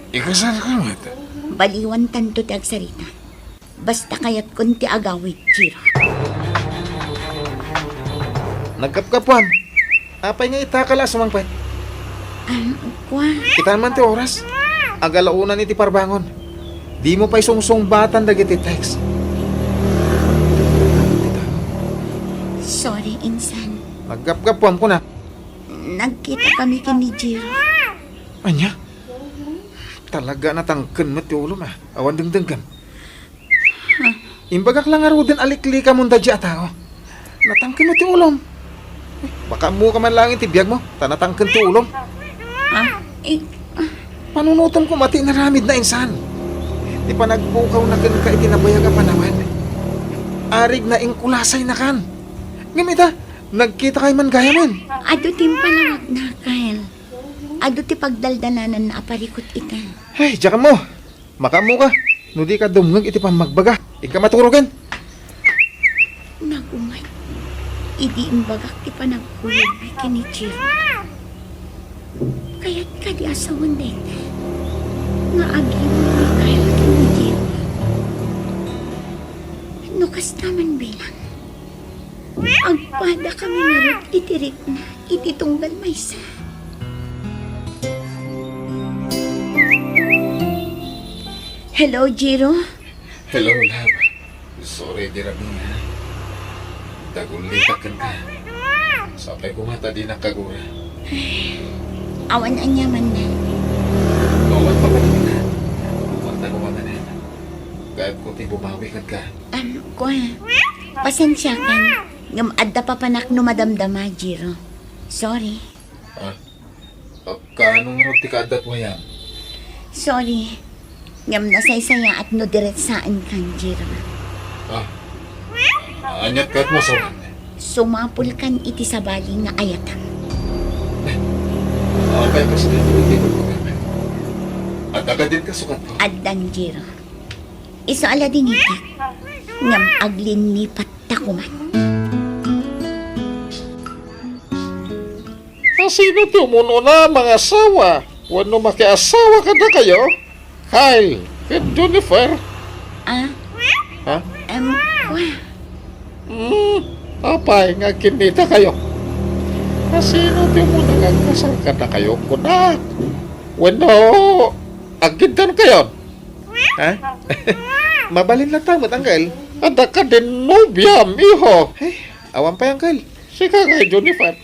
Ikasarka met. Baliwantanto ti agsarita. Basta kayatkon ti agawid, Jiro. Nagkapkapuam. Apay nga itaka la a sumangpet? Ah, kua. Kitam man ti oras. Agalaonan iti parbangon. Dimo pay sungsungbatan dagiti text. Sorry, insan. Naggapgapuam, kuna. Nagkita kami ken ni Jiro. Ania? Talaga a natangken met ti ulom, a. Awan dengdengngem. Huh? Imbagak la ngaruden a liklikamon daydiay a tao. Natangken met ti ulom. Eh, baka ammoka man laeng ti biagmo, ta natangken ti ulom. Ah, eh, ah. Panunotem koma ti inaramidna, insan. Ti panagpukawna kenka iti nabayag a panawen. Arigna, inkulasaynakan. Ngem ita, nagkitakay man gayamen. Adu ti impalawagna, Kyle. Adu ti pagdaldalananna a parikut ita. Hey, diak ammo. Makaammoka no dika dumngeg iti pammagbaga. Inka maturogen. Nagunget idi imbagak ti panagkuyogmi ken ni Jiro. Kayat kadi a sawen dayta nga agimong ni Kyle ken ni Jiro? No kasta man bilang, agpada kami ngarud iti rikna iti tunggal maysa. Hello, Jiro? Hello, love. Sorry, di rabii, ha? Dagullitak kenka. Sapay koma ta dinak kagura. Awan aniamanna. Awan pay aniamanna. Kumarta ko manen. Kayatko ti bumawi kenka. Am, kua. Pasensiakan. Ngem adda papanak no madamdama, Jiro. Sorry. Ah? Ah, kaano ngarud ti kaaddat wayam? Sorry. Ngem nasaysayaat no diretsaenkan, Jiro. Ah. Aniat kayatmo a sawen? Sumapulkan iti sabali nga ayatam. Eh, apay a kasdi iti problema? Adda kadin kasukatko? Addan, Jiro. Isu a ladingitak. Ngem aglinnipatta koman. Kasino ti umun-una a mangasawa wenno makiasawa kadakayo? Kyle ken Jennifer? Ah? Ha? Em, kua. Hmm, apay nga agkinnitakayo? Kasino ti umuna nga agkasar kadakayo, kunak? Wenno, agiddankayon? Ha? Mabalin latta met, Uncle. Adda kadin nobiam, iho? Eh, awan pay, Uncle. Sika ngay, Jennifer.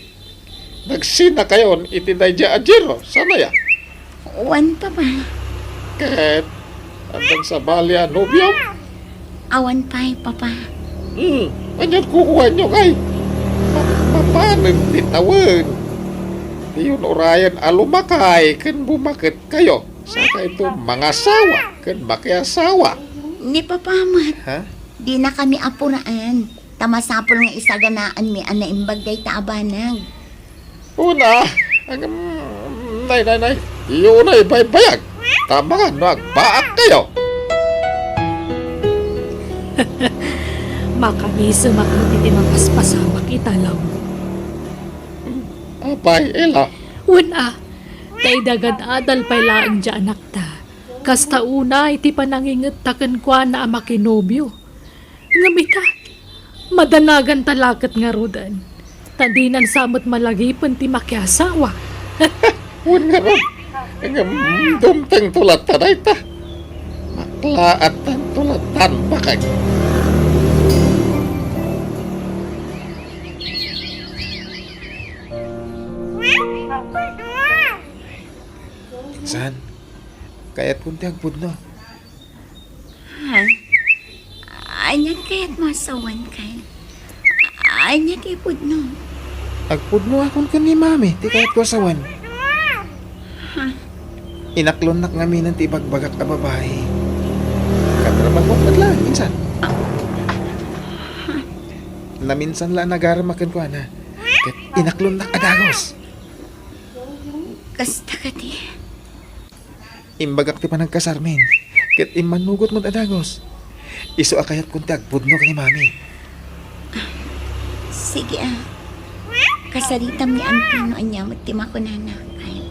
Nagsinakayon iti daydiay a Jiro, saan aya? Wen, Papa. Ket, addan sabali a nobiom? Awan pay, Papa. Hmm, anian kukuanyo, kay? Ma-, mapanen ti tawen. Diyon urayen a lumakay ken bumaketkayo. Sakayto mangasawa ken makiasawa. Ni Papa met, ha? Dina kami apuraan, ta masapul nga isaganaanmi a naimbag dayta a banag. Una, agam, nay, nay, nay. Iyo unay baybayag. Ta amangan no agbaakkayo. Makaisimak met iti mapaspasamak ita, Lauro. Apay, Ella? Wen a, ta idi agad-adal pay laeng ti anakta, kasta unay ti panangingetta kenkuana a makinobio. Ngem ita, madanaganta la ket ngaruden, ta dinan sa met malagipen ti makiasawa. Wen ngarud, ngem dumtengto latta dayta. Maklaattanto lattan bakay. Insan, kayatkon ti agpudno. Ha? Ania ti kayatmo a sawen, Kyle? Ania ti ipudno? Agpudnoakon ken ni Mami ti kayatko a sawen. Ha? Inaklonnak ngaminen ti ibagbagak a babai. Katrabahuak met laeng, insan. Ah. Ha? Naminsan la a nagarem a kenkuana. Ket inaklonnak a dagus. Kasta kadi? Imbagak ti panagkasarmin, ket immannugot met a dagus. Isu a kayatkon ti agpudno ken ni Mami. Sige, ah. Kasaritam ni Auntie no ania met ti makunana, Kyle.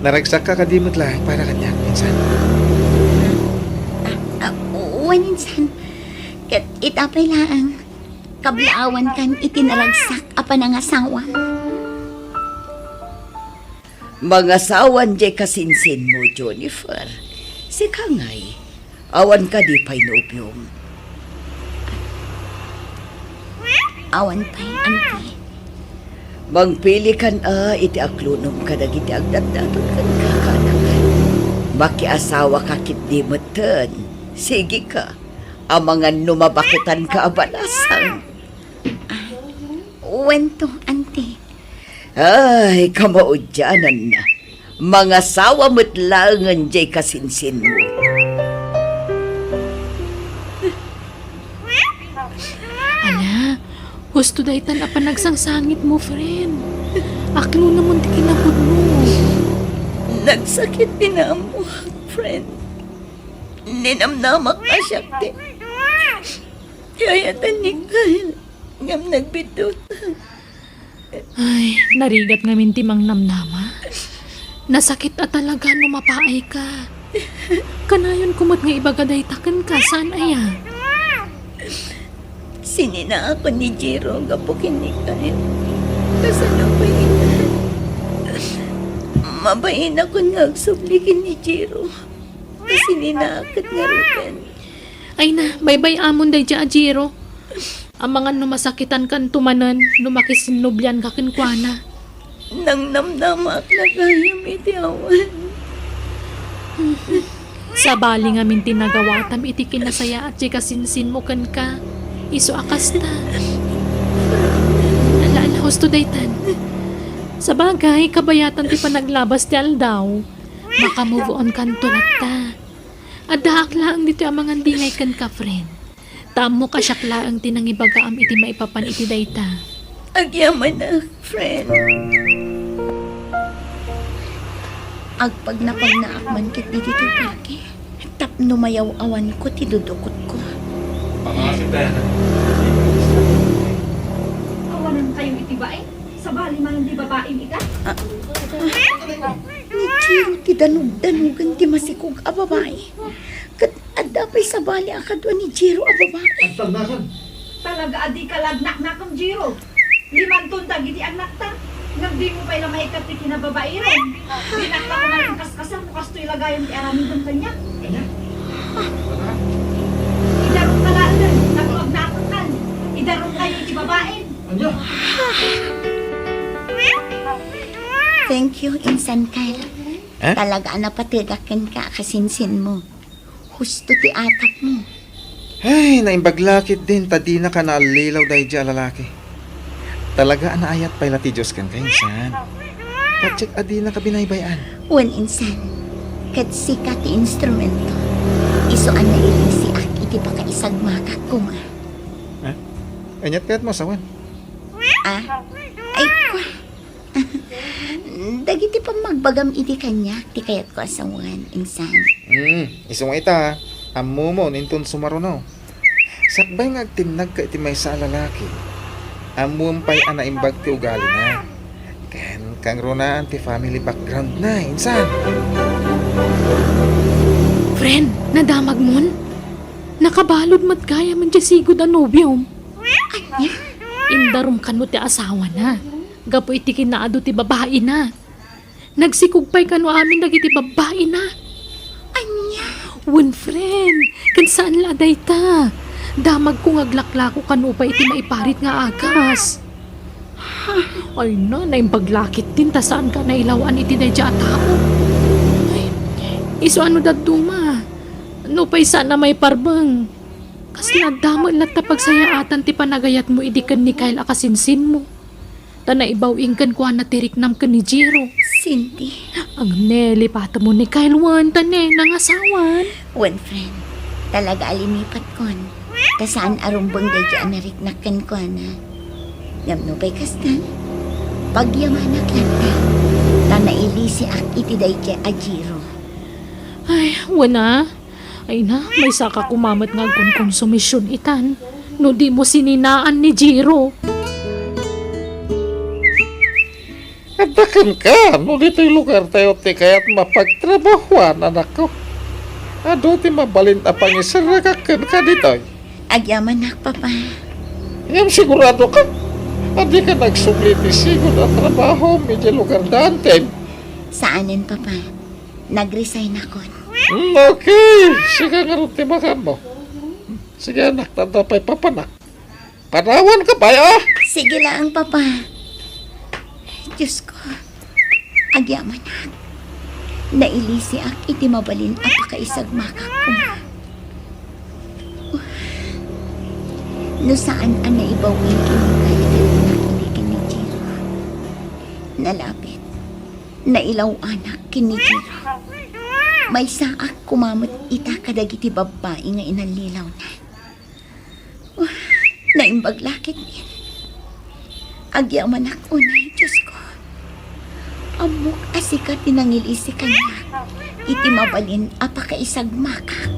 Naragsakka kadi met laeng para kaniak, insan? Ah, ah, wen, insan. Ket ita pay laeng, kablaawankan iti naragsak a panangasawam. Mangasawan diay kasinsinmo, Jennifer. Sika ngay, awan kadi pay nobiom? Awan pay, Auntie. Mangpilikan a iti aklonom kadagiti agdatdaton kenka, kaanakan. Makiasawaka ketdi metten. Sigika, amangan no mabaketanka a balasang. Ah, wento, Auntie. Ay, kamaudiananna. Mangasawa met laengen diay kasinsinmo. Ala, husto daytan a panagsangsangitmo, friend. Aklonomon ti kinapudno. Nagsakit ti naammoak, friend. Ninamnamak a siak ti, ti ayatan ni Kyle. Ngem nagbiddut. Ay, narigat ngamin ti mangnamnama. Nasakit a talaga no mapaayka. Kanayonko met nga ibaga dayta kenka, saan aya? Sininaakon ni Jiro gapu ken ni Kyle. Kasano pay ita? Mabainakon nga agsubli ken ni Jiro. Sininaak ket ngaruden. Ay na, baybay-amon daydiay a Jiro. Amangan no masakitankanto manen no makisinnublianka kenkuana. Nangnamnamaak la gayam iti awan. Sabali ngamin ti nagawatam iti kinasayaat ti kasinsinmo kenka. Isu a kasta. Ala, ala, husto daytan. Sabagay, kabayatan ti panaglabas ti aldaw. Maka-move on kanto latta. Addaak laeng ditoy amangan dingay kenka, friend. Ta ammok a siak laeng ti nangibagaam iti maipapan iti dayta. Agyamanak, friend. Agpagnapagnaak man ketdi ditoy parke tapno mayaw-awanko ti dudukotko. Pangasip tayo na. Awanan kayo iti bae? Sabali man ti babaeng ita? Ah, ah, ni Jiro ti danug-danugan ti masikog a babae. Ket adda pay sabali a kadua ni Jiro a babae. Agtalnakan. Talaga a dika lagnaknakam, Jiro. Limanton dagiti annakta. Ngem dimo pay la maikkat ti kinababairam. Dinak la koma inkaskasar no kastoy la gayam ti aramidem kaniak. Ania? Idarumka laeng, tapno agnakenkan. Idarumkayo iti babaen. Ania? Thank you, Insan Kyle. Eh? Talaga a napategak kenka a kasinsinmo. Husto ti atapmo. Ay, naimbag la ketdin ta dinaka naallilaw daydiay a lalaki. Talaga a naayat pay la ti Dios kenka, Insan. Patiek a dinaka binaybay-an. Wen, Insan. Ket sika ti instrumento. Isu a nairisiak iti pakaisagmakak koma. Eh? Aniat kayatmo a sawen? Ah? Ay, kua. Dagiti pammagbagam idi kaniak ti kayatko a sawen, insan. Hmm, isu nga ita, ammomon inton sumaruno. Sakbay nga agtinnagka iti maysa a lalaki, ammom pay a naimbag ti ugalina. Ken kangrunaan ti family background na, insan. Friend, nadamagmon? Nakabalud met gayam diay sigud a nobiom. Ania? Indarum kano ti asawana. Gapu iti kinaadu ti babaina. Nagsikog pay kano amin dagiti babbaina. Ania? Wen, friend, ken saan la a dayta. Damagko nga aglaklako kano pay iti maiparit nga agas. Ay na, naimbag la ketdin ta saanka a nailaw-an iti daydiay a tao. Ay, isu a no dadduma. Nupay saan a maiparbeng. Kasla adda met latta pagsayaatan ti panagayatmo idi ken ni Kyle a kasinsinmo. Ta naibaw-ing kenkuana ti riknam ken ni Jiro. Cindy. Ngem ne, lipatemmo ni Kyle wen, ta ne, nangasawan. Wen, friend. Talaga a linipatkon. Ta saan a rumbeng daydiay a nariknak kenkuana. Ngem nupay kasta, pagyamanak latta. Ta nailisiak iti daydiay a Jiro. Ay, wen a. Ay na, maysaka koma met nga agkonkonsumision itan no dimo sininaan ni Jiro. Adda kenka, no ditoy lugartayo ti kayatmo a pagtrabahoan, anakko. Adu ti mabalin a pangiserrekak kenka ditoy. Agyamanak, Papa. Ngem siguradoka a dika nagsubli ti sigud a trabahom idiay lugar da antim? Saanen, Papa. Nag-resignakon. Mm, okay. Sika ngarud ti makanmo. Sige, anak, tanda pay papanak. Panawanka pay, a? Sige laeng, Papa. Diosko, agyamanak. Nailisiak iti mabalin a pakaisagmakak koma. No saan a naibaw-ing ken ni Kyle ken ni Jiro. Nalabit. Nailaw-anak ken ni Jiro. Maysaak koma met ita kadagiti babbai nga inallilawna. Naimbag la ketdin. Agyamanak unay, Diosko. Ammok a sika ti nangilisi kaniak iti mabalin a pakaisagmakak.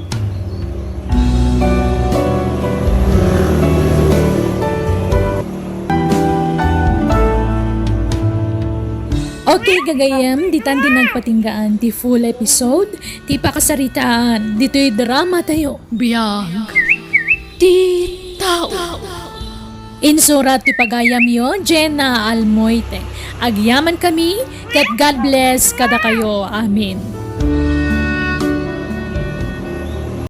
Okay, gagayyem, ditan ti nagpatinggaan ti full episode ti pakasaritaan ditoy drama tayo. Biag ti tao. Insurat ti pagayamyo, Jenna Almoite. Agyaman kami, ket God bless kadakayo. Amen.